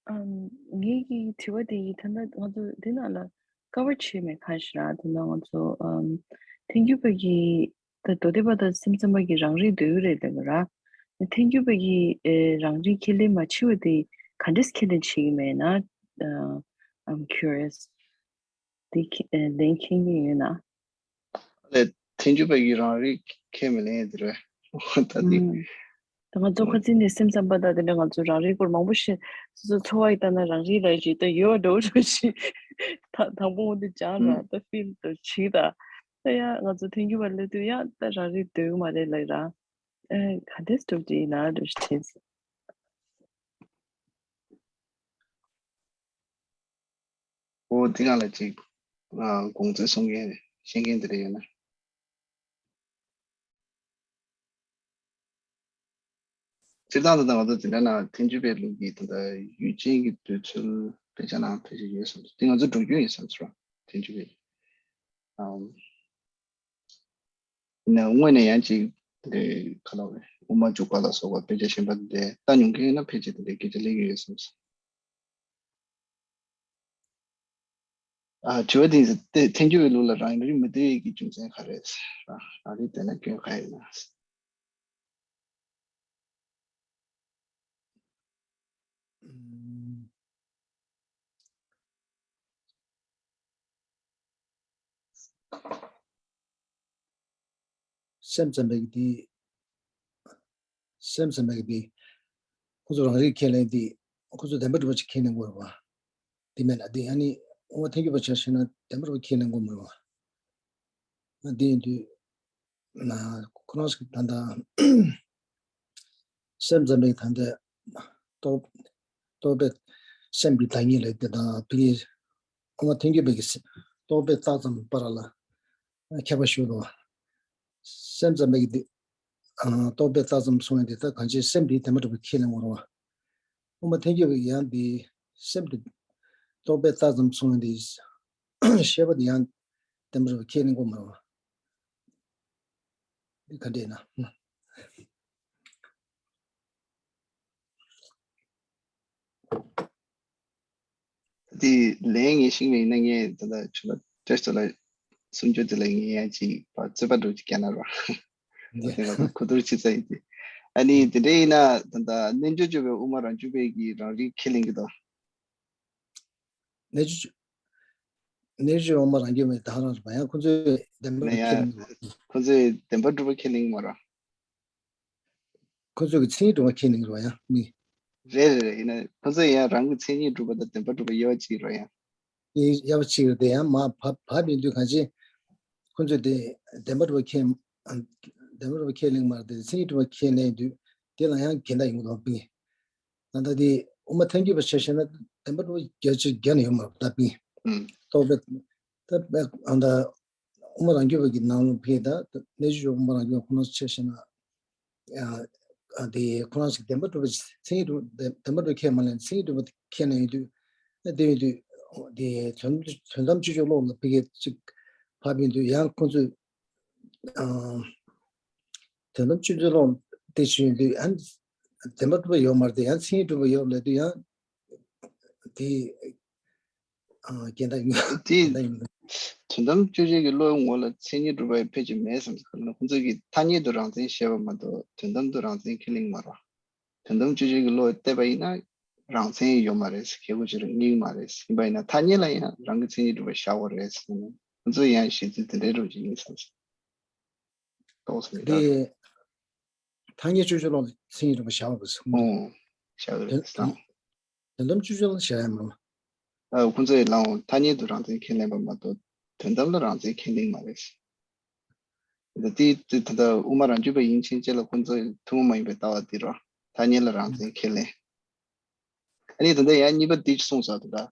ཨམ། ངེད་ཀྱི་དྲི་བ་དེ་ཡིས་ད་ལྟ་ང་ཚོ་འདི་ནང་ལ་ཀ་བར་བྱས་མེད་ཁ་ཤས་ར། དེ་ནང་ང་ཚོ་ཨམ། ཐལ་འགྱུར་བ་གི་ད་མདོ་སྡེ་པ་དང་སེམས་ཙམ་པ་གི་རང་རིག་འདོད་ཡོད་རེད་ལབ་པ་ར། ཐལ་འགྱུར་བ་གི་ཨེ་རང་རིག་ཁས་ལེན་མ་བྱེད་པ་དེ་ག་འདྲས་ཁས་ལེན་བྱེད་ཀྱི་མེད་ན། ཨ་I'm curious. དེ་ཁྱེད་ལན་མཁྱེན་གྱི་ཡོད་ན། ལས་ཐལ་འགྱུར་བ་ཡི་རང་རིག་ཁས་མི་ལེན་ཡ་དེ་རེད། ད་དེ་ཨུམ། ད་ང་ཚོ་ཁ་སང་ནས་སེམས་ཙམ་པ་དང་དེ་འདྲ་ང་ཚོ་རང་རིག་སྐོར་མང་པོ་བཤད། སོ་སོ་འཚོ་བ་ཡི་ལྟ་ན་རང་རིག་ལ་ཞིག་ད་ཡོད་འགྲོ་འགྲོ་ཞིག་ད་དང་པོ་འོ་འདི་སྦྱང་ར་ད་ཕིལ་ད་བྱིས་ད། ད་ཡ་ང་ཚོ་ཐལ་འགྱུར་བ་སླེབས་དུས་ཡ་ད་རང་རིག་འདོད་ཀྱི་མ་རེད་ལབ་ར། ཨ་ག་འདྲས་སྒྲུབ་ཀྱི་ཡིན་ན་འདྲ་ཞིག་དྲན་སོང་། ཨོ་དེ་གང་ལ་ཅིག་ཨ་དགོངས་ཚུལ་གསུང་མཁན་ཤེས་མཁན་དེ་འདྲ་ཡོད་ན། སྤྱིར་བཏང་དུ་ད་ང་ཚོ་འཛིན་གྲྭ་ནང་ཐལ་འགྱུར་བའི་ལུགས་ཀྱི་ད་ལྟ་ཡུལ་ཅན་གྱི་འདོད་ཚུལ་དཔེ་ཆ་ནང་ཕལ་ཆེར་ཡོད་བསམ་སོང་། དེ་ང་ཚོ་འགྲོ་རྒྱུ་ཡིན་བསམ་སོང་། ཐལ་འགྱུར་བའི་ཨམ། ཡིན་ན་དངོས་གནས་ཡང་ཅིག་དེ་ག་ལ་བས་དབུ་མ་འཇུག་པ་ལ་སོགས་པ་དཔེ་ཆ་གཞན་པ་དེ་ལྟ་མྱོང་མཁན་ཡིན་ན་ཕལ་ཆེར་དེ་འདྲའི་སྐད་ཆ་སླེབས་ཀྱི་ཡོད་བསམ་སོང་། ཨ་དྲི་བ་དེ་ཡིན་ཟེར་ཏེ་ཐལ་འགྱུར་བའི་ལུགས་ལ་རང་ཡུལ་མི་འདོད་ཡས་ཀྱི་རྒྱུ་མཚན་ག་རེ་རེད། རང་རིག་བདེན་ན་སྐྱོན་ག་ཡིན་ན། ཨུམ། སེམས་ཙམ་པའི་གི་དེ། སེམས་ཙམ་པའི་གི་དེ། ཁོ་ཚོ་རང་རིག་ཁས་ལེན་དེ། ཁོ་ཚོ་བདེན་པ་གྲུབ་པ་ཅིག་ཁས་ལེན་དགོས་རེད་བ། དེ་མེད་ན་དེ་ཨ་ནི་དབུ་མ་ཐལ་འགྱུར་བ་ཆ་བཞག་ན་བདེན་པ་གྲུབ་པ་ཁས་ལེན་དགོས་མ་རེད་བ། ཨ་དེ་ཡིན་དུས། ན་ཁོ་རང་ཞིག་ད་ལྟ་སེམས་ཙམ་པའི་ད་ལྟ་རྟོག་རྟོག་པའི་སེམས་ཀྱི་བདག་ཉིད་ལ་དེ་དང་དེ་གའི་དབུ་མ་ཐལ་འགྱུར་བའི་གི་རྟོག་པའི་རྟགས་ཙམ་པ་ར་ལ་ཁྱད་པར་ཞུ་དོ། སེམས་ཙམ་པའི་གི་དེ་རྟོག་པའི་རྟགས་ཙམ་སོང་ཡང་དེ་ལྟར་གང་ཅིའི་སེམས་དེ་བདེན་པ་གྲུབ་པ་ཁས་ལེན་དགོས་རེད་བ། དབུ་མ་ཐལ་འགྱུར་བའི་ཡང་དེ་སེམས་དེ་རྟོག་པའི་རྟགས་ཙམ་སོང་ཡང་དེ་ཤེས་པ་དེ་ཡང་བདེན་པ་རུ་ཁས་ལེན་དགོས་མ་རེད་བ། འདི་ག་འདྲས་ན། དེ་ལན་ངས་ཤེས་མེད་ན་ངས་ད་ལྟ་ཁྱོད་ལ་བཀྲ་ཤིས་ལ་གསུང་རྒྱུ་དེ་ལ་ངས་ཡང་ཅིག་རྩོད་པ་འགྲོ་ཅིག་རྒྱག་ན་རོ། ཡ། དེ་ལ་གོ་བསྡུར་བྱེད་ས་ཡིན་ཏེ། ཨ་ནི་དེ་འདྲ་ཡིན་ན་ད་ལྟ་རྣལ་འབྱོར་སྤྱོད་པའི་དབུ་མ་རང་རྒྱུད་པའི་གི་རང་རིག་ཁས་ལེན་གྱི་དོ། རྣལ་འབྱོར་རྣལ་འབྱོར་དབུ་མ་རང་རྒྱུད་པའི་ད་ག་རང་རེད་པ། ཡང་ཁོ་ཚོས་བདེན་པ་ན་ཡ་ཁས་ལེན་གྱི་རེད། ཁོ་ཚོས་བདེན་པ་གྲུབ་པ་ཁས་ལེན་གྱི་མ་རེད། ཁོ་ཚོས་ཀྱི་མཚན་ཉིད་གྲུབ་པ་ཁས་ལེན་གྱི་རེད་པ། ཡང་མི། རེད་རེད་རེད། ཡིན་ན་ཁོ་ཚོས་ཡང་རང་གི་མཚན་ཉིད་གྲུབ་པ་དང་བདེན་པ་གྲུབ་པ་དབྱེ་བ་གཅིག་རེད་ཡང་། དབྱེ་བ་གཅིག་རེད་དེ་ཡང་མ་བབ་བབ་ཡིན་དུས་གང་ཅི། ཁོ་ཚོས་དེ་བདེན་པ་གྲུབ་པ་ཁས་བདེན་པ་གྲུབ་པ་ཁས་ལེན་གྱི་མ་རེད་དེ་མཚན་ཉིད་གྲུབ་པ་ཁས་ལེན་དུས་དེ་ལ་ཡང་འགལ་ཟླ་ཡོང་གི་འདུག་པིན། ད་ལྟ་དེ་དབུ་མ་ཐལ་འགྱུར་བ་ཆ་བཞག་ན་བདེན་པ་གྲུབ་པ་རྒྱ་ཆེར་རྒྱ་ནས་ཡོད་མ་རེད་ད་པིན། ཨུམ། རྟོག་པས་ད་ཨ་ད་དབུ་མ་རང་རྒྱུད་པ་གི་ནང་ལ་ཕེབས་ད་རྣལ་འབྱོར་དབུ་མ་རང་རྒྱུད་པ་ཁོ་ན་ཆ་བཞག་ན་ཨ་ཨ་དེ་ཁོ་རང་ཞིག་བདེན་པ་གྲུབ་པ་མཚན་ཉིད་གྲུབ་བདེན་པ་གྲུབ་ཁས་མ་ལེན་མཚན་ཉིད་གྲུབ་པ་ཁས་ལེན་ཡོད་དུས་ཨ་དེ་ཡོད་དུས་དེ་དོན་དོན་དམ་དཔྱོད་བརྗོད་ཀློག་ལ་ཕེབས་ཅིག་ཕབ་ཡོད་དུས་ཡང་ཁོ་ཚོས། ཨ། དོན་དམ་དཔྱོད་བརྗོད་ཀློག་དེ་བྱུང་དུས་ཨ་བདེན་པ་གྲུབ་པ་ཡོད་མ་རེད་དེ་ཡང་མཚན་ཉིད་གྲུབ་པ་ཡོད་ལབ་དུས་ཡང་དེ་ཨ་འགལ་ཟླ་ཡིན་དེ་འགལ་ཟླ་ཡིན། དོན་དམ་དཔྱོད་བྱེད་ཀྱི་བློའི་ངོ་ལ་མཚན་ཉིད་གྲུབ་པ་ཕལ་ཆེར་མེད་བསམ་ཟེར་ན་ཁོང་ཚོས་ཀྱི་ཐ་སྙད་དུ་རང་མཚན་བཤད་པ་མ་གཏོགས་དོན་དམ་དུ་རང་མཚན་ཁས་ལེན་མ་རེད། དོན་དམ་དཔྱོད་བྱེད་ཀྱི་བློ་བལྟས་པ་ཡིན་ན་རང་མཚན་ཡོད་མ་རེད། ཁྱད་པར་ཅིག་རྙེད་མ་རེད། ཡིན་པ་ཡིན་ན་ཐ་སྙད་ལ་ཡང་རང་གི་མཚན་ཉིད་གྲུབ་པ་བཞག་པ་རེད་ཟེར་ནས་ང་ཚོས་ཡང་བཤད་ཚུལ་དེ་འདྲའི་རོ་ཅིག་ཡིན་ས་རེད། ཏོག་ཙམ་ཡོད་ད། དེ་ཐ་སྙད་དཔྱོད་བརྗོད་ཀློག་ལ་མཚན་ཉིད་གྲུབ་པ་བཞག་པ་རེད་ཟེར། ཨོ། བཞག་པ་རེད་ད། དོན་དམ་དཔྱོད་བརྗོད་ཀློག་བཞག་ཡ་མ་རེད། ཨ་ཁོང་ཚོས་ལའང་ཐ་སྙད་དུ་རང་མཚན་ཁས་ལེན་པ་མ་གཏོགས་དོན་དམ་ལ་རང་མཚན་ཁས་ལེན་མ་རེད། ད་དེ་དེ་ད་ལྟ་དབུ་མ་རང་རྒྱུད་པ་ཡིན་ཕྱིན་ཆད་ལ་ཁོང་ཚོས་ཐུན་མོང་མ་ཡིན་པའི་ལྟ་བ་འདི་རོ། ཐ་སྙད་ལ་རང་མཚན་ཁས་ལེན། ཨ་ནི་ད་ལྟ་ཡང་གཉིས་པ་འདི་གསུངས་སོང་ད་ལྟ།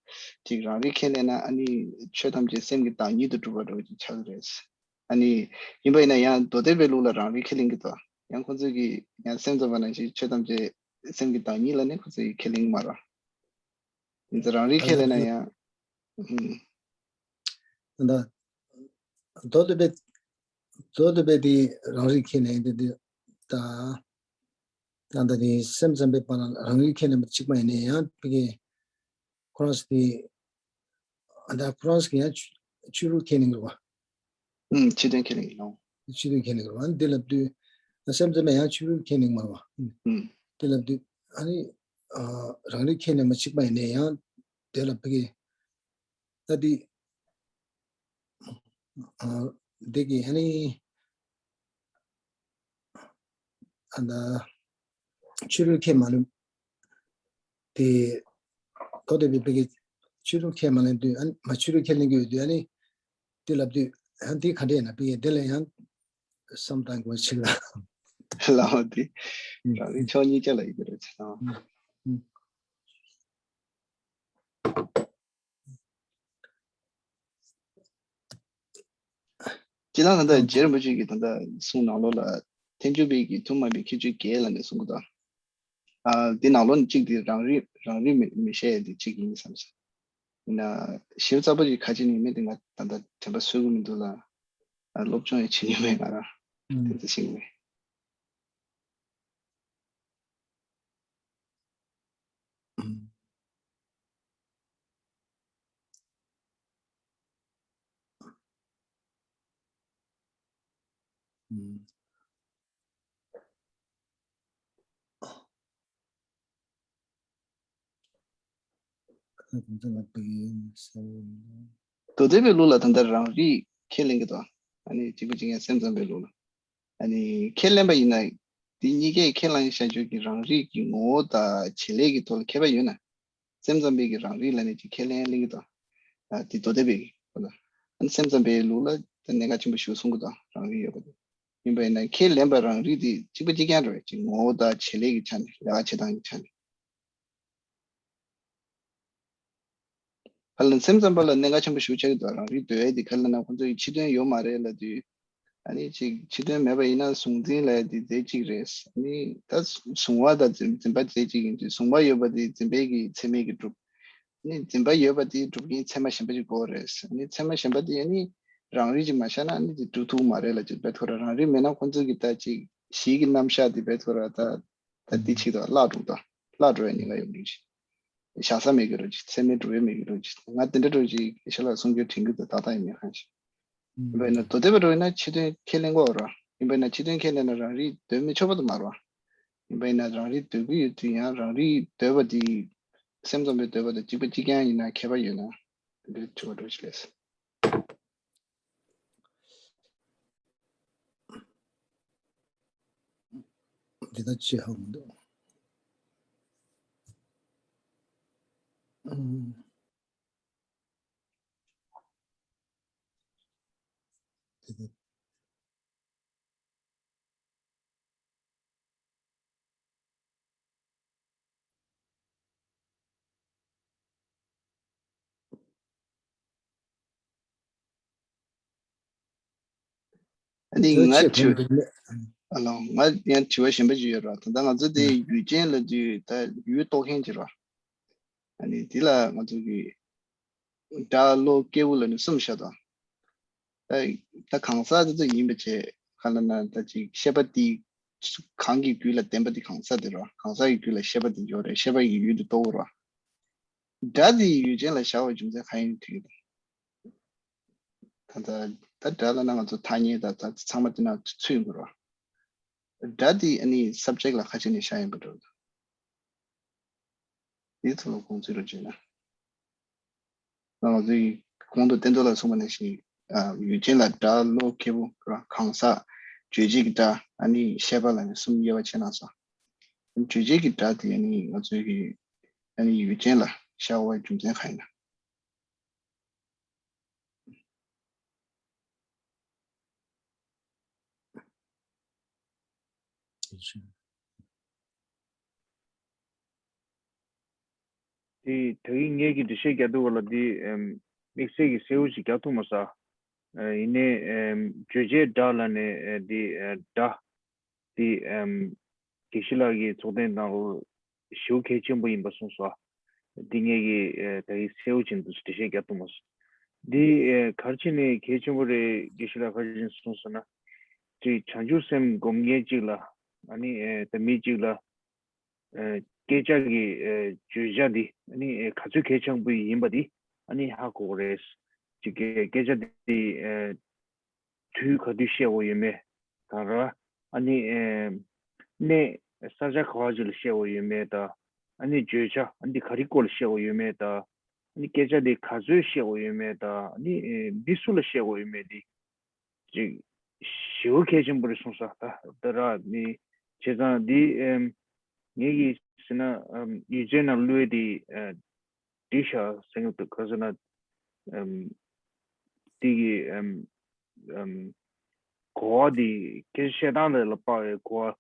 ཅིག་རང་རིག་ཁས་ལེན་ན་ཨ་ནི་ཆོས་ཐམས་ཅད་སེམས་ཀྱི་བདག་ཉིད་དུ་གྲུབ་པ་འདྲ་བོ་ཅིག་ཆགས་ཀྱི་རེད། ཨ་ནི་ཡིན་པ་ཡིན་ན་ཡང་མདོ་སྡེ་པའི་ལུགས་ལ་རང་རིག་ཁས་ལེན་གྱི་འདུག་ཡང་ཁོང་ཚོས་ཀྱི་ཡང་སེམས་ཙམ་པ་ནང་བཞིན་ཆོས་ཐམས་ཅད་སེམས་ཀྱི་བདག་ཉིད་ལ་ནི་ཁོང་ཚོས་ཀྱི་ཁས་ལེན་གྱི་མ་རེད། ཡིན་ཙང་རང་རིག་ཁས་ལེན་ན་ཡང་། ཨུམ། ད་མདོ་སྡེ་པའི་མདོ་སྡེ་པའི་དེ་རང་རིག་ཁས་ལེན་དེ་དེ་ད་ད་ད་དེ་སེམས་ཙམ་པའི་བར་ལ་རང་རིག་ཁས་ལེན་པ་གཅིག་པ་ཡིན་ནའི་ཡང་ཕ་གི་ཁོ་རང་ཚོ་དེ་ད་ཁོ་རང་ཚོ་གི་ཡང་ཆོས་ལུགས་ཁས་ལེན་གི་རེད་བ། ཨུམ། ཕྱི་དོན་ཁས་ལེན་གི་རེད། ཕྱི་དོན་ཁས་ལེན་གི་རེད་བ། འདི་ལབ་དུས་སེམས་ཙམ་པའི་ཡང་ཆོས་ལུགས་ཁས་ལེན་གི་མ་རེད་བ། ཨུམ། འདི་ལབ་དུས་ཨ་ནི་རང་རིག་ཁས་ལེན་པ་གཅིག་པ་ཡིན་ནའི་ཡང་དེ་ལ་ཕ་གི་ད་འདི། ཨ། འདི་གི་ཨ་ནི། ཨ་ད། ཆོས་ལུགས་ཁས་མ་ལེན། དེ། གོ་བདེ་བའི་ཕ་གི་ཆོས་ལུགས་ཁས་མ་ལེན་དུས་ཨ་ནི་མ་ཆོས་ལུགས་ཁས་ལེན་གྱི་ཡོད་དུས་ཨ་ནི། དེ་ལབ་དུས་ཨ་འདི་ག་འདྲས་ན་ཕ་གི་དེ་ལ་ཡང་བསམ་བཏང་དགོས་ཕྱིར་ལ། ལའོ་དེ་རང་རིགས་ཕྱོགས་གཉིས་ཆ་ལ་ཡོད་ཀྱི་རེད་ཟེར་ན། སྤྱིར་བཏང་ད་ལྟ་རྗེ་རིན་པོ་ཆེ་གིས་ད་ལྟ་གསུང་ནང་ལོགས་ལ་ཐལ་འགྱུར་བའི་གི་ཐུན་མོང་མ་ཡིན་པའི་ཁྱད་ཆོས་བརྒྱད་ལབ་ནས་གསུང་གི་འདུག་ཨ། འདི་ནང་ལོགས་ནས་གཅིག་དེ་རང་རིག་རང་རིག་མི་མི་བཤད་ཡ་དེ་གཅིག་ཡིན་བསམ་སོང་། ཡིན་ན་ཞིབ་ཚགས་པོ་ཅིག་ག་ཅི་ནས་མེད་དེ་ང་ད་ལྟ་དྲན་པ་གསོས་ཀྱི་མི་འདུག་ལ། ཨ། སློབ་སྦྱོང་ཡང་བྱེད་མྱོང་མེད་ང་རང་། དེ་ཚོ་ཤེས་ཀྱི་མེད། མདོ་སྡེ་པའི་ལུགས་ལ་ད་ལྟ་རང་རིག་ཁས་ལེན་གྱི་འདུག་ཨ་ནི་གཅིག་པ་གཅིག་རྐྱང་སེམས་ཙམ་པའི་ལུགས་ལ། ཨ་ནི་ཁས་ལེན་པ་ཡིན་ན། འདི་གཉིས་ཀས་ཁས་བླངས་བྱ་རྒྱུ་གི་རང་རིག་གི་ངོ་བོ་དང་བྱེད་ལས་ཀྱི་ཐོག་ལ་ཁྱད་པར་ཡོད་ན། སེམས་ཙམ་པའི་གི་རང་རིག་ལ་ནི་ཅིག་ཁས་ལེན་གླེང་གི་དང་། ཨ། དེ་མདོ་སྡེ་པའི་གི་ཁོ་ན། ཨ་ནི་སེམས་ཙམ་པའི་ལུགས་ལ་ད་གནད་འགག་ཆེན་པོ་ཞིག་གསུང་གི་དང་རང་རིག་ཡོད་པ་དེ། ཡིན་པ་ཡིན་ན་ཁས་ལེན་པ་རང་རིག་དེ་གཅིག་པ་གཅིག་རྐྱང་རེད། ཅིག་ངོ་བོ་དང་བྱེད་ལས་ཀྱི་ཆ་ནས་ལས་ཀ་བྱེད་སྟངས་ཀྱི་ཆ་ནས། ཧ་ལམ་སེམས་ཙམ་པ་ལ་གནད་འགག་ཆེན་པོ་ཞིག་ཆགས་ཀྱི་འདུག་རང་རིག་འདོད་ཡས་དེ་ག་ལ་ན་ཁོང་ཚོ་ཡི་ཕྱི་དོན་ཡོད་མ་རེད་ལབ་དུས། ཨ་ནི་ཅིག་ཕྱི་དོན་མེད་པ་ཡིན་ན་གཟུང་འཛིན་ལབ་ཡས་དེ་རྫས་གཅིག་རེད། ཨ་ནི་ད་གཟུང་བ་དང་འཛིན་འཛིན་པ་རྫས་གཅིག་ཡིན་དུས་གཟུང་བ་ཡོད་པ་དེ་འཛིན་པའི་གི་ཚད་མས་གི་གྲུབ། ཨ་ནི་འཛིན་པ་ཡོད་པ་དེ་གྲུབ་མཁན་ཚད་མ་གཞན་པ་ཅིག་དགོས་རེད། ཨ་ནི་ཚད་མ་གཞན་པ་དེ་ཨ་ནི་རང་རིག་ཅིག་མ་ཤར་ན་ཨ་ནི་དེ་གྲུབ་ཐུབ་མ་རེད་ལབ་ཅིག་བས་ཐོ་ར་རང་རིག་མེད་ན་ཁོང་ཚོ་གི་ད་ཅིག་གཞི་གི་རྣམ་གཞག་དེ་བས་ཐོ་ར་ད། ད་འདི་ཆིག་དང་བརླག་འགྲོ་དང་བརླག་འགྲོ་ཡ་ཉེན་ཁ་ཡོད་མི་ཞིག་བཞག་ས་མེད་ཀྱི་རོ་ཅིག་ཚད་མའི་འགྲོ་ཡ་མེད་ཀྱི་རོ་ཅིག་ང་དེ་འདྲ་འགྲོ་ཅིག་ཤ་ལག་སྲུང་སྐྱོབ་དྲན་གྱི་འདུག་ཏག་ཏག་ཡིན་མིན་ཧང་ཞིག་ཡིན་པ་ཡིན་ན་མདོ་སྡེ་པ་འགྲོ་ཡིན་ན་ཕྱི་དོན་ཁས་ལེན་དགོས་རོ། ཡིན་པ་ཡིན་ན་ཕྱི་དོན་ཁས་ལེན་ན་རང་རིག་འདོད་མི་ཆོག་པ་དུ་མ་རོ། ཡིན་པ་ཡིན་ན་རང་རིག་འདོད་ཀྱི་ཡོད་དུས་ཡང་རང་རིག་འདོད་པ་དེ་སེམས་ཙམ་པའི་འདོད་པ་དང་གཅིག་པ་གཅིག་རྐྱང་ཡིན་ན་ཁྱད་པར་ཡོད་ན་དེ་འདྲ་དྲི་བ་འགྲོ་ཅིག་ལས། འདི་ལྟ་ཅི་ཧ་མི་འདུག་ཨུམ། འདི་ལྟ། ཨ་ནི་ང་དྲི་ཨ་ལོ་ང་ཡང་དྲི་བ་གཞན་པ་ཅིག་ཡོད་ར། ད་ལྟ་ང་ཚོ་དེ་ཡུལ་ཅན་ལབ་དུས་ད་ཡུལ་རྟོགས་མཁན་ཅིག་ར། ཨ་ནི་དེ་ལ་ང་ཚོ་གི་སྒྲ་བློ་སྐྱེ་བོ་ལ་ནི་གསུམ་བཤད་དང་། ད་ད་གང་ཟག་དེ་ཚོ་ཡིན་པ་བྱས་ག་ལ་ན་ད་ཅིག་ཤེས་པ་དེ་གང་གི་རྒྱུད་ལ་ལྡན་པ་དེ་གང་ཟག་དེ་རོ། གང་ཟག་གི་རྒྱུད་ལ་ཤེས་པ་དེ་ཡོད་རེད། ཤེས་པ་ཡི་ཡུལ་དུ་གཏོགས་རོ། སྒྲ་དེ་ཡུལ་ཅན་ལ་བཞག་པའི་རྒྱུ་མཚན་གང་ཡིན་དྲིས་ཀྱི་འདུག་ད་ད་ད་སྒྲ་ལ་ན་ང་ཚོ་ཐ་སྙད་ད་ད་ཚང་མ་དེ་ན་ཚུད་ཡོང་གི་རོ། སྒྲ་དེ་ཨ་ནི་སབ་ཇེག་ལ་ཁ་ཕྱེ་ནས་བཞག་ཡིན་པ་འགྲོ། དེའི་ཐོག་ལ་དགོངས་ཚུལ་རོ་བྱས་ན། ང་ཚོའི་གོང་དུ་བསྟན་རྡོར་ལ་གསུངས་པ་ནང་བཞིན། ཡུལ་ཅན་ལ་སྒྲ་བློ་སྐྱེ་བོ་གང་ཟག་རྗོད་བྱེད་ཀྱི་སྒྲ་ཨ་ནི་ཤེས་པ་ལ་ནི་གསུམ་དབྱེ་བ་ཕྱེ་གནང་སོང་། རྗོད་བྱེད་ཀྱི་སྒྲ་དེ་ཨ་ནི་ང་ཚོའི་གི་ཨ་ནི་ཡུལ་ཅན་ལ་བཞག་པའི་རྒྱུ་མཚན་གང་ཡིན་ན། དེ་ད་གིན་ངེད་ཀྱིས་འགྲེལ་བཤད་རྒྱག་དུས་སྐབས་ལ་འདི་དམིགས་བསལ་གྱི་གསལ་བོ་ཞིག་རྒྱག་ཐུབ་མ་སོང་། ཡིན་ནའི་རྗོད་བྱེད་སྒྲ་ལ་ནི་འདི་སྒྲ་འདི་དགེ་བཤེས་ལགས་ཀྱི་ཚོགས་གཏན་ནང་ལོགས་ཞེ་པོ་གལ་ཆེན་པོ་ཡིན་པ་གསུངས་སོང་། འདི་ངེད་ཀྱིས་ད་གིན་གསལ་བོ་ཅན་དུ་འགྲེལ་བཤད་རྒྱག་ཐུབ་མ་སོང་། འདི་ག་རེ་བྱས་ནས་གལ་ཆེན་པོ་རེད། དགེ་བཤེས་ལགས་ག་རེ་བྱས་ནས་གསུངས་སོང་ན། ཅིག་བྱང་ཆུབ་སེམས་སྒོམ་མཁན་གཅིག་ལ་ཨ་ནི་ད་མི་གཅིག་ལ་སྐད་ཆ་གི་བརྗོད་བྱ་འདི་ཨ་ནི་ག་ཚོད་གལ་ཆེན་པོ་ཡིན་པ་འདི་ཨ་ནི་ཧ་གོ་དགོས་རེད། ཅིག་གི་སྐད་ཆ་འདི་དུས་ག་དུས་བཤད་དགོས་ཡོད་མེད་དང་ར། ཨ་ནི་གནས་ས་ཆ་ག་བ་ཅིག་ལ་བཤད་དགོས་ཡོད་མེད་དང་། ཨ་ནི་བརྗོད་བྱ་ཨ་ནི་འདི་ག་རེ་སྐོར་ལ་བཤད་དགོས་ཡོད་མེད་དང་། ཨ་ནི་སྐད་ཆ་འདི་ག་ཚོད་བཤད་དགོས་ཡོད་མེད་དང་། ཨ་ནི་འདི་སུ་ལ་བཤད་དགོས་ཡོད་མེད་འདི། ཅིག་ཞེ་པོ་གལ་ཆེན་པོ་རེད་གསུངས་ས་ད་ད་ར་ནི་བྱས་ཙང་འདི་ངེད་ཀྱིས་ཟེར་ན་ཡུལ་ཅན་ནང་བླུགས་དེ་འགྲིག་ཤག་ཟེར་གྱི་འདུག་ག་ཟེར་ན་དེ་གི་གོ་བ་དེ་སྐད་ཆ་བཤད་སྟངས་ལ་ལ་དཔག་པའི་གོ་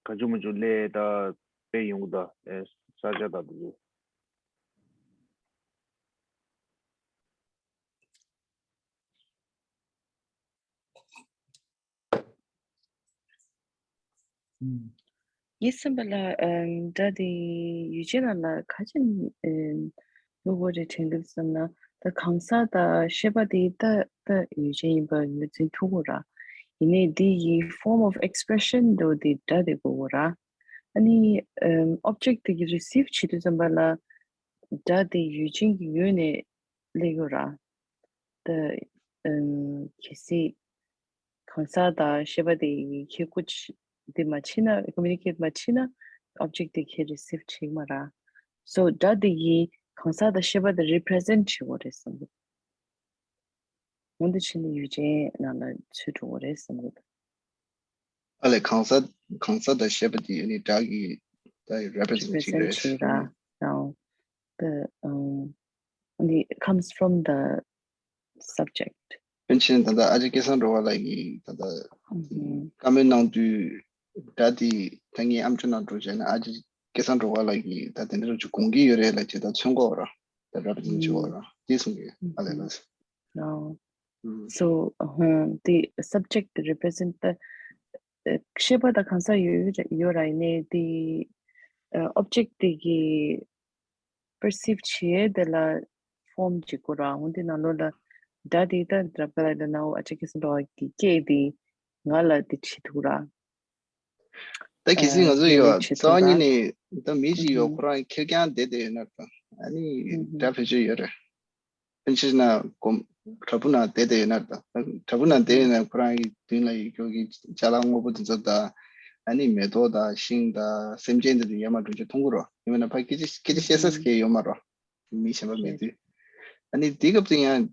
ག་ཅུ་མ་ཅུ་ལས་ད་དཔེ་ཡོང་གི་ད་ས་ཆ་ད་དུ། ངས་བསམ་པ་ལ་སྒྲ་དེ་ཡུལ་ཅན་ནང་ལ་ག་ཅིག་ཡོད་དགོས་རེད་དྲན་འདུག་བསམ་ན། ད་གང་ཟག་དང་ཤེས་པ་དེ་ད་ད་ཡུལ་ཅན་ཡིན་པ་ངོས་འཛིན་ཐུབ་དགོས་ར། ཡིན་ནའི་འདི་ཡི་form of expression དུ་དེ་སྒྲ་དེ་དགོས་དགོས་ར། ཨ་ནི་object དེ་གི་receive བྱེད་དུས་ཙམ་པ་ལ་སྒྲ་དེ་ཡུལ་ཅན་གྱི་ངོས་ནས་སླེབས་ཡོད་ར། ད་གལ་སྲིད་གང་ཟག་དང་ཤེས་པ་དེ་ཡི་ཁྱེད་སྐུ་དེ་མ་ཕྱིན་ན་communicate མ་ཕྱིན་ན་object དེ་ཁྱེད་receive བྱེད་མ་ར། so སྒྲ་དེ་ཡིས་གང་ཟག་དང་ཤེས་པ་དེ་represent བྱེད་དགོས་རེད་བསམ་གི། འོན་ཏེ་ཕྱིན་ན་ཡུལ་ཅན་ནང་ལ་ཚུད་འགྲོ་དགོས་རེད་བསམ་གི། ཨ་ལས་གང་ཟག་གང་ཟག་དང་ཤེས་པ་དེ་ནི་སྒྲ་གི་ད་represent བྱེད་represent རེད། བྱེད་ར། now the um, and it comes from the subject. པཎ་ཆེན་ད་ལྟ་ཨ་ཅེ་སྐལ་བཟང་སྒྲོལ་དཀར་ལགས་ཀྱིས་ད་ལྟ་བཀའ་མོལ་གནང་དུས་སྒྲ་དེ་ད་ངའི་ཨམ་ཅོག་ནང་འགྲོ་བྱས་ན་ཨ་ཅེ་སྐལ་བཟང་སྒྲོལ་དཀར་ལགས་ཀྱིས་ད་དེ་འདྲ་རུ་ཅིག་དགོངས་ཀྱི་ཡོད་རེད་ལ་ཅེས་ད་མཚོན་གོ་ར་ད་represent བྱེད་གོ་ར་དེ་གསུང་གི་ཨ་ལས་ལ། So the subject represent the ཤེས་པ་དང་གང་ཟག་ཡོད་ཡོད་ར་ཡིན་ནའི་དེ་object དེ་གི་perceive བྱེད་དེ་ལ་form བྱེད་དགོས་ར། འོན་ཏེ་ནང་ལོགས་ལ་སྒྲ་དེ་ད་རབ་དཀར་ལ་ན་འོ་ཨ་ཅེ་སྐལ་བཟང་སྒྲོལ་དཀར་གྱི་སྐད་དེ་ང་ལ་དེ་བྱེད་ཐུབ་ར། ད་གལ་སྲིད་ང་ཚོ་ཡོད་རྩ་བ་ཉིད་ནས་ད་མི་ཞིག་ཡོད་ཁོ་རང་ཁེར་རྐྱང་བསྡད་བསྡད་ཡོད་ན་ད་ཨ་ནི་སྒྲ་བེད་སྤྱོད་ཡོད་རེད། ཕན་ཆད་ན་གོམ་བྲག་ཕུག་ནང་བསྡད་བསྡད་ཡོད་ན་ད་བྲག་ཕུག་ནང་བསྡད་ཡོད་ན་ཁོ་རང་གི་མདུན་ལ་ཡོད་རྒྱུ་གི་ཅ་ལག་དངོས་པོ་དེ་ཚོ་ད་ཨ་ནི་མེ་ཏོག་དང་ཤིང་དང་སེམས་ཅན་དེ་ཚོ་ཡར་མར་འགྲོ་རྒྱུ་མཐོང་གི་རོ། ཡིན་ན་ཕ་སྐད་ཆ་སྐད་ཆ་བཤད་ས་སྐད་ཡོད་མ་རོ། མི་གཞན་པ་མེད་དུས་ཨ་ནི་དེ་སྐབས་དུ་ཡང་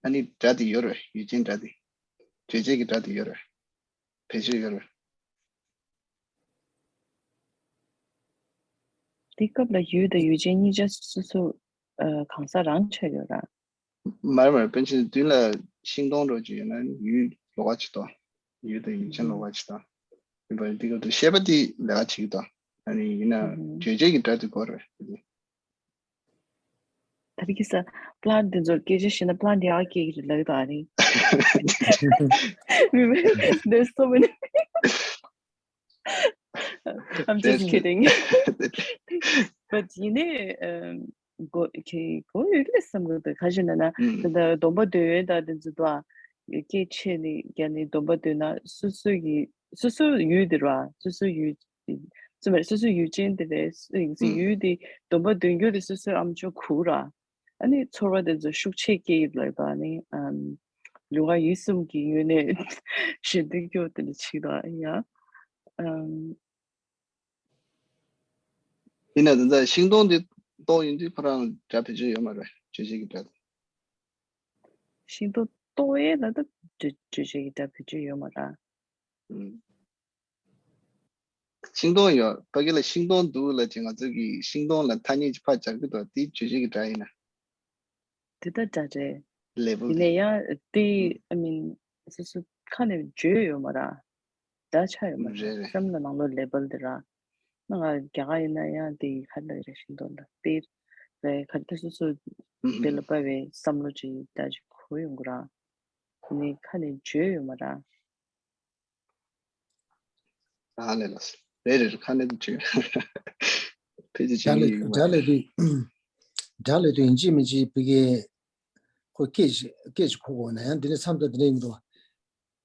ཨ་ནི་སྒྲ་དེ་ཡོད་རེད། ཡུལ་ཅན་སྒྲ་དེ་རྗོད་བྱེད་ཀྱི་སྒྲ་དེ་ཡོད་རེད། བེད་སྤྱོད་ཡོད་རེད། དེ་སྐབས་ལ་ཡུལ་དང་ཡུལ་ཅན་གཉིས་ཆ་སོ་སོ་གང་ཟག་རང་ཆགས་ཡོད་ར། མར་མར་པཎ་ཆེན་མདུན་ལ་ཤིང་སྡོང་འགྲོ་གི་ཡོད་ན་ཡུལ་ལོགས་ཀ་ཅིག་དང་ཡུལ་དང་ཡུལ་ཅན་ལོགས་ཀ་ཅིག་དང་ཡིན་པ་འདི་སྐབས་དུ་ཤེས་པ་དེ་ལས་ཀ་བྱེད་ཀྱི་དང་ཨ་ནི་ཡིན་ན་རྗོད་བྱེད་ཀྱི་སྒྲ་དེ་དགོས་རེད། ད་རེས་ཀྱི་ས་plant དེ་ཚོར་སྐད་ཆ་བཤད་ན་plant ཡག་སྐྱེ་གི་རེད་ལབ་ཀྱི་འདུག་ཨ་རེད། There's so many. I'm just kidding. But ཡིན་ནའི་གོ་གི་གོ་ཡོད་རེད་བསམ་གི་འདུག་ག་ཞིག་ན་ན་ད་ལྟ་སྡོམ་པ་འདོན་ཡོད་ད་དེ་ཚོ་དུ་ཨ་སྐད་ཆ་ནི་རྒྱ་ནི་སྡོམ་པ་འདོན་ན་སོ་སོ་ཡི་སོ་སོ་ཡུལ་དེ་ར་སོ་སོ་ཡུལ་ཚུལ་མ་རེད། སོ་སོའི་ཡུལ་ཅན་དེ་རེད། སོ་ཡིན་ཚེ་ཡུལ་དེ་སྡོམ་པ་འདོན་རྒྱུ་དེ་སོ་སོའི་ཨམ་ཅོག་ཁུག་ར། ཨ་ནི་ཚོར་བ་དེ་ཚོ་ཤུགས་ཆེ་སྐྱེ་ཡིན་ལབ་པ་ནི་ཨམ་ལུས་ངག་ཡིད་གསུམ་གྱི་ངོས་ནས་ཞེ་འདོད་སྐྱོ་དེ་འདྲ་ཆིག་དང་ཡ། ཨམ། ཡིན་ན་དེ་འདྲ་ཤིང་སྡོང་དེ་ཏོག་ཡིན་དུས་ཁོ་རང་སྒྲ་བེད་སྤྱོད་ཡོད་མ་རེད། རྗོད་བྱེད་ཀྱི་སྒྲ་དེ། ཤིང་སྡོང་ཏོག་ཡས་ལ་ད་རྗོད་བྱེད་ཀྱི་སྒྲ་བེད་སྤྱོད་ཡོད་མ་རེད། ཨུམ། ཤིང་སྡོང་ཡོད་ཕ་གི་ལ་ཤིང་སྡོང་འདུག་ལ་ཅིག་ང་ཚོ་གི་ཤིང་སྡོང་ལ་ཐ་སྙད་ཅིག་ཕར་སྦྱར་གི་འདུག་དེ་རྗོད་བྱེད་ཀྱི་སྒྲ་ཡིན་ན། དེ་ད་སྒྲ་རེད། ལེ་བལ་ཡིན་ནའི་ཡང་དེ་I mean སོ་སོ་ཁ་ནས་བརྗོད་ཡོད་མ་ར། སྒྲ་ཆགས་ཡོད་མ་ར། རེད་རེད། སེམས་ལ་ནང་ལོགས་ལེ་བལ་དེ་ར། ང་རྒྱ་གར་ཡིན་ན་ཡང་དེ་ཁ་ལ་རེ་ཤིང་སྡོང་ལ་དཔེ་རེད་ག་དེ་སོ་སོ་དེ་ལ་དཔའ་བའི་བསམ་བློ་ཅིག་སྒྲ་ཅིག་གོ་ཡོང་གི་ར། དེ་ནི་ཁ་ནས་བརྗོད་ཡོད་མ་ར། ཨ་ལས་ལགས། རེད་རེད་རེད། ཁ་ནས་བྲིས། ཕལ་ཆེར་སྒྲ་ལས་བྲིས་ཡོད་མ་སྒྲ་ལས་རེད། དུས་སྒྲ་ལས་དུས་ཡིན་གཅིག་མིན་གཅིག་ཕ་གི་ཁོ་སྐད་ཅིག་སྐད་ཅིག་གོ་དགོས་ན་ཡང་འདི་ནས་མཚམས་དང་འདི་འདྲ་ཡིན་འདུག་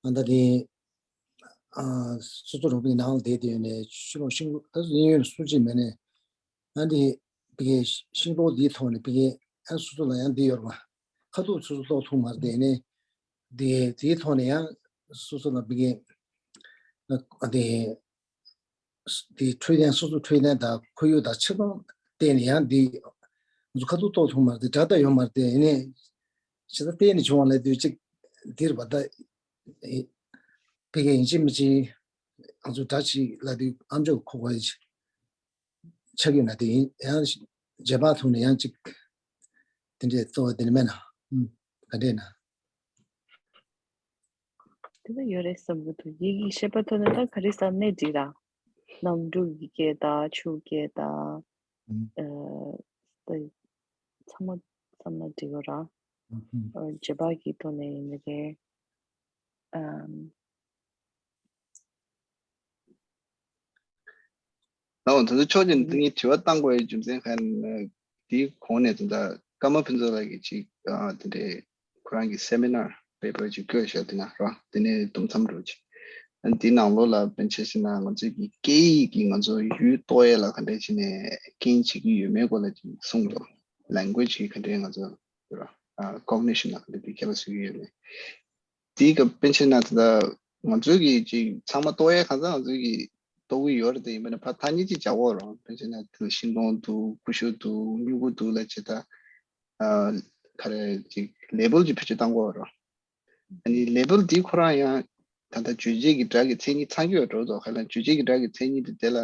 ཨ་ད་དེ་ཨ་སོ་སོ་རང་པའི་ནང་ལ་བསྡད་དེ་ཡོད་ནས་ཕྱི་ལོགས་ཤིང་ད་གཡས་གཡོན་ལ་སུ་གཅིག་མེད་ནས་ཨ་འདི་ཕ་གི་ཤིང་ཏོག་འདིའི་ཐོག་ནས་ཕ་གི་ཨ་སོ་སོ་ལ་ཡང་འདི་ཡོད་རེད་པ། ཁ་ཐུག་སོ་སོ་ལྟོགས་ཐུག་མ་རེད་དེ་ནས་དེ་དེའི་ཐོག་ནས་ཡང་སོ་སོ་ལ་ཕ་གི་ཨ་དེ་དེ་འཕྲོད་བསྟེན་སོ་སོ་འཕྲོད་བསྟེན་དང་ཁོར་ཡུག་དང་ཆེ་མཐོང་བལྟས་ནས་ཡང་འདི་ང་ཚོ་ཁ་ཐུག་ལྟོགས་ཐུག་མ་རེད་དེ་དགྲ་ལྟ་ཡོད་མ་རེད་དེ་ཡིན་ནས་ཇི་ལྟར་བལྟས་ནས་བྱུང་བ་ལས་དུས་གཅིག་འདིར་བ་ད་ཕ་གི་ཡིན་གཅིག་མིན་གཅིག་ང་ཚོ་དགྲ་གཅིག་ལ་དུས་ཨམ་ཅོག་ཁོག་པ་ཆགས་ཡོད་ན་དེ་ཡིན་ཡང་རྗེས་དཔག་ཐུག་ནས་ཡང་གཅིག་དེ་འདྲའི་གཙོ་བོ་དེ་ནི་མེད་ན་ཨུམ་ག་འདྲས་ན། དེ་ལ་ཡོད་རེད་བསམ་གྱི་འདུག་ཡིད་ཀྱི་ཤེས་པ་ཐོག་ནས་ད་ག་རེ་བསམ་ནས་འགྲིག་ར། གནམ་གྲུ་གི་སྐད་དང་ཆུ་སྐད་དང་། ཨ། ད་ཚང་མ་ཚང་མ་འགྲིག་གོ་ར། ཨ། རྗེས་དཔག་གི་ཐོག་ནས་ཡིན་ནི་རེད། ཨམ། ལའོ། ད་ལྟ་ཕྱོགས་གཅིག་ནས་ངས་དྲི་བ་བཏང་དགོས་པའི་རྒྱུ་མཚན་ག་རེ་ཡིན་ན། དེའི་གོང་ནས་ད་ལྟ་ཀརྨ་ཕུན་ཚོགས་ལགས་ཀྱིས་ཅིག་ཨ། དེ་འདྲའི་ཁོ་རང་གི་སེ་མི་ནར་པེ་པར་ཅིག་བཀོད་བཞག་དེ་ན་ར། དེ་ནས་དུམ་མཚམས་འགྲོ་ཅིག་ཨ། དེའི་ནང་ལོགས་ལ་དཔེར་ན་ཆ་བཞག་ན་ང་ཚོའི་གི་སྐད་ཡིག་གིས་ང་ཚོ་ཡུལ་རྟོགས་ཡས་ལ་ག་འདྲས་བྱས་ནས་རྐྱེན་བྱེད་ཀྱི་ཡོད་མེད་སྐོར་ལ་ཅིག་གསུངས་འདུག་ལེང་གུ་ཨེ་ཇི་གིས་ག་འདྲས་ང་ཚོ་ར། ཨ། ཀོག་ནི་ཤན་ལ་ག་འདྲས་དེ་ཁྱད་པར་བཟོ་གི་ཡོད་མེད། དེའི་སྐབས་དཔེར་ན་ཆ་བཞག་ན་ད་ལྟ་ང་ཚོའི་གི་ཅིག་ཚང་མ་རྟོགས་ཡས་གང་ཟག་ང་ཚོའི་གི་རྟོགས་ཀྱི་ཡོད་རེད་དེ། ཡིན་པ་ན་ཕར་ཐ་སྙད་ཅིག་སྦྱར་དགོས་རེད། དཔེར་ན་ཆ་བཞག་ན་དེ་ཤིང་སྡོང་འདུག་ཀུ་ཤུ་འདུག་སྨྱུ་གུ་འདུག་ལབ་བྱས་ད། ཨ། ག་རེ་ཅིག་ལེ་བལ་ཅིག་བེད་སྤྱོད་བཏང་དགོས་རེད། ཨ་ནི་ལེ་བལ་འདི་ཁོ་རང་ཡང་ད་ལྟ་རྗོད་བྱེད་ཀྱི་སྒྲ་གི་མཚན་ཉིད་ཚང་གི་ཡོད་འགྲོ་འདུག་ག་ལ་རྗོད་བྱེད་ཀྱི་སྒྲ་གི་མཚན་ཉིད་དེ་དེ་ལ་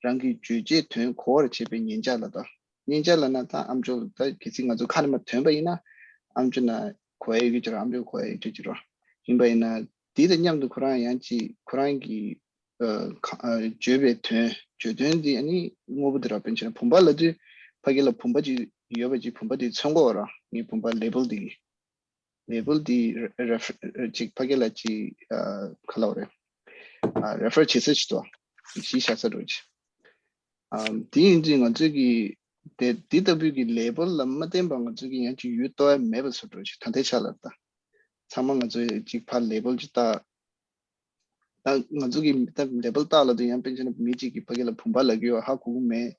རང་གི་རྗོད་བྱེད་དོན་གོ་བར་བྱེད་པའི་མཉན་བྱ་ལ་ད། མཉན་བྱ་ལབ་ན་ད་ཨ་མཆོག་ད་གལ་སྲིད་ང་ཚོ་ཁ་ནས་མར་ཐོན་པ་ཡིན་ན་ཨ་མཆོག་ན་གོ་ཡ་ཡོད་ཀྱི་རེད། ཨ་མཆོག་གོ་ཡ་ཡོད་ཀྱི་རེད། ཡིན་པ་ཡིན་ན་དེ་དང་མཉམ་དུ་ཁོ་རང་ཡང་ཅིག་ཁོ་རང་གི་ཨ། ཁ་ཨ། བརྗོད་པའི་དོན། བརྗོད་དོན་འདི་ཨ་ནི་དངོས་པོ་འདི་ར། དཔེར་ན་ཆ་བཞག་ན་བུམ་པ་ལབ་དུས་ཕ་གི་ལ་བུམ་པ་ཅིག་ཡོད་པ་ཅིག་བུམ་པ་འདི་མཚོན་གྱི་ཡོད་རེད། ངས་བུམ་པ་ལེ་བལ་འདི་གི་ལེ་བལ་འདི་རེ་རེ་ཅིག་ཕ་གི་ལ་ཅིག་ཨ། ག་ལབ་དགོས་རེད། ཨ། རེ་ཕར་བྱེད་ས་ཅིག་འདུག་གཞི་བཞག་ས་འདྲ་ཅིག་ཨ། དེ་ཡིན་དུས་ང་ཚོས་ཀྱི་དེ་འདི་ལྟ་བུའི་གི་ལེ་བལ་ལ་མ་བརྟེན་པར་ང་ཚོས་ཀྱི་ཡང་ཅིག་ཡུལ་རྟོགས་ཡ་མེད་པ་བཟོ་འདྲ་ཅིག་ད་ལྟའི་ཆ་ལ་ད་ཚང་མ་ང་ཚོས་ཅིག་ཕར་ལེ་བལ་ཅིག་བཏགས། ད་ང་ཚོ་གི་ད་ལེ་བལ་བཏགས་ལབ་དུས་ཡང་དཔེར་ན་ཆ་བཞག་ན་མི་གཅིག་གིས་ཕ་གི་ལ་བུམ་པ་ལབ་ཀྱི་ཡོད། ཧ་གོ་གི་མེད།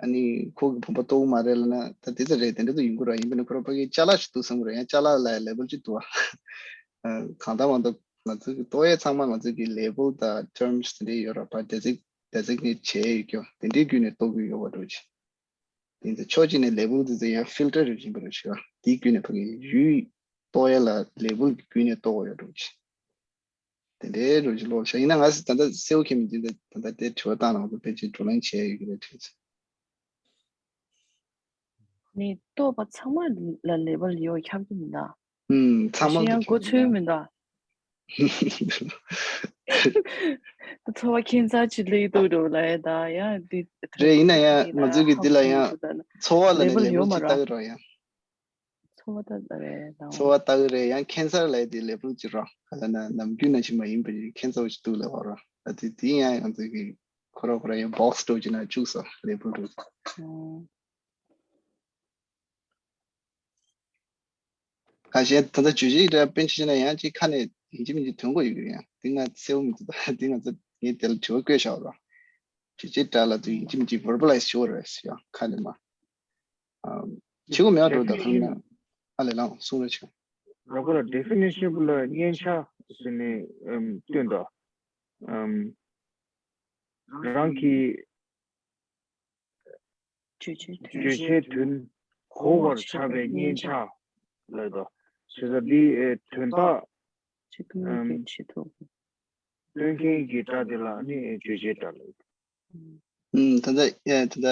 ཨ་ནི་ཁོ་གིས་བུམ་པ་རྟོགས་ཀྱི་མ་རེད་ལབ་ན་ད་དེ་ཙམ་རེད། དེ་འདྲ་ད་ཡོང་གི་རེད། ཡིན་པ་ན་ཁོ་རང་ཕ་གིའི་ཅ་ལག་ཅིག་འདུག་བསམ་གི་རེད། ཡང་ཅ་ལག་ལ་ཡང་ལེ་བལ་ཅིག་འདུག་བ། ཨ། གང་ལྟར་མ་གཏོགས་ང་ཚོ་གི་རྟོགས་ཡས་ཚང་མ་ང་ཚོ་གི་ལེ་བལ་དང་ཊརམ་སི་དེ་འདྲ་ཡོད་རེད་པ། ཌེ་ཛིག་ཌེ་ཛིག་ནེཊ་བྱས་ཡོད་རྒྱུ་དེ་འདྲའི་བརྒྱུད་ནས་རྟོགས་ཀྱི་ཡོད་པ་འདྲ་ཅིག་དེ་ཚོ་ཕྱོགས་གཅིག་ནས་ལེ་བལ་དེ་ཚོ་ཡང་ཕིལ་ཊར་རེ་ཡིན་པ་རེད་ཤག་དེའི་བརྒྱུད་ནས་ཕ་གི་ཡུལ་རྟོགས་ཡ་ལ་ལེ་བལ་གྱི་བརྒྱུད་ནས་རྟོགས་དགོས་ཡོད་འགྲོ་ཅིག་དེ་འདྲའི་འགྲོ་ཅིག་ལོག་ཤག་ཡིན་ན་ང་ཚོ་ད་ལྟ་གསལ་བོ་ཁེལ་མི་འདུག་ད་ལྟ་དེ་དྲི་བ་བཏང་ན་ང་ཚོ་ཕལ་ཆེར་བགྲོ་གླེང་བྱས་ཡོད་ཀྱི་རེད་དྲན་སོང་། ནི་རྟོགས་པ་ཚང་མ་ལ་ལེ་བལ་ཡོད་ཁྱབ་ཀྱི་མི་འདུག་ཨུམ། ཚང་མ་ལ་ཡང་གོ་ཚོད་མི་འདུག་ད་ཚོར་བ་ཁྱད་མཚར་ཅིག་སླེབས་འདུག་འགྲོ་ལ་ཡ་ད་ཡང་འདི་རེད། ཡིན་ན་ཡང་ང་ཚོའི་གི་འདི་ལ་ཡང་ཚོར་བ་ལ་ནི་ལེ་བལ་ཅིག་ལྟ་གི་རོགས་ཡ། ཚོར་བ་ལྟ་གི་རེད་ཡང་ཁྱད་མཚར་ལ་ཡ་དེ་ལེ་བལ་ཅིག་རོགས་ག་ལ་ན་ནམ་རྒྱུན་ནང་བཞིན་མ་ཡིན་པ་ཅིག་ཁྱད་མཚར་བ་ཅིག་འདུག་ལབ་པ་རོགས། ད་དེ་དེ་ཡང་ང་ཚོའི་གི་ཁོ་ར་ཁོ་ར་ཡང་བོག་སི་འདྲ་ཅིག་ནང་བཅུག་སོང་ལེ་བལ་འདྲ་ཅིག་ཁ་ཤས་ད་ལྟ་རྗོད་བྱེད་ཀྱི་སྒྲ་དཔེར་ན་ཆ་བཞག་ན་ཡང་ཅིག་ཁ་ནས་ཡིན་གཅིག་མིན་གཅིག་ཐོན་གྱི་ཡོད་ཀྱི་ཡང་འདི་ང་གསལ་བོ་མི་འདུག་ད་འདི་ང་ཚོ་ངས་དེ་ལ་དྲི་བ་བཀོད་བཞག་པ་རོགས། རྗོད་བྱེད་སྒྲ་ལབ་དུས་ཡིན་གཅིག་མིན་གཅིག་བར་བ་ལའི་ཛི་བྱེད་དགོས་རེད་ཟེར་ཡང་ཁ་ནས་མ། ཨམ། བྱེད་དགོས་མེད་པ་འགྲོ་ད་ཁ་ནས་ཨ་ལས་ལངས་གསུང་རོགས་བྱེད། རོགས་ལ་ཌེ་ཕི་ནེ་ཤན་ལ་མཉན་བྱ་ཟེར་ནས་ཨམ་བཏོན་འདུག་ཨམ། རང་གི་རྗོད་བྱེད་དོན། རྗོད་བྱེད་དོན་གོ་བར་བྱ་བའི་མཉན་བྱ་ལབ་དོ། བྱས་ཙང་འདི་ཨེ་དོན་དག་ཅིག་ཏུ་ཨམ་ཡོད་ཅེས་ཐུབ། སྟོན་མཁན་གྱི་སྒྲ་དེ་ལ་ནི་རྗོད་བྱེད་སྒྲ་ལབ། ཨུམ། ད་ལྟ་ཨེ་ད་ལྟ་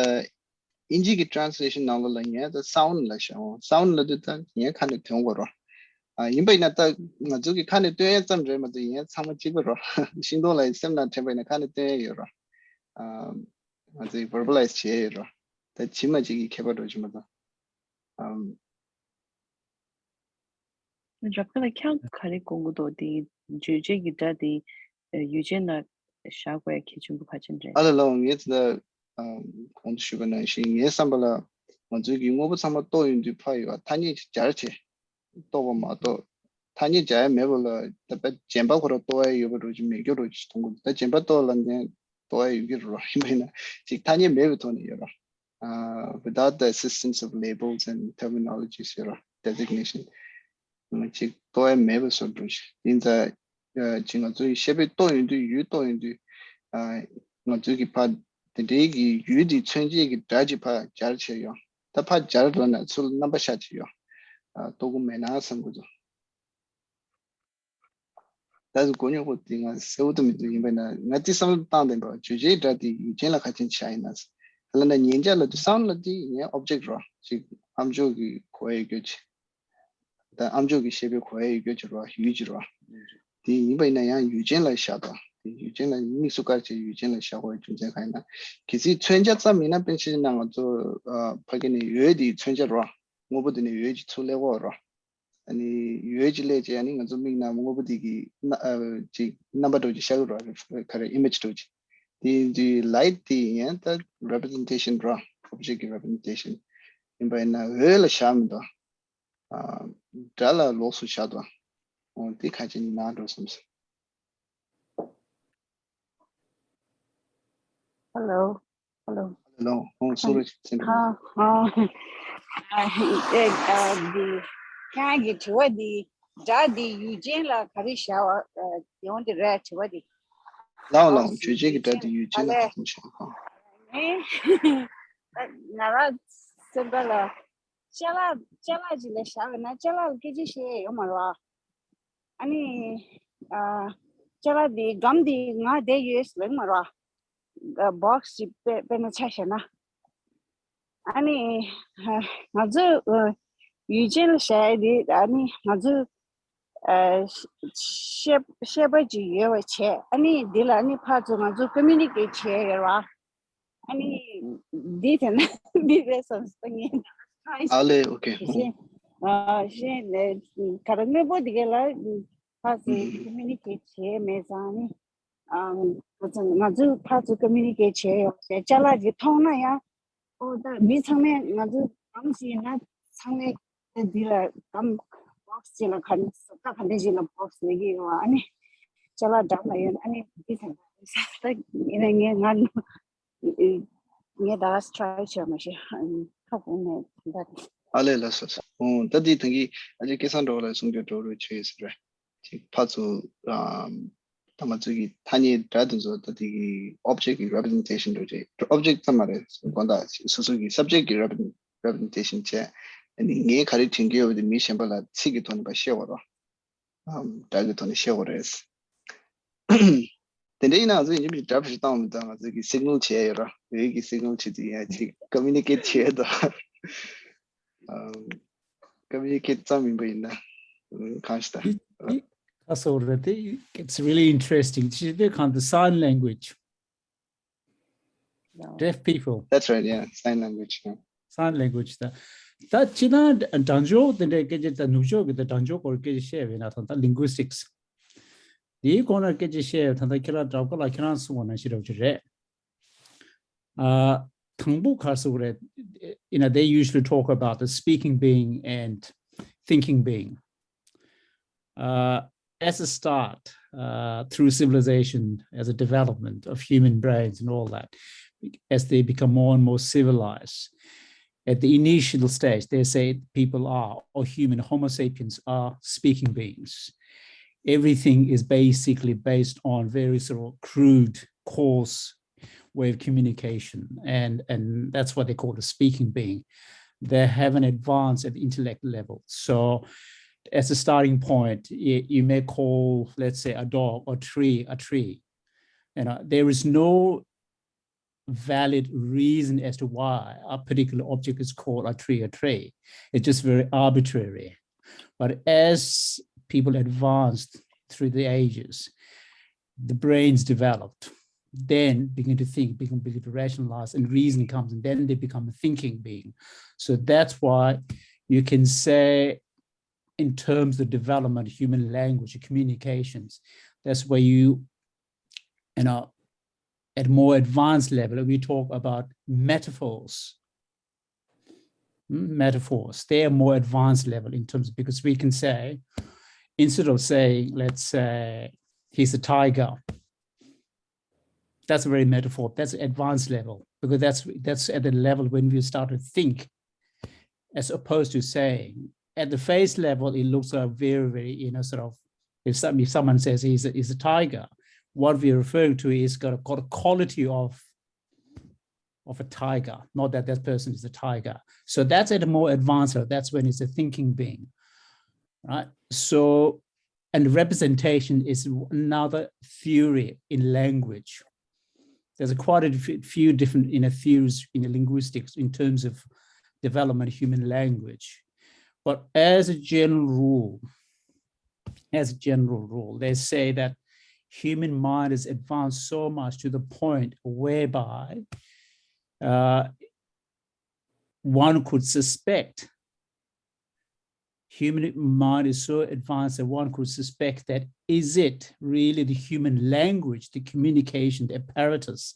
ཨིན་ཇི་གི་ཊེ་རན་སི་ལེ་ཤན་ནང་ལོགས་ལ་ངས་ད་སའུན་ཌི་ལབ་ཤག་སའུན་ཌི་ལབ་དུས་ད་ངས་ཁ་ནས་འདོན་དགོས་རོ། ཨ་ཡིན་པ་ཡིན་ན་ད་ང་ཚོ་གི་ཁ་ནས་འདོན་ཡས་ཙམ་རེད་མ་གཏོགས་ངས་ཚང་མ་གཅིག་པ་རོ། ཤིང་སྡོང་ལ་ཡི་སེམས་ནང་དྲན་པ་ཡིན་ན་ཁ་ནས་འདོན་ཡས་ཡོད་རོ། ཨ། ང་ཚོས་བར་བ་ལའི་ཛི་བྱས་ཡོད་རོ། ད་ཇི་མ་ཇི་གི་ཁྱད་པར་འགྲོ་ཇི་མ་དང་། ཨམ། རབ་དགའ་ལགས་ཁྱེད་ག་རེ་དགོངས་ཀྱི་འདུག་དེ་རྗོད་བྱེད་ཀྱི་སྒྲ་དེ་ཡུལ་ཅན་ལ་བཞག་དགོས་ཡ་གལ་ཆེན་པོ་ག་ཅན་རེད། ཨ་ལ་ལ་ངས་ད་ལྟ་གོང་དུ་ཞུས་པ་ནང་བཞིན་ངའི་བསམ་པ་ལ་ང་ཚོའི་གི་དངོས་པོ་ཚང་མ་རྟོགས་ཡོང་དུས་ཕར་ཡོད་ཐ་སྙད་ཅིག་སྦྱར་བྱས། རྟོགས་པ་མ་གཏོགས། ཐ་སྙད་སྦྱར་ཡ་མེད་པ་ལ་ད་དཔེ་རྗེན་པ་ཁོ་རང་རྟོགས་ཡ་ཡོད་པ་འདྲ་ཅིག་མེད་རྒྱུ་འདྲ་ཅིག་མཐོང་གི་འདུག་ད་རྗེན་པ་རྟོགས་ལབ་ནས་རྟོགས་ཡ་ཡོད་ཀྱི་རེད་རོ། ཡིན་པ་ཡིན་ན་ཅིག་ཐ་སྙད་མེད་པའི་ཐོག་ནས་ཡོད་རོ། Uh, without the assistance of labels and terminologies ཡོད་རོ། designation ཅིག་རྟོགས་ཡ་མེད་པ་བཟོ་འདྲ་ཅིག་ཡིན་ཙང་། ཅིག་ང་ཚོའི་ཤེས་པས་རྟོགས་ཡོང་དུས་ཡུལ་རྟོགས་ཡོང་དུས། ང་ཚོའི་གི་ཕར་དེ་འདྲའི་གི་ཡུལ་དེ་མཚོན་བྱེད་ཀྱི་སྒྲ་ཅིག་ཕར་སྦྱར་བྱས་ཡོང་། ད་ཕར་སྦྱར་ལབ་ན་ཚུར་རྣམ་པ་ཤར་བྱས་ཡོང་། རྟོགས་ཀྱི་མེད་ན་བསམ་གྱི་འདུག་ད་གོ་མྱོང་པོ་དེ་ང་གསལ་བོ་ད་མི་འདུག་ཡིན་པས་ན་ང་དེ་བསམ་བློ་བཏང་བསྡད་པ་རྗོད་བྱེད་སྒྲ་དེ་ཡུལ་ཅན་ལ་ག་ཅན་ཆགས་ཡིན་ན། ལ་ན་མཉན་བྱ་ལ་དུ་སའུན་ཌི་ལ་དེ་ངའི་ཨོབ་ཇེག་རོ་ཅིག་ཨ་མཆོག་གི་གོ་ཡ་ཡོད་རྒྱུ་ཅིག་ད་ཨ་མཆོག་གི་ཤེས་པའི་གོ་ཡ་ཡོད་རྒྱུ་ཅིག་རོ་ཡུལ་ཅིག་རོ། དེ་ཡིན་པ་ཡིན་ན་ཡང་ཡུལ་ཅན་ལ་བཞག་དང་ ཡུལ་ཅན་ལ་དམིགས་སུ་བཀར་བྱས་ཡུལ་ཅན་ལ་བཞག་དགོས་པའི་རྒྱུ་མཚན་གང་ཡིན་ན། གལ་སྲིད་མཚོན་ཆ་ཙམ་ཡིན་ན། དཔེར་ན་ང་ཚོ་ཨ་ཕ་གི་ནས་འོད་དེ་མཚོན་ཆ་རེད་བ། དངོས་པོ་དེ་ནས་འོད་ཅིག་ཚུར་སླེབས་ཀྱི་ཡོད་རེད་བ། ཨ་ནི་འོད་ཅིག་སླེབས་བྱས། ཨ་ནི་ང་ཚོ་མིག་ནང་དངོས་པོ་དེ་གི་རྣ་ཨ་ཅིག་རྣམ་པ་འདྲ་བོ་ཅིག་ཤར་གྱི་རེད་བ། ག་རེ་ཨི་མེཇ་འདྲ་བོ་ཅིག་དེ་དེ་ལའིཊ་དེ་ཡིན་ད་རེ་པི་རི་ཛེན་ཊེ་ཤན་རེད་བ། ཨོབ་ཇེག་གི་རེ་པི་རི་ཛེན་ཊེ་ཤན་ཡིན་པ་ཡིན་ན། འོད་ལ་བཞག་མི་འདུག་ཨ་སྒྲ་ལ་ལོགས་སུ་བཞག་འདུག་འོ་དེ་གང་ཅི་ནང་འགྲོ་བསམ་སོང་། Hello. Hello. Hello. ཨོ་སོ་རི། ཚེ་རིང་། ཨ་ཨ་ཨ་འདི་ཁྱེད་ཀྱི་དྲི་བ་འདི། སྒྲ་འདི་ཡུལ་ཅན་ལ་ག་རེ་བཞག་པ་ཡོང་འདི་རེད། དྲི་བ་འདི། ལའོ་ལའོ། ཨོ་བརྗོད་བྱེད་ཀྱི་སྒྲ་འདི་ཡུལ་ཅན་ལ་ག་རེ་བཞག་པ། ངས་ང་རང་སེམས་པ་ལ་ཅ་ལག་ཅ་ལག་ཅིག་ལ་བཞག་པ་ན་ཅ་ལག་ལ་སྐད་ཆ་བཤད་ཡོད་མ་རེད་བ། ཨ་ནི་ཨ་ཅ་ལག་འདི་སྒམ་འདི་ང་བསྡད་ཡོད་ཟེར་མ་རེད་བ། བོག་སི་ཅིག་དཔེ་དཔེར་ན་ཆ་བཞག་ན། ཨ་ནི་ང་ཚོ་ཡུལ་ཅན་ལ་བཞག་ཡ་འདི། ཨ་ནི་ང་ཚོ་ཤེས་ཤེས་པ་ཅིག་ཡོད་པ་བྱས། ཨ་ནི་འདི་ལ་ཨ་ནི་ཕར་ཚུར་ང་ཚོ་ཀོ་མུ་ནི་ཀེཊ་བྱས་ཡོད་རེད་བ། ཨ་ནི་འདི་དེ་ན་འདི་རེད་བསམ་སོང་ངས། ཨ་ལེ། ཨོ་ཁེ། ཨོ། ཤེས་ཤེས་ནས་ག་རེ་དངོས་པོ་འདི་ག་ལ་ཕར་ཚུར་ཀོ་མུ་ནི་ཀེཊ་བྱས་མེད་ཙང་། ཨ་ནི་ཨ་ང་ཚོ་ང་ཚོ་ཕར་ཚུར་ཀོ་མུ་ནི་ཀེཊ་བྱས་ཡོད་པ་བྱས། ཅ་ལག་ཅིག་མཐོང་ན་ཡང་། ཨོ་ད་མི་ཚང་མས་ང་ཚོ་སྒམ་ཞིག་ཡིན་ན་ཚང་མས་འདི་ལ་སྒམ་བོག་སི་ཅིག་ལ་ག་ས་ག་འདྲ་ཞིག་ལ་བོག་སི་ལས་ཀྱི་ཡོད། ཨ་ནི་ཅ་ལག་འདྲ་མ་ཡོད། ཨ་ནི་འདི་ཚང་མ་ད་ཡིན་ན་ངས་ང་ངས་ད་ཊ་རའི་བྱས་མ་ཤེས། ཧ་གོ་མེད་ད། ཨ་ལེ། ལགས་སོ། ཨོ་ད་འདི་ཐང་གི་ཨ་ཅེ་སྐལ་བཟང་འགྲོ་བ་ལ་གསུང་རྒྱུ་འགྲོ་རུ་ཆེ་ཟེར་རེད། ཅིག་ཕར་ཚུར་ཨམ་ད་ང་ཚོ་གི་ཐ་སྙད་སྒྲ་དེ་ཚོ་ད་དེ་གི་ཨོབ་ཇེག་གི་རེ་པི་རི་ཛེན་ཊེ་ཤན་འགྲོ་རྗེས། ཨོབ་ཇེག་ཙམ་མ་རེད། དགོངས་དག་སོ་སོ་གི་སབ་ཇེག་གི་རེ་པི་རེ་པི་རི་ཛེན་ཊེ་ཤན་བྱས། ཨ་ནི་ངས་ག་རེ་དྲན་གྱི་ཡོད་པ་དེ་མི་གཞན་པ་ལ་ཚིག་གི་ཐོག་ནས་ཕར་བཤད་པ་རེད། ཨམ་སྒྲ་གི་ཐོག་ནས་བཤད་པ་རེད། དེ་འདྲ་ཡིན་ན་ང་ཚོ་ཡིན་གཅིག་མིན་གཅིག་སྒྲ་ཕར་བཏང་མི་དང་། ང་ཚོ་གི་སིག་ནལ་བྱས་ཡོད་ར། འོད་ཀྱི་སིག་ནལ་བྱས་ཏེ་ཡ་ཅིག་ཀོ་མུ་ནི་ཀེཊ་བྱས་དང་། ཨམ་ཀོ་མུ་ནི་ཀེཊ་ཙམ་མིན་པ་ཡིན་ན། ཨམ་གང་ཞིག་ད། འདི་འདི་ཁ་སོ་རེད་དེ། It's really interesting. ཅི་སྟེ་གང་དུ་sign language. Deaf people. That's right, yeah. Sign language, yeah. Sign language ད། ད་ཅི་ན་དྲང་ཕྱོགས་དེ་འདྲའི་སྐད་ཆ་དང་ནུབ་ཕྱོགས་ཀྱི་ད་དྲང་ཕྱོགས་སྐོར་སྐད་ཆ་བཤད་པ་ཡིན་ན། ད་ད་ལིང་གུ་སི་ཊིག་སི་དེའི་སྐོར་ན་སྐད་ཆ་བཤད་པ་ད་ད་ཁྱེད་རང་དྲ་བ་ལ་ཁྱེད་རང་གསུངས་པ་ནང་བཞིན་འདྲ་བོ་ཅིག་རེད། ཨ་དང་པོ་ག་རེ་ཟེར་དགོས་རེད། You know, they usually talk about the speaking being and thinking being. Uh, as a start, uh, through civilization, as a development of human brains and all that, as they become more and more civilized, at the initial stage, they say people are, or human Homo sapiens are speaking beings. Everything is basically based on very sort of crude, coarse way of communication, and, and that's what they call the speaking being. They haven't advanced at the intellect level. So, as a starting point, you, you may call, let's say, a dog or tree a tree. You know, there is no valid reason as to why a particular object is called a tree a tree. It's just very arbitrary. But as people advanced through the ages, the brains developed, then begin to think, begin, begin to rationalize, and reason comes, and then they become a thinking being. So that's why you can say, in terms of development, human language, communications, that's where you, you know, at more advanced level, we talk about metaphors. Mm, metaphors, they are more advanced level in terms, because we can say, instead of saying, let's say, he's a tiger, that's a very metaphor. That's advanced level, because that's, that's at the level when we start to think, as opposed to saying, at the face level, it looks a very, very, you know, sort of, if some, if someone says he's a, he's a tiger, what we're referring to is got a, got a quality of, of a tiger, not that that person is a tiger. So that's at a more advanced level. That's when it's a thinking being, right? So, and representation is another theory in language. There's a quite a f-, few different, you know, theories in the linguistics in terms of development of human language. But as a general rule, as a general rule, they say that human mind is advanced so much to the point whereby uh, one could suspect, human mind is so advanced that one could suspect that is it really the human language, the communication, the apparatus,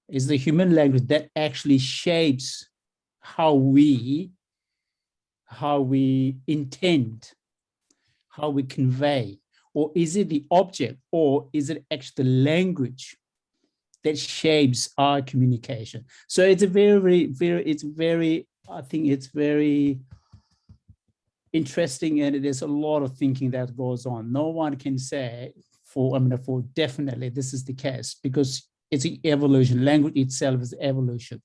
is the human language that actually shapes how we how we intend, how we convey, or is it the object, or is it actually the language that shapes our communication? So it's a very, very, it's very, I think it's very interesting, and there's a lot of thinking that goes on. No one can say for, I mean, for definitely this is the case because it's evolution. Language itself is evolution.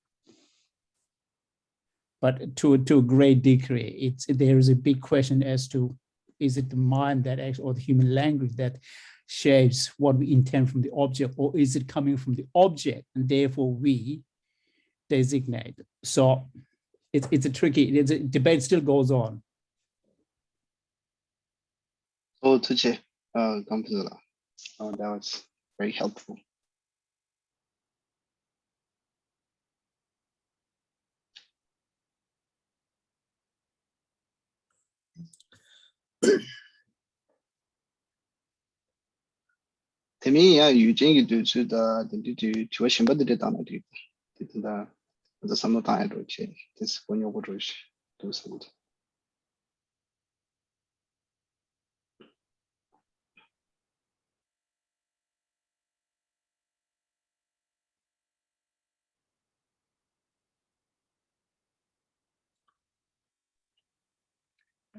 But to to a great degree, it's there is a big question as to is it the mind that acts or the human language that shapes what we intend from the object, or is it coming from the object and therefore we designate? So it's it's a tricky. It's a debate still goes on. Oh, 谢谢，呃，刚才了，哦，that was very helpful. དེ་མིན་ཡང་ཡུལ་ཅན་གྱི་འདོད་ཚུལ་དང་དེ་འདྲའི་དུས་དྲི་བ་གཞན་པ་འདི་འདྲ་བཏང་ན་འགྲིག་དེ་དེ་འདྲ་ང་ཚོ་བསམ་བློ་བཏང་ཡ་འགྲོ་བྱེད་དེ་སི་པོ་ཉོ་གོ་འགྲོ་ཞིག་འདུག་བསམ་གྱི།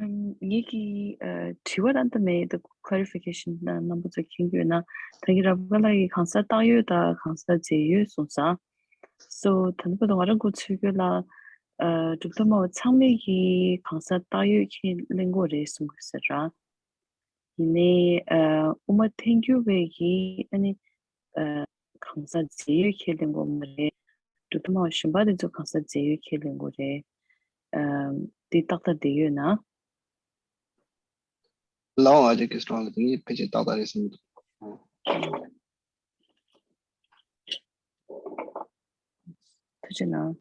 ངེད་ཀྱི་དྲི་བ་རང་ད་མེད་ད་clarification་རྣམ་པ་ཚོ་མཁྱེན་གྱི་ཡོད་ན་ད་གི་རབ་དགའ་ལགས་ཀྱིས་གང་ཟག་བཏགས་ཡོད་དང་གང་ཟག་རྫས་ཡོད་གསུངས་སོང་། So ད་ནི་བར་དུ་ང་རང་གོ་ཚོད་སྐྱོ་ལ་གྲུབ་མཐའ་སྨྲ་བ་ཚང་མས་ཀྱི་གང་ཟག་བཏགས་ཡོད་ཁས་ལེན་དགོས་རེད་གསུང་གི་ཟེར་ར། ཡིན་ནའི་དབུ་མ་ཐལ་འགྱུར་བས་ཀྱི་ཨ་ནི་གང་ཟག་རྫས་ཡོད་ཁས་ལེན་དགོས་མ་རེད། གྲུབ་མཐའ་སྨྲ་བ་གཞན་པ་དེ་ཚོ་གང་ཟག་རྫས་ཡོད་ཁས་ལེན་དགོས་རེད། འདི་ཏག་ཏག་བསྡད་ཡོད་ན། ལའོ་ཨ་ཅེ་ཀི་སི་ཊོན་ལ་དེ་ངས་ཕལ་ཆེར་ཏག་ཏག་རེད་བསམ་གྱི་འདུག་ཐུགས་རྗེ་གནང་།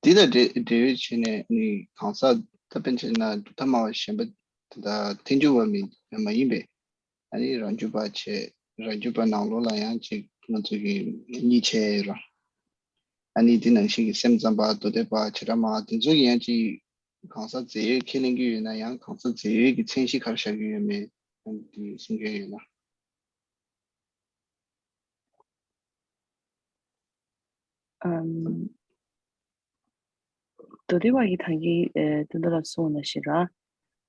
འདི་ལ་འབྲེལ་འབྲེལ་ཡོད་བྱས་ནས་ནི་གང་ཟག་ད་ཕན་ཆད་ན་གྲུབ་མཐའ་སྨྲ་བ་གཞན་པ་དེ་དག་ཐལ་འགྱུར་བ་མིན་མ་ཡིན་པས་ཨ་ནི་རང་རྒྱུད་པ་བྱས་རང་རྒྱུད་པ་ནང་ལོགས་ལ་ཡང་ཅིག་ང་ཚོ་གི་གཉིས་ཆའི་ར་ཨ་ནི་འདི་ནང་བཞིན་གྱི་སེམས་ཙམ་པ་མདོ་སྡེ་པ་བྱེ་བྲག་སྨྲ་བ་དེ་ཚོ་གི་ཡང་ཅིག་གང་ཟག་རྫས་ཡོད་ཁས་ལེན་གྱི་ཡོད་ན་ཡང་གང་ཟག་རྫས་ཡོད་ཀྱི་མཚན་གཞི་ག་རེ་བཞག་གི་ཡོད་མེད་འདི་གསུང་མཁན་ཡོད་ན། ཨམ། མདོ་སྡེ་པ་གིས་ད་གིན་ཨེ་དོན་དག་ལ་གསུངས་ན་ཞེ་ར།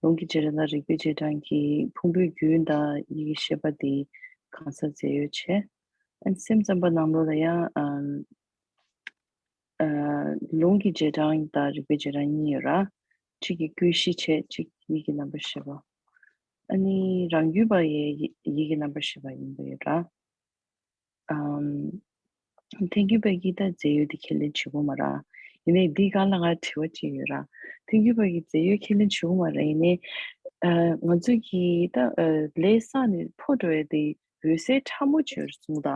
ལུང་གི་རྗེས་འབྲང་དང་རིགས་པའི་རྗེས་འབྲང་གི་ཕུང་པོའི་རྒྱུན་དང་ཡིད་ཀྱི་ཤེས་པ་དེ་གང་ཟག་རྫས་ཡོད་བྱས། ཨ་ནི་སེམས་ཙམ་པ་ནང་ལོགས་ལ་ཡང་ཨམ། ལུང་གི་རྗེས་འབྲང་དང་རིགས་པའི་རྗེས་འབྲང་གཉིས་ཡོད་ར། གཅིག་གིས་ཀུན་གཞི་བྱས་གཅིག་ཡིད་ཀྱི་རྣམ་པར་ཤེས་པ། ཨ་ནི་རང་རྒྱུད་པ་ཡི་ཡིད་ཀྱི་རྣམ་པར་ཤེས་པ་ཡིན་པ་ཡོད་ར། ཨམ། ཐལ་འགྱུར་བས་ཀྱི་ད་རྫས་ཡོད་དེ་ཁས་ལེན་བྱེད་དགོས་མ་ར། ཡིན་ནའི་འདིའི་སྒང་ལ་ང་དྲི་བ་གཅིག་ཡོད་ར། ཐལ་འགྱུར་བས་ཀྱི་རྫས་ཡོད་ཁས་ལེན་བྱེད་དགོས་མ་ར་ཡིན་ནའི། ང་ཚོས་ཀྱི་ད་ལས་བསགས་ནས་འཕོ་འགྲོ་ཡ་དེ་འོད་གསལ་ཕྲ་མོ་ཅིག་ཡོད་རེད་གསུངས་ད།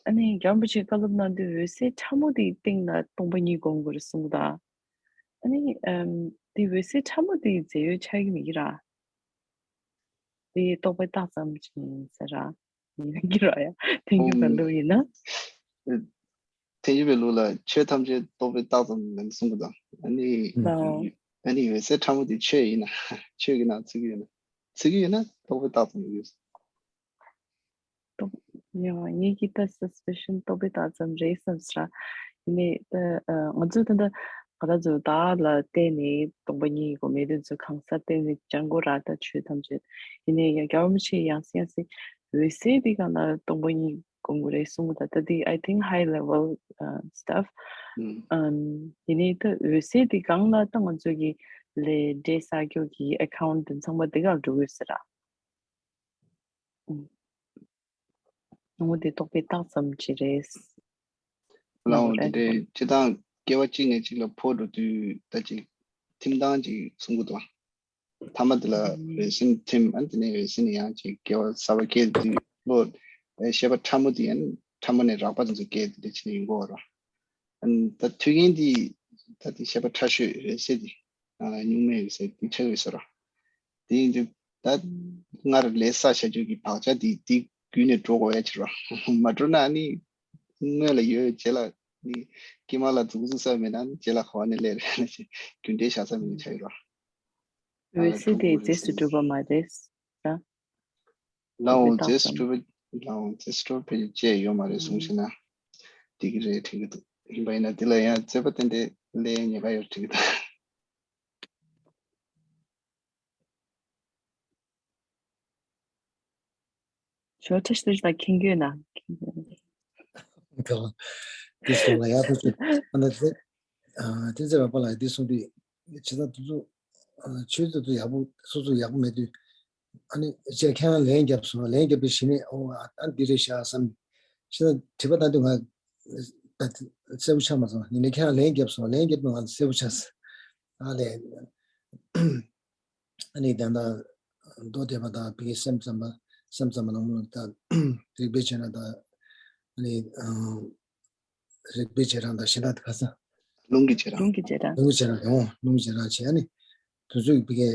ཨ་ནི་རྒྱལ་བ་རིན་པོ་ཆེས་བཀའ་སློབ་གནང་དུས་འོད་གསལ་ཕྲ་མོ་དེའི་སྟེང་ལ་སྟོང་པ་ཉིད་སྒོམ་དགོས་རེད་གསུངས་ད། ཨ་ནི་ཨམ། དེ་འོད་གསལ་ཕྲ་མོ་དེ་རྫས་ཡོད་ཆགས་ཀྱི་མེད་ཀྱི་ར། དེ་རྟོག་པའི་རྟགས་ཙམ་ཅིག་ཡིན་ཟེར་ར། ཡིན་གྱི་ར་ཡ། ཐལ་འགྱུར་བའི་ལུགས་ཡིན་ན། ཐལ་འགྱུར་བའི་ལུགས་ལ་ཆོས་ཐམས་ཅད་རྟོག་པའི་རྟགས་ཙམ་ཡིན་གསུང་གི་དང་། ཨ་ནི་ལའོ། ཨ་ནི་འོད་གསལ་ཕྲ་མོ་དེ་ཆོས་ཡིན་ན་ཆོས་ཀྱི་ནང་ཚུད་ཀྱི་ཡོད་ན་ཚུད་ཀྱི་ཡོད་ན་རྟོག་པའི་རྟགས་ཙམ་ཡིན། རྟོག་ཡང་ངེད་ཀྱི་ད་suspicion་རྟོག་པའི་རྟགས་ཙམ་རེད་བསམ་སྲ། ཡིན་ནའི་ད་ང་ཚོས་ད་ལྟ་ག་ད་ཚོ་བདག་ལ་བརྟེན་ནས་སྟོང་པ་ཉིད་ཀྱི་སྒོ་མེད་དེ་ཚོ་གང་ཟག་བརྟེན་ནས་སྦྱང་དགོས་ར་ད་ཆོས་ཐམས་ཅད། ཡིན་ནའི་ཡང་རྒྱལ་བ་རིན་པོ་ཆེས་ཡང་སེ་ཡང་སེ་འོད་གསལ་དེ་གང་ལ་སྟོང་པ་ཉིད་སྒོམ་དགོས་རེད་གསུངས་ད་ད་དེ་I think high level stuff། ཡིན་ནའི་ད་འོད་གསལ་དེ་གང་ལ་ད་ང་ཚོས་ཀྱི་ལས་འབྲས་བསགས་རྒྱུ་གི་account་དེ་ཚང་མ་དེ་ག་ལ་འགྲོ་དགོས་ཟེར་ར། ཨུམ། ངོ་དེ་རྟོག་པའི་རྟགས་ཙམ་ཅིག་རེད། ལའོ་དེ་འདྲའི་སྤྱིར་བཏང་སྐྱེ་བ་གཅིག་ནས་གཅིག་ལ་འཕོ་འགྲོ་དུས་ད་ཅིག་ཐིམ་ཐང་ཅིག་གསུང་གི་འདུག་མཐའ་མ་དེ་ལ་འོད་ཟེར་ཐིམ། ཨ་ནི་དེ་ནས་འོད་ཟེར་ནས་ཡང་ཅིག་སྐྱེ་བ་གསར་པ་སྐྱེས་དུས་བློ་ཤེས་པ་ཕྲ་མོ་དེ་ཡང་ཕྲ་མོ་ནས་རགས་པ་དེ་ཚོ་སྐྱེས་དེ་འདྲ་བྱས་ནས་ཡོང་གི་ཡོད་རེད། ཨ་ནི་ད་མཐུན་རྐྱེན་དེ་ད་དེ་ཤེས་པ་ཕྲ་ཤོས་འོད་གསལ་དེ་སྨྱུང་གནས་འོད་གསལ་དེ་ཆགས་ཡོད་ས་རེད། དེ་ཡིན་དུས་ད་སྔར་ལས་བསགས་བྱ་རྒྱུ་གི་བག་ཆགས་དེ་དེ་བརྒྱུད་ནས་འགྲོ་དགོས་ཡ་ཅིག་རེད། མ་འགྲོ་ན་ཨ་ནི་སྔོན་ལ་ཡོད་རྗེས་ལ་ནི་དཀྱིལ་མ་ལ་འཛུགས་འཛུགས་ས་མེད་ན་ནི་རྗེས་ལ་ག་བ་ནས་སླེབས་རེད་ལ་ཞེས་རྒྱུ་འབྲས་བཞག་ས་མེད་ཆགས་ཡོད་ར། འོད་གསལ་དེ་རྗེས་སུ་གྲུབ་པ་མ་རེད་ཟེར། ལའོ་རྗེས་སུ་གྲུབ་པ་ལའོ་རྗེས་སུ་གྲུབ་པ་བཅས་ཡོད་མ་རེད་གསུངས་ཤེ་ན། དེ་གི་རེད་དྲན་གི་འདུག་ཡིན་པ་ཡིན་ན་དེ་ལ་ཡང་རྩོད་པ་ཏན་ཏན་ལས་ཉེན་ཁ་ཡོད་དྲན་གི་འདུག་ཞོ་ཁྲ་ཤ་ཤ་ལ་ཁེངས་ཡོད་ན། དེ་སོང་ལ་ཡག་ཐུག་ཅིག་ཨ་ན་དེ་ཨ་དེ་ཚེ་ར་པ་ལ་དེ་སོང་དུས་ཇི་ལྟར་དུ་ཚོ་ཆོས་ཚོ་དུ་ཡག་པོ་སོ་སོ་ཡག་པོ་མེད་དུས་ཨ་ནི་ཅེ་ཁྱེད་རང་ལན་བརྒྱབ་སོང་། ལན་བརྒྱབ་པའི་ཞི་ནས་ཨོ་ཨ་འདི་རེད་ཤག་བསམ་ཤི་ན་དྲི་བ་ད་དུས་ང་ད་གསལ་པོ་ཆགས་མ་སོང་། ཡིན་ནའི་ཁྱེད་རང་ལན་བརྒྱབ་སོང་། ལན་བརྒྱབ་པའི་ང་གསལ་པོ་ཆགས་སོང་། ཨ་ལས། ཨ་ནི་ད་ལྟ་མདོ་སྡེ་པ་དང་བི་སེམས་ཙམ་པ་སེམས་ཙམ་པ་ནང་མོ་ད་རིག་པའི་བྱེ་བྲག་དང་ཨ་ནི་རིག་པའི་བྱེ་བྲག་དང་གཞན་དག་དེ་ཁ་སང་རླུང་གི་བྱེ་བྲག་རླུང་གི་བྱེ་བྲག་རླུང་གི་བྱེ་བྲག་ཡོང་རླུང་གི་བྱེ་བྲག་བྱས། ཨ་ནི་དུས་ཚོད་བི་གའི་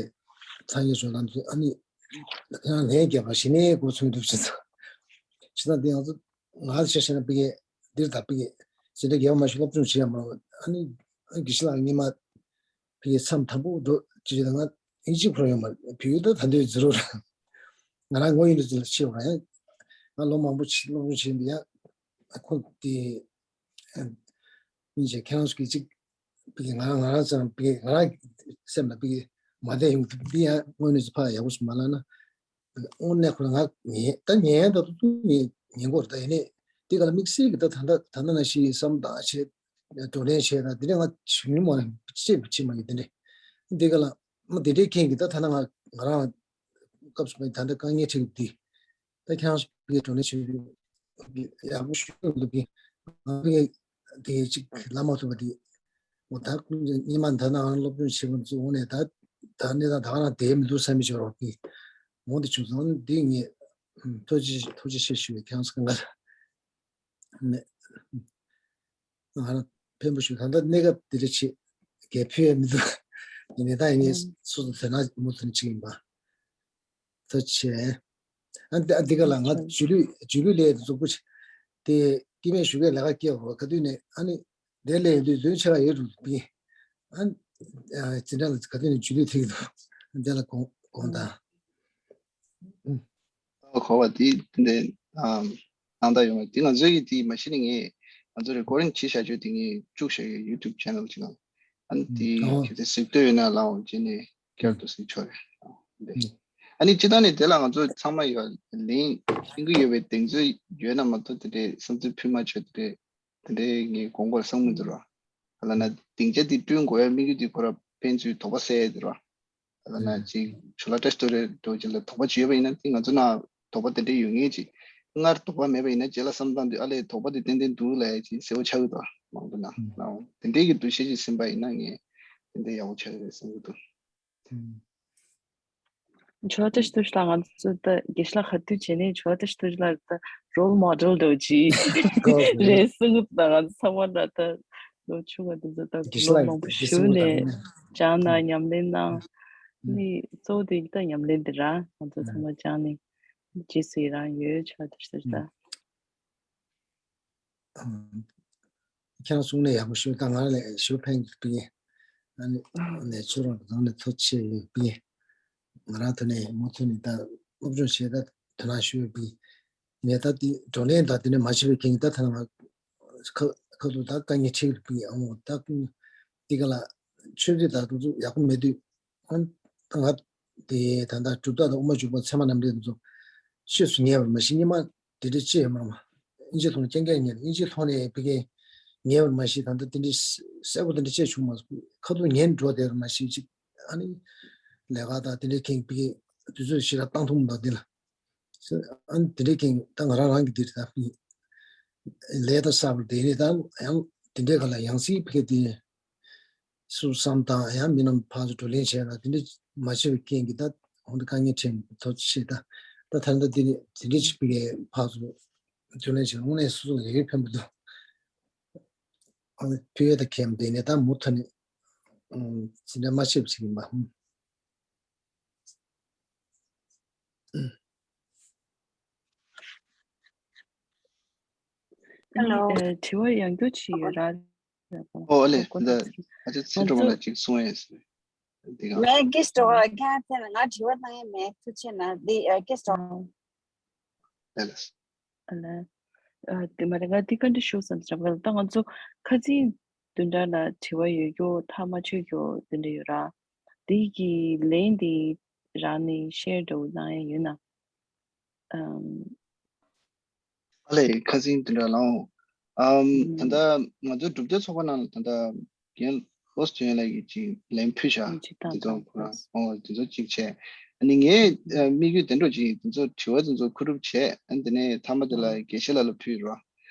ཚང་ཡོད་བྱུང་དང་དུས་ཨ་ནི་ཁྱེད་རང་ལན་རྒྱབ་པ་ཞི་ནས་གོ་ཚོད་འདུག་བྱེད་ཚོ་ཕྱི་ན་འདི་ང་ཚོ་ང་ཚོ་ཆ་བཞག་ན་བི་གའི་འདིར་ད་བི་གའི་ཟིན་བྲིས་རྒྱབ་མ་ཞིག་སློབ་སྦྱོང་བྱེད་ཡ་མ་རེད། ཨ་ནི་ཨ་དགེ་བཤེས་ལགས་སྔོན་མ་བི་གའི་མཚམས་དང་པོ་འགྲོ་ཅི་ཞིག་དང་ང་ཨིན་ཇི་ཁོ་རང་ཡོད་མ་རེད། བོད་ཡིག་ད་ད་འདོད་ཛི་རོ་རེད། ང་རང་ངོ་ཡིན་དུ་ཅི་ལ་ཤེས་པ་རེད། ང་ལོ་མང་པོ་ཕྱིན་སློབ་སྦྱོང་བྱས་འདི་ཡང་ཁོ་དེ་ཨ་སྙིང་རྗེ་ཁྱེད་རང་ཚོ་གི་ཅིག་བི་གའི་ང་རང་ང་རང་ཚོ་བི་གའི་ང་རང་སེམས་ལ་བི་གའི་མ་བསྡད་ཡོང་དུས་འདི་ཡང་དངོས་གནས་ཚོ་ཕ་ཡག་པོ་ཞིག་མ་ལངས་ན། དངོས་གནས་ཁོ་ལ་ང་ཉན་ད་ཉན་ད་དུ་ཉན་ཉན་གོ་རེད། ད་ཡིན་ནའི་དེ་ག་ལ་དམིགས་བསལ་གྱི་ད་ད་ད་ད་ན་ན་ཤི་བསམ་བཏང་བྱས་བགྲོ་གླེང་བྱས་ད་དེ་འདྲ་ང་བྱུང་མ་རེད། ཅེས་བྱེད་མ་ཡིན་དེ་འདྲ་དེ་ག་ལ་མ་དེ་འདྲའི་ཁྱེད་ཀྱི་ད་ད་ན་ང་ང་རང་སྐབས་སུ་མ་ད་ད་དཀའ་ངལ་འཕྲད་དེ་ད་ཁྱེད་རང་ཞིག་བགྲོ་གླེང་བྱེད་ཡག་པོ་ཞུ་འདུག་གི་ང་བི་དེ་ཅིག་ལ་མ་ཐུབ་པ་དེ། འོ་ད་ཉི་མ་འདི་ན་ང་སློབ་སྦྱོང་བྱེད་པ་ཚོ་འོ་ནས་ད་ད་གནས་སྟངས་ད་ག་རང་བསྡད་མི་འདུག་བསམ་མི་ཆོག་རོགས་ཀྱིས་འོ་འདི་བྱུང་སོང་། འདི་ངས་ཐུགས་རྗེ་ཐུགས་རྗེ་ཆེ་ཞུ་བའི་ཁྱེད་རང་ཚོ་གང་ག་ནས་ང་རང་ཕན་པོ་ཞུ། ད་ལྟ་གནས་སྐབས་འདི་འདྲ་བྱེད་གལ་ཕུལ་ཡ་མི་འདུག་ཡིན་ནའི་ད་ཡིན་ནའི་སོ་སོ་དོན་དག་མུ་མཐུད་ནས་བྱེད་ཀྱི་ཡིན་པ། ཐུགས་རྗེ་ཆེ། ཨ་འདི་ཨ་འདི་ག་ལ་ང་ཇུས་ལུས་ཇུས་ལུས་ལས་གཟུགས་པོ་དེ་སྐྱེ་དམན་ཞུ་གས་ལས་ཀ་སྐྱེ་བ་ག་དུས་ནས་ཨ་ནི་དེ་ལས་ཡོད་དུས་ལོན་ཆེ་བ་ཡོད་རུ་པི་ཨ་འཛིན་གྲྭ་ལ་ག་དུས་ནས་ཇུས་ལུས་ཐེག་འདུག་དེ་ལ་དགོངས་དགོངས་དག་ཨ་གོ་བ་དེ་དེ་འདྲའི་ཨམ་སྣང་དག་ཡོང་བ་དེ་ང་ཚོའི་དེ་མ་གཞི་ནས་ངས་ང་ཚོ་རེ་ཀོ་རིང་བྱེད་བྱ་རྒྱུ་དེ་ངས་བཅུག་བཞག་ཡོད་ཡུ་ཊུབ་ཆེ་ནལ་ཅིག་ནང་། ཨ་ནི་དེ་ཨོ་གལ་ཏེ་གཟིགས་འདོད་ཡོད་ན་ལའོ་བྱས་ནས་བསྐྱར་དུ་གཟིགས་ཆོག་རེད། ཨ་ནི་སྤྱི་བཏང་ནས་དེ་ལ་ང་ཚོ་ཚང་མ་ཡོད་ལན་ཡིན་གྱི་ཡོད་པའི་གདེང་ཚོད་ཡོད་ན་མ་གཏོགས་དེ་འདྲའི་བསམ་ཚུལ་ཕུལ་མ་བྱས་དེ་འདྲའི་དེ་འདྲའི་ངས་དགོངས་པར་བསམ་མི་འདུག་ར། ལ་ན་སྡིངས་ཆ་དེ་བསྐྲུན་དགོས་ཡ་དམིགས་ཡུལ་དེ་ཁོ་ར་ཕན་ཚུན་དོགས་པ་སེལ་ཡ་དེ་ར། ལ་ན་ཅིག་ཆུ་ལ་བཀྲ་ཤིས་རྡོ་རེ་འགྲོ་རྒྱུ་ལ་དོགས་པ་བྱས་པ་ཡིན་ན་དེ་ང་ཚོ་ན་དོགས་པ་དེ་འདྲའི་ཡོད་ངེས་ཅིག་སྔར་དོགས་པ་མེད་པ་ཡིན་ན་རྗེས་ལ་བསམ་བཏང་དུས་ཨ་ལས་དོགས་པ་དེ་ཏན་ཏན་འདུག་ལ་ཡ་ཅིག་གསལ་པོ་ཆགས་ཀྱི་འདུག་མང་པོ་ན་ལའོ་དེ་འདྲའི་གི་འདུ་ཤེས་ཅིག་ཟིན་པ་ཡིན་ན་ངས་དེ་འདྲའི་ཡག་པོ་ཆགས་ཀྱི་རེད་བསམ་གྱི་འདུག་ཆོ་ཏ་ཤི་ཏུ་ཤི་ལ་ང་ཚོ་ད་དགེ་ཤི་ལ་ཁ་ཐུག་བྱས་ནས་ཆོ་ཏ་ཤི་ཏུ་ཤི་ལ་ད་རོལ་མོ་ཌེལ་འདྲ་བོ་ཅིག་རེད་གསུང་གི་འདུག་ང་ཚོ་ཚང་མ་ད་ད་ལོ་ཆུང་བ་དེ་ཚོ་ད་དགེ་ཤི་ལོ་ལ་མང་པོ་དགེ་ཞུ་སྲིད་པ་ནས་དང་སྦྱང་ན་ཉམས་ལེན་གནང་ནི་གཙོ་བོ་དེ་ད་ཉམས་ལེན་དེ་ར་ང་ཚོ་ཚང་མ་སྦྱང་ནས་རྗེས་སུ་ཡི་རང་ཡོད་ཆོ་ཏ་ཤི་ཏུ་ཤི་ད། ཁྱེད་རང་གསུང་ནས་ཡག་པོ་ཞུ། ད་ང་ལས་ཞུ་ཕན་གྱི་པི་ཨ་ནི་ནས་ཆུ་རོང་གང་ནས་ཐོ་ཆེ་ཡོད་པི་ང་རང་ཐོ་ནས་མུ་མཐུད་ནས་ད་སློབ་སྦྱོང་བྱེད་ད་དོ་སྣང་ཞུ་ཡོད་པི་ངས་ད་དེ་བགྲོ་གླེང་ད་དེ་ནས་མ་བྱེད་པའི་རྐྱེན་གྱིས་ད་ཐ་ན་ང་ཁ་ཁ་ཐུག་ད་དཀའ་ངལ་འཕྲད་གི་པི་ཨ་མོ་ད་དེ་ག་ལ་ཆོས་རིག་ད་དུ་ཡག་པོ་མེད་དུས། ཨ་ད་ང་དེ་ད་ལྟ་གྲུབ་རྟགས་དང་དབུ་མ་འཇུག་པ་ཚད་མ་རྣམ་འགྲེལ་དེ་ཚོ་ཤེས་སུ་ཉེ་བར་མ་ཤེས་སྙན་མ་དེ་འདྲ་ཅི་ཡང་མ་མ་ཨིན་ཇི་ཐོག་ནས་རྐྱང་རྐྱང་ཉན་ཨིན་ཇི་ཐོག་ནས་ཕ་གི་ཉེ་བར་མ་ཤེས་ད་ལྟ་དེ་འདྲ་གསལ་པོ་དེ་འདྲ་ཅི་བྱུང་མ་སོང་ཁ་ཐུག་ཉན་འགྲོ་དེ་བར་མ་ཤེས་ཅིག་ཨ་ནི་ལས་ཀ་དང་དེ་འདྲ་ཁེངས་ཕ་གི་དུས་ཚོད་ཞེ་དྲག་བཏང་ཐུབ་མ་འདུག་དེ་ལ་ཨ་ནི་དེ་འདྲ་ཁེངས་ད་ང་རང་རང་གི་དེ་རེད་ད་ཕ་གི་ལས་ད་གསར་པ་དེ་ནས་ད་ཡང་དེ་འདྲའི་ག་ལ་ཡང་སྲིད་ཕ་གི་དེ། སུ་བསམ་དང་ཡང་མི་རྣམས་ཕར་ཚུར་བགྲོ་གླེང་བྱས་ལ་དེ་འདྲ་མ་བྱས་པའི་རྐྱེན་གྱིས་ད་ཧོན་དུ་དཀའ་ངལ་འཕྲད་ནས་ཐོག་ཆེ་ད་ད་ད་ལྟ་འདི་ནི་དེ་འདྲ་བྱས་པའི་ཕར་ཚུར་བགྲོ་གླེང་བྱས་དངོས་གནས་སུ་ལ་ཡོད་ཕན་པ་འདུག་ཨ་ནི་ཕུལ་ཡས་ད་མཁན་དེ་ནས་ད་མུ་མཐུད་ནས་ཨུམ་ཇི་འདྲ་མ་བྱས་པ་ཞིག་ཡིན་པ། ཨ་ནི་ཨེ་དྲི་བ་ཡང་བསྐྱར་ཅིག་ཡོད་ར། ཨོ་ཨ་ལེ། ད་ཨ་ཅག་ཚེ་སྒྲོལ་མ་ལགས་ཅིག་གསུང་ཡས་ཟེར། འདི་ག་ངས་ཀིས་ཏོ་ཁྱེད་ཚེ་ང་དྲི་བ་བཏང་ཡས་མེད། ཐུགས་ཆེ་གནང་། འདི་ཨ་ཀིས་ཏོ། ཨ་ལེ། ཨ་ལེ། ཨ་དེ་མ་རེད། ང་འདི་བཀའ་འདྲི་ཞུ་བསམ་ཟེར་བ་ལ་ད་ང་ཚོ་ཁ་སང་བདུན་ཕྲག་ལ་དྲི་བ་ཡོད་རྒྱུ་ཐག་མ་ཆོད་རྒྱུ་དེ་འདྲ་ཡོད་ར། དེ་གི་ལན་དེ་རང་ནས་ཤེར་འདྲ་བོ་གནང་ཡས་ཡོད་ན། ཨམ། ཨ་ལེ། ཁ་སང་དེ་འདྲ་ལའོ། ཨམ། ད་ལྟ་ང་ཚོའི་གྲུབ་མཐའི་ཚོགས་པ་ནང་ལ་ད་ལྟ་རྒན་ཨོ་སི་ཅོན་ལགས་ཀྱིས་ཅིག་ལན་ཕུལ་བཞག་ཅིག་བཏང་དེ་ཚོ་ཁོ་རང་ཨོ་དེ་ཚོ་ཅིག་བྱས། ཨ་ནི་ངས་ཨ་དམིགས་ཡུལ་དེ་འདྲ་ཅིག་དེ་ཚོ་དྲི་བ་དེ་ཚོ་མཁོ་སྒྲུབ་བྱས། ཨ་ནི་དེ་ནས་མཐའ་མ་དེ་ལ་དགེ་བཤེས་ལགས་ལ་ཕུལ་རོགས།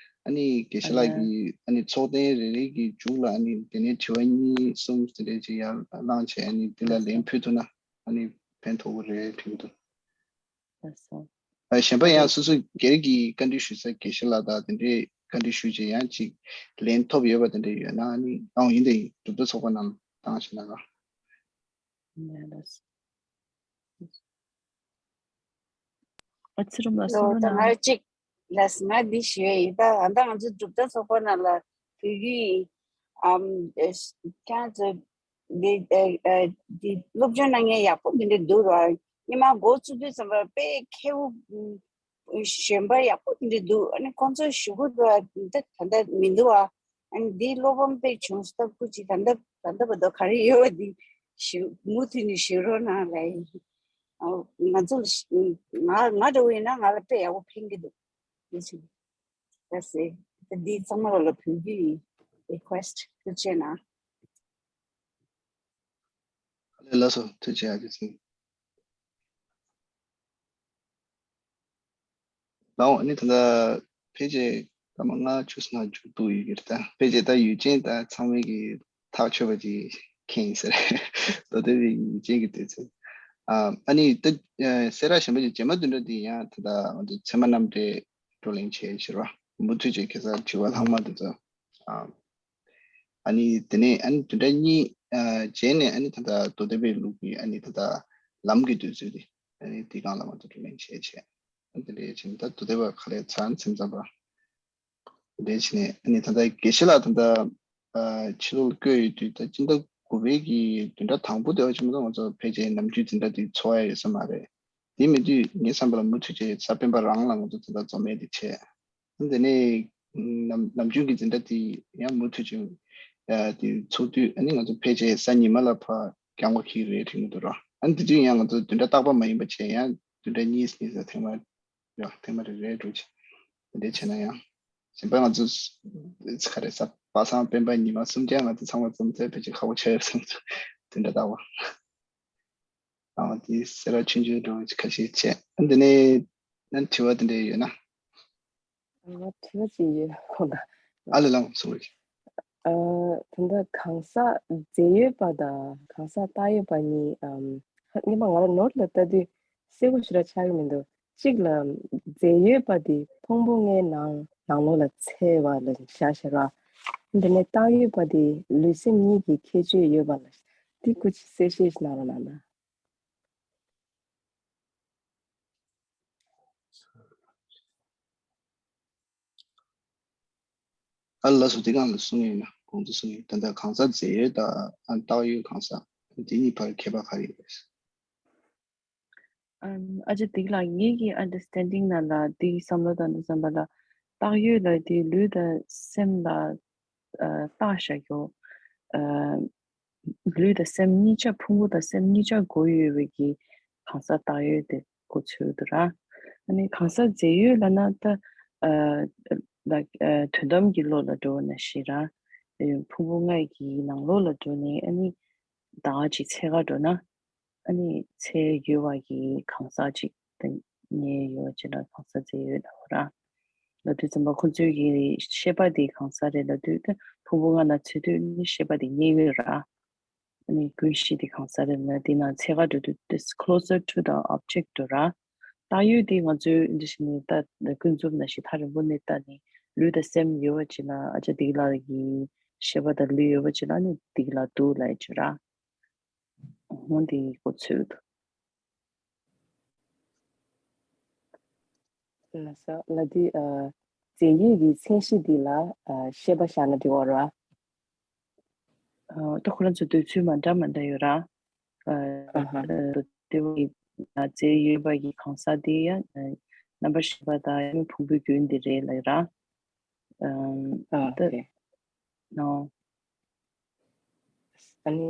ཨ་ནི་དགེ་བཤེས་ལགས་ཀྱིས་ཨ་ནི་ཚོགས་ཐེངས་རེ་རེ་གི་མཇུག་ལ་ཨ་ནི་དེ་ནས་དྲི་བ་གཉིས་གསུམ་དེ་འདྲ་ཅིག་ཡར་བླངས་བྱས། ཨ་ནི་དེ་ལ་ལན་ཕུལ་ཐུབ་ན་ཨ་ནི་ཕན་ཐོགས་ཀྱི་རེད་དྲན་གྱི་འདུག་ལགས་སོ། ཨ་གཞན་པ་ཡང་སོ་སོ་སྒེར་གྱི་བཀའ་འདྲི་ཞུ་ས་དགེ་བཤེས་ལགས་དང་དེ་འདྲའི་བཀའ་འདྲི་ཞུ་བྱས་ཡང་ཅིག་ལན་ཐོབ་ཡོད་པ་དེ་འདྲ་ཡོད་ན་ཨ་ནི་ཨང་ཡིན་དེ་ཡིན་གྲུབ་མཐའ་ཚོགས་པ་ནང་བཏང་ཞེ་ན་ག་ལགས་སོ། ཨ་ཚེ་རིང་ལགས་ལོ། གསུང་རོགས་ད་གནང་། ང་གཅིག་ལགས་ང་འདི་ཞུ་ཡས་ཡིན། ད་ད་ང་ཚོ་གྲུབ་མཐའ་ཚོགས་པ་ནང་ལ་ཕུལ་གྱི་ཡིན། ཨམ། ཨེ་ཁྱེད་ཚོ་འདི་ཨེ་ཨེ་འདི་སློབ་སྦྱོང་གནང་མཁན་ཡག་པོ་འདི་འདྲ་འདུག་ར། སྔོན་མ་འགོ་བཙུགས་དུས་ཙམ་པ་དཔེ་མཁས་པོ་གཞོན་པ་ཡག་པོ་འདི་འདུག་ཨ་ནི་ཁོང་ཚོ་ཞུ་གི་འདུག་ཨ། ད་ད་ལྟ་མི་འདུག་ཨ། ཨ་ནི་འདིའི་བློ་ཕམ་དཔེ་བྱུང་སྟབས་ཀུ་ཅི་ད་ལྟ་ད་ལྟ་བར་དུ་ག་རེ་ཡོད་པ་འདི་ཞུ་མུ་མཐུད་ནས་ཞུ་རོགས་གནང་ལབ་ཡིན། ཨ་ང་ཚོ་ལ་ང་ང་འདྲ་བོ་ཡིན་ན་ང་ལ་དཔེ་ཡག་པོ་ཕན་གི་འདུག་ཨ་ནི་ད་སེ་ད་འདི་ཚང་མ་ལ་ཕུལ་རྒྱུ་ཡིན། རི་ཁུ་ཨེ་སི་ཊི་ཐུགས་རྗེ་གནང་། ལགས་སོ། ཐུགས་རྗེ་ཆེ། ལའོ། ཨ་ནི་ད་ལྟ་ཕལ་ཆེར་སྐར་མ་ལྔ་བཅུ་ཙམ་མཇུག་བསྡུ་ཡོད་ཀྱི་རེད། ད་ཕལ་ཆེར་ད་ཡུལ་ཅན་ད་ཚང་མས་ཀྱི་ཐག་ཆོད་པ་ཅིག་མཁྱེན་ཡིན་ཟེར། མདོ་སྟོད་པའི་ཡུལ་ཅན་གྱི་དུས་ཚོད། ཨ་ཨ་ནི་ད་གསལ་བསྒྲགས་གཞན་པ་ཅིག་རྗེས་མ་བདུན་ཕྲག་འདི་ཡང་ད་ལྟ་ང་ཚོ་ཚད་མ་རྣམ་འགྲེལ་བགྲོ་གླེང་བྱས་ཕྱིར་བ་མུ་མཐུད་ཅིག་ཁ་སང་དྲི་བ་ལྷག་མ་དེ་ཚོ། ཨ་ཨ་ནི་དེ་ནས་ཨ་ནི་བདུན་ཕྲག་གཉིས་ཨ་རྗེས་ནས་ཨ་ནི་ད་ལྟ་མདོ་སྟོད་པའི་ལུགས་ཀྱི་ཨ་ནི་ད་ལྟ་ལམ་གྱི་དུས་ཚོད་དེ་ཨ་ནི་དེའི་སྒང་ལ་ང་ཚོ་བགྲོ་གླེང་བྱས་བྱས། ཨ་དེ་འདྲའི་ཕྱིན་ད་མདོ་སྟོད་པ་ག་ལེར་ཚར་མཚམས་མཚམས་པ། དེ་འདྲའི་ཕྱིན་ནས་ཨ་ནི་ད་ལྟ་དགེ་བཤེས་ལགས་ད་ལྟ་ཨ་ཕྱི་ལོགས་ལ་བསྐོས་ཡོད་དུས་ད་སྤྱི་ཟླ་དགུ་པའི་གི་བདུན་ཕྲག་དང་པོ་དེ་བ་ཆེན་པོ་ང་ཚོ་ཕལ་ཆེར་ནམ་རྒྱུན་འཛིན་གྲྭ་དེ་འཚོགས་ཡ་ཡོད་ས་མ་རེད། དེ་མེད་དུས་ངའི་བསམ་པ་ལ་མུ་མཐུད་བྱས་གཟའ་སྤེན་པ་རང་ལ་ང་ཚོ་ད་ལྟ་འཛོམས་ཡས་དེ་བྱས། ཨ་དེ་ནས་ནམ་ནམ་རྒྱུན་གྱི་འཛིན་གྲྭ་དེ་ཡང་མུ་མཐུད་ཅིག་ཨ་དེ་ཚོགས་དུས་ཨ་ནི་ང་ཚོ་ཕལ་ཆེར་གཟའ་ཉི་མ་ལ་ཕར་འགྱངས་པ་འཁྱེར་རེད་དྲན་གྱི་འདུག་ར། ཨ་ནི་དེ་དུས་ཡང་ང་ཚོ་བདུན་ཕྲག་རྟག་པ་མ་ཡིན་པ་བྱས་ཡང་བདུན་ཕྲག་གཉིས་གཉིས་ཙམ་ཐེངས་མ་ཡང་ཐེངས་མ་རེ་རེ་འགྲོ་ཆེ། དེ་འདྲ་བྱས་ན་ཡང་གཞན་པ་ང་ཚོ་ག་རེ་གཟའ་པ་སངས་སྤེན་པ་ཉི་མ་གསུམ་ཆར་ང་ཚོ་ཚང་མ་འཛོམས་ཚེ་ཕལ་ཆེར་ཁག་པོ་ཆགས་ཡོད་བསམ་འདུག་བདུན་ཕྲག་རྟག་པ། ཨ་དེ་སེ་ར་ཆུང་ཆུང་འགྲོ་ཁ་ཤས་བྱས། ཨ་འདི་ནས་ནང་དྲི་བ་དེ་འདྲ་ཡོད་ན། ང་དྲི་བ་ཅིག་ཡོད་ཁོང་ད། ཨ་ལེ་ལགས་གསུང་རོགས་གྱིས། ཨ་ད་ལྟ་གང་ཟག་རྫས་ཡོད་པ་དང་གང་ཟག་བཏགས་ཡོད་པ་གཉིས་ཨམ་སྔོན་མ་ང་ལ་ནོར་ལ་ལྟ་དུས་གསལ་པོ་ཞེ་དྲག་ཆགས་ཀྱི་མི་འདུག་གཅིག་ལ་རྫས་ཡོད་པ་དེ་ཕུང་པོ་ལྔའི་ནང་ནང་ལོགས་ལ་ཚད་པ་ལ་བཞག་བཞག་ར། འདི་ནས་བཏགས་ཡོད་པ་དེ་ལུས་སེམས་གཉིས་ཀྱི་ཁྱད་ཆོས་ཡོད་པ་ལ་འདི་སྐུ་མཁྱེན་གསལ་བཤད་ཞིག་གནང་རོགས་གནང་ན། ཨ་ལགས་སོ། དེ་སྒང་ལ་གསུང་ཡིན་ན་གོང་དུ་གསུང་ཡིན། ད་ལྟ་གང་ཟག་རྫས་ཡོད་དང་བཏགས་ཡོད་གང་ཟག་དེ་གཉིས་བར་ཁྱད་པར་ག་རེ་ཡོད་རེད། ཨམ་ཨ་ཅག་དེ་ལ་ངེད་ཀྱི་ཨན་ཌར་སི་ཊན་ཌིང་ནང་ལ་དེའི་བསམ་བློ་དང་དུ་བསམ་པ་ལ་བཏགས་ཡོད་ལ་དེ་ལུས་དང་སེམས་ལ་ཨ་བཏགས་བཞག་ཡོད། ཨ་ལུས་དང་སེམས་གཉིས་ཆ་ཕུང་པོ་དང་སེམས་གཉིས་ཆ་དགོས་ཡོད་པའི་གི་གང་ཟག་བཏགས་ཡོད་དེ་གོ་ཚོད་འདུག་ར། ཨ་ནི་གང་ཟག་རྫས་ཡོད་ལབ་ན་ད་ཨ་ལ་ཨ་དོན་དམ་གྱི་བློ་ལ་འགྲོ་བ་ན་ཞེ་ར། ཨ་ཕུང་པོ་ལྔ་ཡི་གི་ནང་ལོགས་ལ་འགྲོ་ནས་ཨ་ནི་ད་ག་ཅིག་ཚད་ག་འགྲོ་ན། ཨ་ནི་ཚད་ཡོད་པ་གི་གང་ཟག་ཅིག་ད་རྙེད་ཡོད་ཅེ་ན་གང་ཟག་རྫས་ཡོད་ལབ་ར། ལབ་དུས་ཙམ་པ་ཁོ་ཚོའི་གི་ཤེས་པ་དེ་གང་ཟག་རེད་ལབ་དུས་ད་ཕུང་པོ་ལྔ་ན་ཚུད་དུས་ནི་ཤེས་པ་དེ་རྙེད་ཡོད་ར། ནི་ཀུན་གཞི་དེ་གང་ཟག་རེད་ན་དེ་ན་ཚད་ཀ་འགྲོ་དུས་this closer to the object འགྲོ་ར། བཏགས་ཡོད་དེ་ང་ཚོའི་འདི་བཞིན་ནི་ད་ཀུན་རྫོབ་ནང་བཞིན་ཐག་རིང་པོ་ནས་ལྟ་ནི་ལུས་དང་སེམས་ཡོད་པ་ཅིག་ལ་ཨ་ཅག་དེ་ལ་གི་ཤེས་པ་དང་ལུས་ཡོད་པ་ཅིག་ལ་ནི་དེ་ལ་འདུག་ལ་ཡི་ཅིག་ར། འོ་འདི་གོ་ཚོད་འདུག་ལགས་སོ། ལ་དེ་ཨ། རྫས་ཡོད་ཀྱི་མཚན་གཞི་འདི་ལ་ཨ། ཤེས་པ་བཞག་ན་འགྲིག་པ་རེད་བ། ཨ། ད་ཁོ་རང་ཚོ་འདོད་ཚུལ་མ་འདྲ་མ་འདྲ་ཡོད་ར། ཨ། ཨ་ཧ། ལྟེ་བའི་རྫས་ཡོད་པ་གི་གང་ཟག་དེ་ཡང་རྣམ་པར་ཤེས་པ་དང་ཡུལ་ཕུང་པོའི་རྒྱུན་འདི་རེད་ལབ་ཡོད་ར། ཨ། ཨ་ད་ཨོ་ཁེ། ནོ། ཨ་ནི་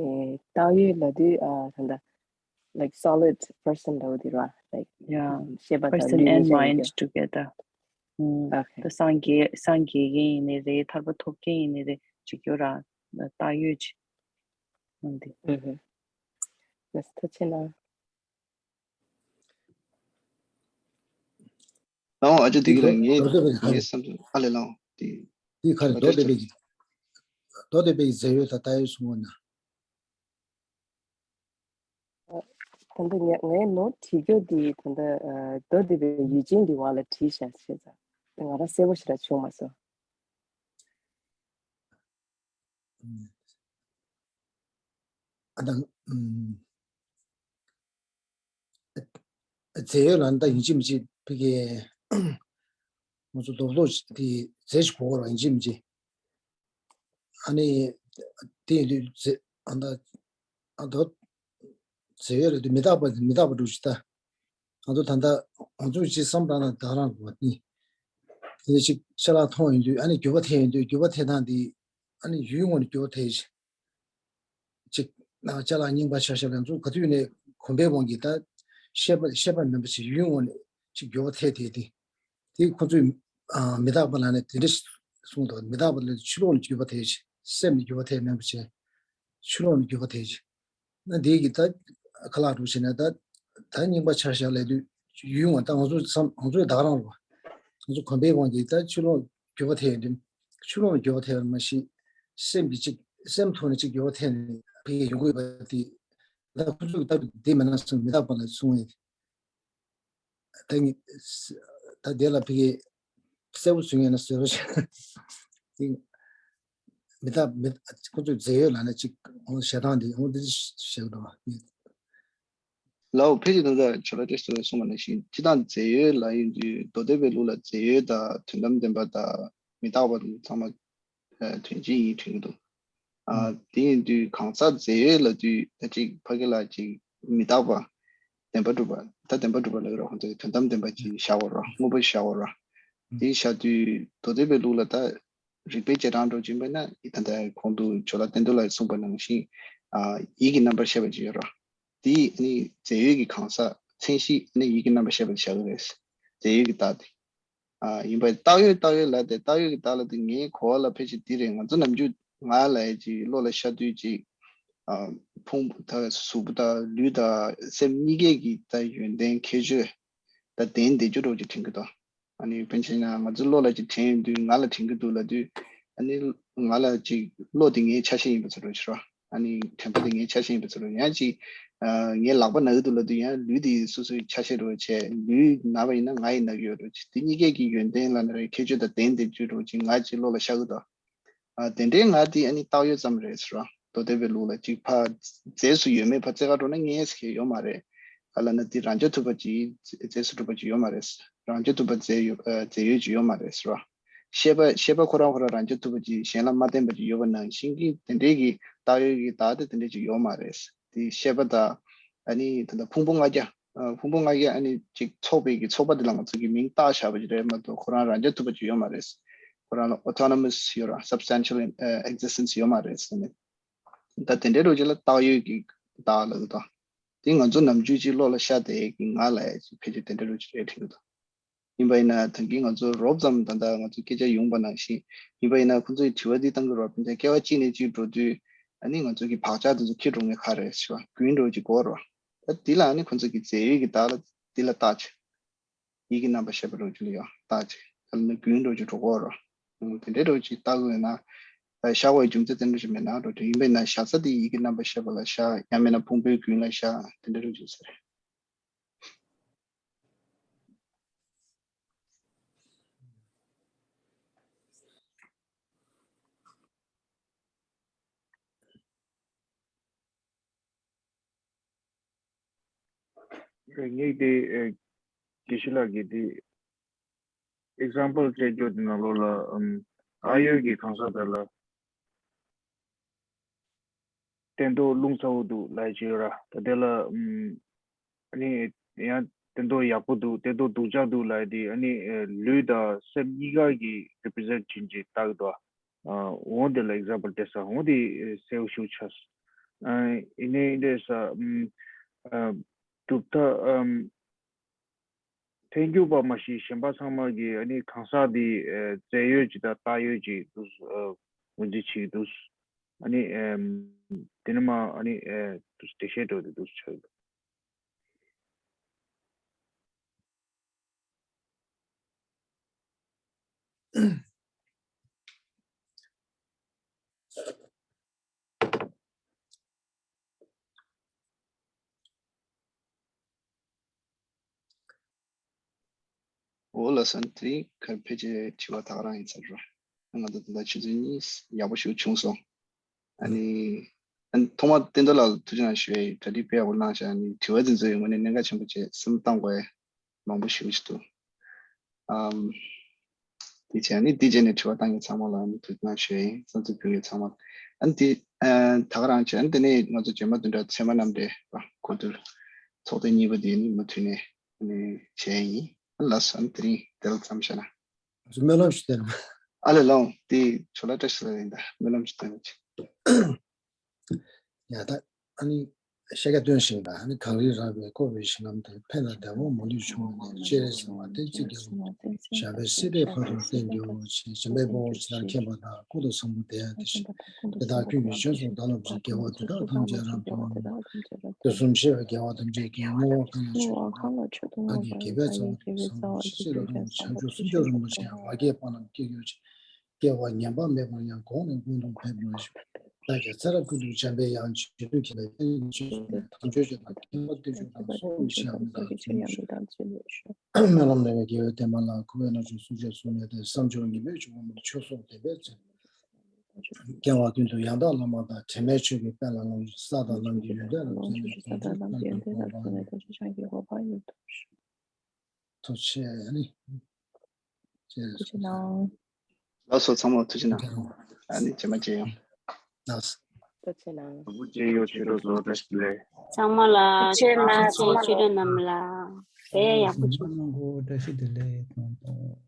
བཏགས་ཡོད་ལབ་དུས་ཨ། ད་ལྟ་like solid person ལབ་དེ་ར། like yeah, ཤེས་པ་དང་person ལུས་and ཀྱི་mind ཆ་ནས་together. ཨུམ། ཨོ་ཁེ། ད་སངས་རྒྱས་སངས་རྒྱས་མཁན་ཡིན་ནའི་རེད། ཐར་པ་ཐོབ་མཁན་ཡིན་ནའི་རེད། ཅིག་ཡོད་ར། བཏགས་ཡོད་ཅིག་འོན་ཏེ། ཨུ་ཧུ། ལགས་སོ་ཐུགས་རྗེ་གནང་། ལའོ་ཨ་ཅག་དེ་གི་ལ་ངས་མདོ་སྡེ་པའི་ངའི་བསམ་ཚུལ་ཨ་ལས་ལའོ་དེ་དེ་ག་རེ་མདོ་སྡེ་པའི་མདོ་སྡེ་པའི་རྫས་ཡོད་དང་བཏགས་ཡོད་གསུང་བ་ན། ད་ལྟ་ངས་ངའི་ནོར་བྲིས་རྒྱུ་དེ་ད་ལྟ་མདོ་སྡེ་པའི་ཡུལ་ཅན་གྱི་བར་ལ་བྲིས་བཞག་བྱས་ཙང་ད་ང་རང་གསལ་པོ་ཞིག་ལ་བྱུང་མ་སོང་། ཨ་དང་། རྫས་ཡོད་ལ་ནི་ད་ཡིན་གཅིག་མིན་གཅིག་ཕ་གི་ང་ཚོ་རྡོག་རྡོག་དེ་རྫས་ཤིག་གོ་དགོས་རེད་ཡིན་གཅིག་མིན་གཅིག་ཨ་ནི་དེ་ཡིན་དུས་རྫས་ཨ་ད་ཨ་ད་རྫས་ཡོད་རེད་དུས་མི་རྟག་པ་མི་རྟག་པ་འགྲོ་ཞིག་ད་ང་ཚོ་ད་ལྟ་ང་ཚོ་ཅིག་བསམ་བཏང་ན་ད་རང་གོ་བ་ནི་དེ་ཅིག་ཆ་ལག་མཐོང་ཡོང་དུས་ཨ་ནི་འགྱུར་བ་ཐེབས་ཡོང་དུས་འགྱུར་བ་ཐེབས་སྟངས་དེ་ཨ་ནི་ཡུལ་ངོས་ནས་འགྱུར་བ་ཐེབས་ཤིག་ཅིག་ན་ཅ་ལག་རྙིང་པ་ཆ་བཞག་ལ་ང་ཚོ་ག་དུས་ནས་གོམས་པའི་དབང་གིས་ད་ཤེས་པ་ཤེས་པ་མིན་པ་ཞིག་ཡུལ་དངོས་ནས་ཅིག་འགྱུར་བ་ཐེབས་དེ་དེ་དེ་ཁོ་ཚོས་ཨ་མི་རྟག་པ་ལ་ནི་དེ་འདྲ་གསུངས་འདུག་མི་རྟག་པ་ལ་ཕྱི་ལོགས་ནས་འགྱུར་བ་ཐེབས་ཤིག་སེམས་ནས་འགྱུར་བ་ཐེབས་མིན་པ་བྱས་ཕྱི་ལོགས་ནས་འགྱུར་བ་ཐེབས་ཤིག་ན་དེ་གི་ད་ཁ་ལག་འགྲོ་བྱས་ན་ད་ད་རྙིང་པ་ཆ་བཞག་ལས་དུས་ཡུལ་དངོས་ད་ང་ཚོ་བསམ་ང་ཚོའི་བདག་རང་རེད་བ། ང་ཚོ་གོམས་པའི་དབང་གིས་ད་ཕྱི་ལོགས་འགྱུར་བ་ཐེབས་ཡོང་དུས་ཕྱི་ལོགས་ནས་འགྱུར་བ་ཐེབས་པ་མ་གཞི་སེམས་ཀྱི་གཅིག་སེམས་ཐོག་ནས་གཅིག་འགྱུར་བ་ཐེབས་ནས་ཕ་གི་ཡོང་གི་ཡོད་པ་དེ་ད་ཁོ་ཚོས་ད་དེ་མེད་ན་སོང་མི་རྟག་པ་ལ་སོང་ཡོད་ད་ངས་ད་དེ་ལ་ཕ་གི་གསལ་པོ་བཟོ་ངེས་ན་བཟོས་རོགས་བྱས་དེ་མི་རྟག་མི་ཁོ་ཚོས་རྫས་ཡོད་ལབ་ན་གཅིག་ཞེ་སྡང་དེ་འོ་དེ་བྱེད་དགོས་ལའོ་ཕལ་ཆེར་ད་ལྟ་ཇོ་ལ་ཏེ་སོ་གསུངས་པ་ནང་བཞིན་སྤྱིར་བཏང་རྫས་ཡོད་ལབ་ཡོང་དུས་མདོ་སྡེ་པའི་ལུགས་ལ་རྫས་ཡོད་དང་དོན་དམ་བདེན་པ་དང་མི་རྟག་པ་དང་ཚང་མ་དོན་གཅིག་ཡིན་དྲན་གྱི་འདུག་ཨ་དེ་ཡིན་དུས་གང་ཟག་རྫས་ཡོད་ལབ་དུས་ད་ཅིག་ཕ་གི་ལ་ཅིག་མི་རྟག་པ་བདེན་པ་གྲུབ་པ་ད་བདེན་པ་གྲུབ་པ་ལབ་ཀྱི་རེད་ཁོང་ཚོས་དོན་དམ་བདེན་པ་ཅིག་བཞག་པ་རེད་དངོས་པོ་བཞག་པ་རེད། དེ་བཞག་དུས་མདོ་སྡེ་པའི་ལུགས་ལ་ད་རིགས་པའི་རྗེས་འབྲང་འགྲོ་གི་ཡིན་པ་ན་ད་ལྟ་གོང་དུ་ཇོ་ལ་ཏེ་འདུ་ལ་གསུངས་པ་ནང་བཞིན་ཨ་ཡིད་ཀྱི་རྣམ་པར་ཤེས་པ་ཅིག་ཡོད་རེད། དེ་ནི་རྫས་ཡོད་ཀྱི་གང་ཟག་མཚན་གཞི་ནི་ཡིད་ཀྱི་རྣམ་པར་ཤེས་པ་བཞག་གི་རེད། རྫས་ཡོད་ཀྱི་རྟགས་དེ་ཨ་ཡིན་པ་བཏགས་ཡོད་བཏགས་ཡོད་ལ་དེ་བཏགས་ཡོད་ཀྱི་རྟགས་ལ་དེ་ངའི་གོ་བ་ལ་ཕལ་ཆེར་དེ་རེད། ང་ཚོ་ནམ་རྒྱུན་ང་ལ་ཡ་ཅིག་བློ་ལ་ཤར་དུས་ཅིག་ཨ་ཕུང་པོ་ད་གཟུགས་པོ་དང་ལུས་དང་སེམས་གཉིས་ཀའི་གི་ད་ཡོན་ཏན་ཁྱད་ཆོས་ད་ལྡན་བསྡད་རྒྱུ་འདྲ་བོ་ཅིག་དྲན་གྱི་འདུག་ཨ་ནི་དཔེར་ན་ཆ་བཞག་ན་ང་ཚོ་བློ་ལ་ཅིག་དྲན་ཡོང་དུས་ང་ལ་དྲན་གྱི་འདུག་ལབ་དུས་ཨ་ནི་ང་ལ་ཅིག་བློ་དེ་ངའི་ཆ་ཤས་ཡིན་པ་ཚོ་འདྲ་ཞིག་རེད། ཨ་ནི་དྲན་པ་དེ་ངའི་ཆ་ཤས་ཡིན་པ་ཚོ་རེད། ཡང་ཅིག་ཨ་ངའི་ལག་པ་ན་གི་འདུག་ལབ་དུས་ཡང་ལུས་དེ་སོ་སོའི་ཆ་ཤས་འདྲ་བོ་བྱས་ལུས་ན་བ་ཡིན་ན་ང་ཡི་ན་གི་ཡོད་འདྲ་བོ་ཅིག་དེ་གཉིས་ཀའི་གི་ཡོན་ཏན་ལ་ན་རེ་ཁྱད་ཆོས་དང་ལྡན་བསྡད་རྒྱུ་འདྲ་བོ་ཅིག་ང་ཅིག་བློ་ལ་ཤར་གི་འདུག་ཨ་དེ་འདྲའི་ང་དེ་ཨ་ནི་བཏགས་ཡོད་ཙམ་རེད་ཟེར་བ། མདོ་སྡེ་པའི་ལུགས་ལ་ཅིག་ཕ་རྫས་སུ་ཡོད་མེད་ཕ་རྩེ་ག་འགྲོ་ན་ངས་ཟེར་མཁན་ཡོད་མ་རེད། ག་ལ་ན་དེ་རང་རྐྱ་ཐུབ་པ་ཅིག་རྫས་སུ་གྲུབ་པ་ཅིག་ཡོད་མ་རེད། རང་རྐྱ་ཐུབ་པ་རྫས་ཡོད་ཨ་རྫས་ཡོད་ཅིག་ཡོད་མ་རེད་ཟེར་བ། ཤེས་པ་ཤེས་པ་ཁོ་རང་ཁོ་རང་རང་རྐྱ་ཐུབ་པ་ཅིག་གཞན་ལ་མ་བརྟེན་པ་ཅིག་ཡོད་པ་ནང་བཞིན་གྱི་དེ་འདྲའི་གི་བཏགས་ཡོད་ཀྱི་བདག་དེ་དེ་འདྲའི་ཅིག་ཡོད་མ་རེད། དེ་ཤེས་པ་དང་ཨ་ནི་ད་ལྟ་ཕུང་པོ་ལྔ་བརྒྱ། ཕུང་པོ་ལྔ་བརྒྱ་ཨ་ནི་ཅིག་ཚོགས་པའི་གི་ཚོགས་པ་འདི་ལ་ང་ཚོ་གི་མིང་བཏགས་བཞག་པ་ཅིག་རེད་མ་གཏོགས་ཁོ་རང་རང་རྐྱ་ཐུབ་པ་ཅིག་ཡོད་མ་རེད། ཁོ་རང་ལ་autonomous ཡོད་ར་substantial existence ཡོད་མ་རེད་ཟེར་ནས། ད་དེ་འདྲའི་རོ་ཅིག་ལ་བཏགས་ཡོད་ཀྱི་བདག་ལ་གི་དང་། དེ་ང་ཚོ་ནམ་རྒྱུན་ཅིག་བློ་ལ་ཤར་བསྡད་ཀྱི་ང་ལ་ཡ་ཅིག་ཕལ་ཆེར་དེ་འདྲའི་རོ་ཅིག་རེད་དྲན་གི་འདུག་ཡིན་པ་ཡིན་ན་ད་གིན་ང་ཚོ་རོབ་ཙམ་ད་ལྟ་ང་ཚོ་སྐད་ཆ་ཡོང་པ་ནང་བཞིན་ཡིན་པ་ཡིན་ན་ཁོ་ཚོ་ཡི་དྲི་བ་འདི་བཏང་གི་རོ་ཕན་ཆད་སྐྱེ་བ་གཅིག་ནས་གཅིག་འགྲོ་དུས་ཨ་ནི་ང་ཚོ་གི་བག་ཆགས་དེ་ཚོ་འཁྱེར་འགྲོ་མཁན་ག་རེ་ཞུ་བ་རྒྱུན་འགྲོ་ཅིག་གོ་རོ། ད་འདི་ལ་ཨ་ནི་ཁོ་ཚོ་གི་རྫས་ཡོད་ཀྱི་བདག་ལ་འདི་ལ་བརྟག་ཅིག་ཡིད་ཀྱི་རྣམ་པར་ཤེས་པ་རོ་ཅིག་ལ་ཡོད་བརྟག་ཅིག་ད་ལ་ནི་རྒྱུན་འགྲོ་ཅིག་འགྲོ་གོ་རོ། དེ་འདྲའི་རོ་ཅིག་བརྟག་དགོས་ན། བཞག་པའི་རྒྱུ་མཚན་དེ་འདྲ་ཞིག་མེད་ན་འགྲོ་དྲན། ཡིན་པས་ན་བཞག་ས་དེ་ཡི་གེ་རྣམ་པར་ཤེས་པ་ལ་བཞག། ཡང་མིན་ན་ཕུང་པོའི་རྒྱུན་ལ་བཞག། དེ་འདྲ་རུ་བྱེད་ས་རེད། ངས་དེ་ཨེ་དགེ་བཤེས་ལགས་ཀྱིས་དེ་ཨེག་ཛམ་པལ་སྤྲད་རྒྱུ་དེ་ནང་ལོགས་ལ་ཨམ་ཨ་ཡོད་ཀྱི་གང་ཟག་དེ་ལ། སྟན་ཐོག་རླུང་ཚ་བོ་འདུག་ལབ་ཀྱི་ཡོད་ར། ད་དེ་ལ་ཨམ་ཨ་ནི་ཡང་སྟན་ཐོག་ཡག་པོ་འདུག། སྟན་ཐོག་སྡུག་ཅག་འདུག་ལབ་དེ་ཨ་ནི་ལུས་དང་སེམས་གཉིས་ཀ་གི་རི་པི་རི་ཛེན་ཊི་བྱེད་ཀྱི་ལྟ་གི་འདུག། ཨ་འོ་དེ་ལ་ཨེག་ཛམ་པལ་སྤྲད་ས་འོ་དེ་གསལ་པོ་ཞེ་པོ་ཆགས་སོང་། ཨ་ཡིན་ནའི་འདྲ་ས་ཨམ་ཨ་གྲུབ་མཐའ་ཨམ་ཐལ་འགྱུར་བ་མ་གཞི་གཞན་པ་ཚང་མ་གིས་ཨ་ནི་གང་ཟག་འདི་ཨ་རྩད་ཡོད་ཅིག་དང་རྟགས་ཡོད་ཅིག་ཏུ་ཨ་ངོས་འཛིན་བྱེད་ཀྱི་འདུག། ཨ་ནི་ཨ་དེ་ནི་མ་ཨ་ནི་ཨ་འགྲེལ་བཤད་འགྲོ་དེ་འདུག་ཆགས་ཀྱི་འདུག། འོ་ལགས་སོ། དེ་རིང་གར་ཕལ་ཆེར་དྲི་བ་ད་ག་རང་ཡིན་ཚར་རོ། ང་ཚོ་ད་ལྟ་ཆུ་ཚོད་གཉིས་ཡག་པོ་ཞིག་བྱུང་སོང་། ཨ་ནི་ཨ་ནི་ཐོག་མར་བསྟན་རྡོར་ལགས་ཐུགས་རྗེ་གནང་ཞུ་ཡ་ཡིན། གྲ་སྒྲིག་དཔེ་ཡག་པོ་གནང་བཞག། ཨ་ནི་དྲི་བ་དེ་ཚོའི་ངོས་ནས་གནད་འགག་ཆེན་པོ་བྱས་སེམས་གཏམ་དགོས་ཡ་མང་པོ་ཞེ་པོ་ཅིག་འདུག། ཨམ། དེ་བྱས་ནས་དེ་རྗེས་ནས་དྲི་བ་བཏང་མཁན་ཚང་མ་ལ་ཨ་ནི་ཐུགས་རྗེ་གནང་ཞུ་ཡ་ཡིན། བསམ་ཚུལ་ཕུལ་མཁན་ཚང་མ། ཨ་ནི་དེ་ཨ་ད་ག་རང་བྱས། ཨ་ནི་དེ་ནས་ང་ཚོ་རྗེས་མ་བདུན་ཕྲག་ཚེས་མ་གནམ་བདེ་བ་གོ་བསྡུར་ཚོགས་ཐེངས་གཉིས་པ་དེ་ནི་མུ་མཐུད་ནས་ཨ་ནི་བྱས་ཡིན། ཨ་ལགས་སོ། ཨ་ནི་དེ་རིང་དེ་ལ་མཚམས་བཞག་ན། སྨོན་ལམ་ཞུ་དེ་ལ། ཨ་ལས་ལོང་དེ་ཆོ་ལ་བཀྲ་ཤིས་ལ་ཡིན་ད། སྨོན་ལམ་ཞུ་དེ་ལ། ཡ་ད་ཨ་ནི་ཤེས་རྒྱ་སྟོན་ཞིང་དང་ཨ་ནི་གངས་རིའི་ར་བས་བསྐོར་བའི་ཞིང་ཁམས་དེར་ཕན་ལ་བདེ་བ་མ་ལུས་འབྱུང་བ་ནི་སྤྱན་རས་གཟིགས་དབང་བསྟན་འཛིན་རྒྱལ་པོ་ཞབས་པད་སྲིད་མཐའི་བར་དུ་བརྟན་གྱུར་ཅིག། བྱམས་པའི་དཔའ་བོས་ཇི་ལྟར་མཁྱེན་པ་དང་། སྐུ་དང་གསུང་རབ་དེ་ཡང་དེ་བཞིན་ཏེ། དེ་དག་ཀུན་གྱི་རྗེས་སུ་བདག་སློབ་ཅིང་། དགེ་བ་འདི་དག་ཐམས་ཅད་རབ་ཏུ་བསྔོ། དུས་གསུམ་གཤེགས་པའི་རྒྱལ་བ་ཐམས་ཅད་ཀྱིས། བསྔོ་བ་གང་ལ་མཆོད་དོ་བསྔོ་བ་ཡི། བག་ཡོད་པའི་ཚོགས་ཀྱིས་བསངས་ཏེ། ཕྱི་ལ་ལོངས་སྤྱོད་བྱང་ཆུབ་སེམས་མཆོག་རིན་པོ་ཆེ་ཡང་། བ་སྐྱེས་དཔའ་རྣམས་སྐྱེ་གྱུར་ཅིག། སྐྱེ་བ་ངན་པ་མེད་པར་ཡང་། གོང་ནས་གོང་དུ་འཕེལ་བར་ཤོག། བདག་གིས་ཚེ་རབས་ཀུན་ཏུ་བྱམས་པའི་དབྱངས་ཀྱིས། རྒྱུད་དུ་ཁྱབ་པའི་དཔལ་ཡོན་ཆེ་ཚུལ་ནས། དམ་ཆོས་ཆོས་དང་མཁྱེན་པ་བསྟན་བཅོས་དང་། སྲོག་ལུས་ཤིང་རྣམས་དང་མཚུངས་པར་ཤོག། སྨོན་ལམ་ལས་པའི་རྒྱལ་བའི་བསྟན་པ་ལ། འཁོར་བའི་ནང་བྱུང་སྲོག་ཆགས་ཚུལ་ནས་ཏེ། བསམ་སྦྱོར་ངན་པའི་ཆོས་སྒོ་མོར། ཆོས་སྲོག་ལྡན་པའི་ཚེ། སྐྱེ་བ་ཀུན་ཏུ་ཡང་དག་བླ་མ་དང་། དྲི་མེད་ཆོས་ཀྱི་དཔལ་ལ་བསྔགས་བརྗོད། ས་དང་ལམ་གྱི་ཡོན་ཏན་རབ་མཛད་ནས། ཐུགས་རྗེ་ཆེ། ཨ་ནི། ཐུགས་རྗེ་གནང་། ལགས་སོ། ཚང་མ་ཐུགས་རྗེ་གནང་། ཨ་ནི་རྗེས་མ་མཇལ་ཡོང་། ལགས་སོ། ཐུགས་རྗེ་གནང་། ལགས་སོ། ཚང་མ་ལ་ཐུགས་རྗེ་གནང་། ཚང་མ་ལ་ཐུགས་རྗེ་གནང་། ལགས་སོ། ཆོས་གྲོགས་རྣམས་ལ་དཔེ་ཡག་པོ་བྱུང་། བཀྲ་ཤིས་བདེ་ལེགས།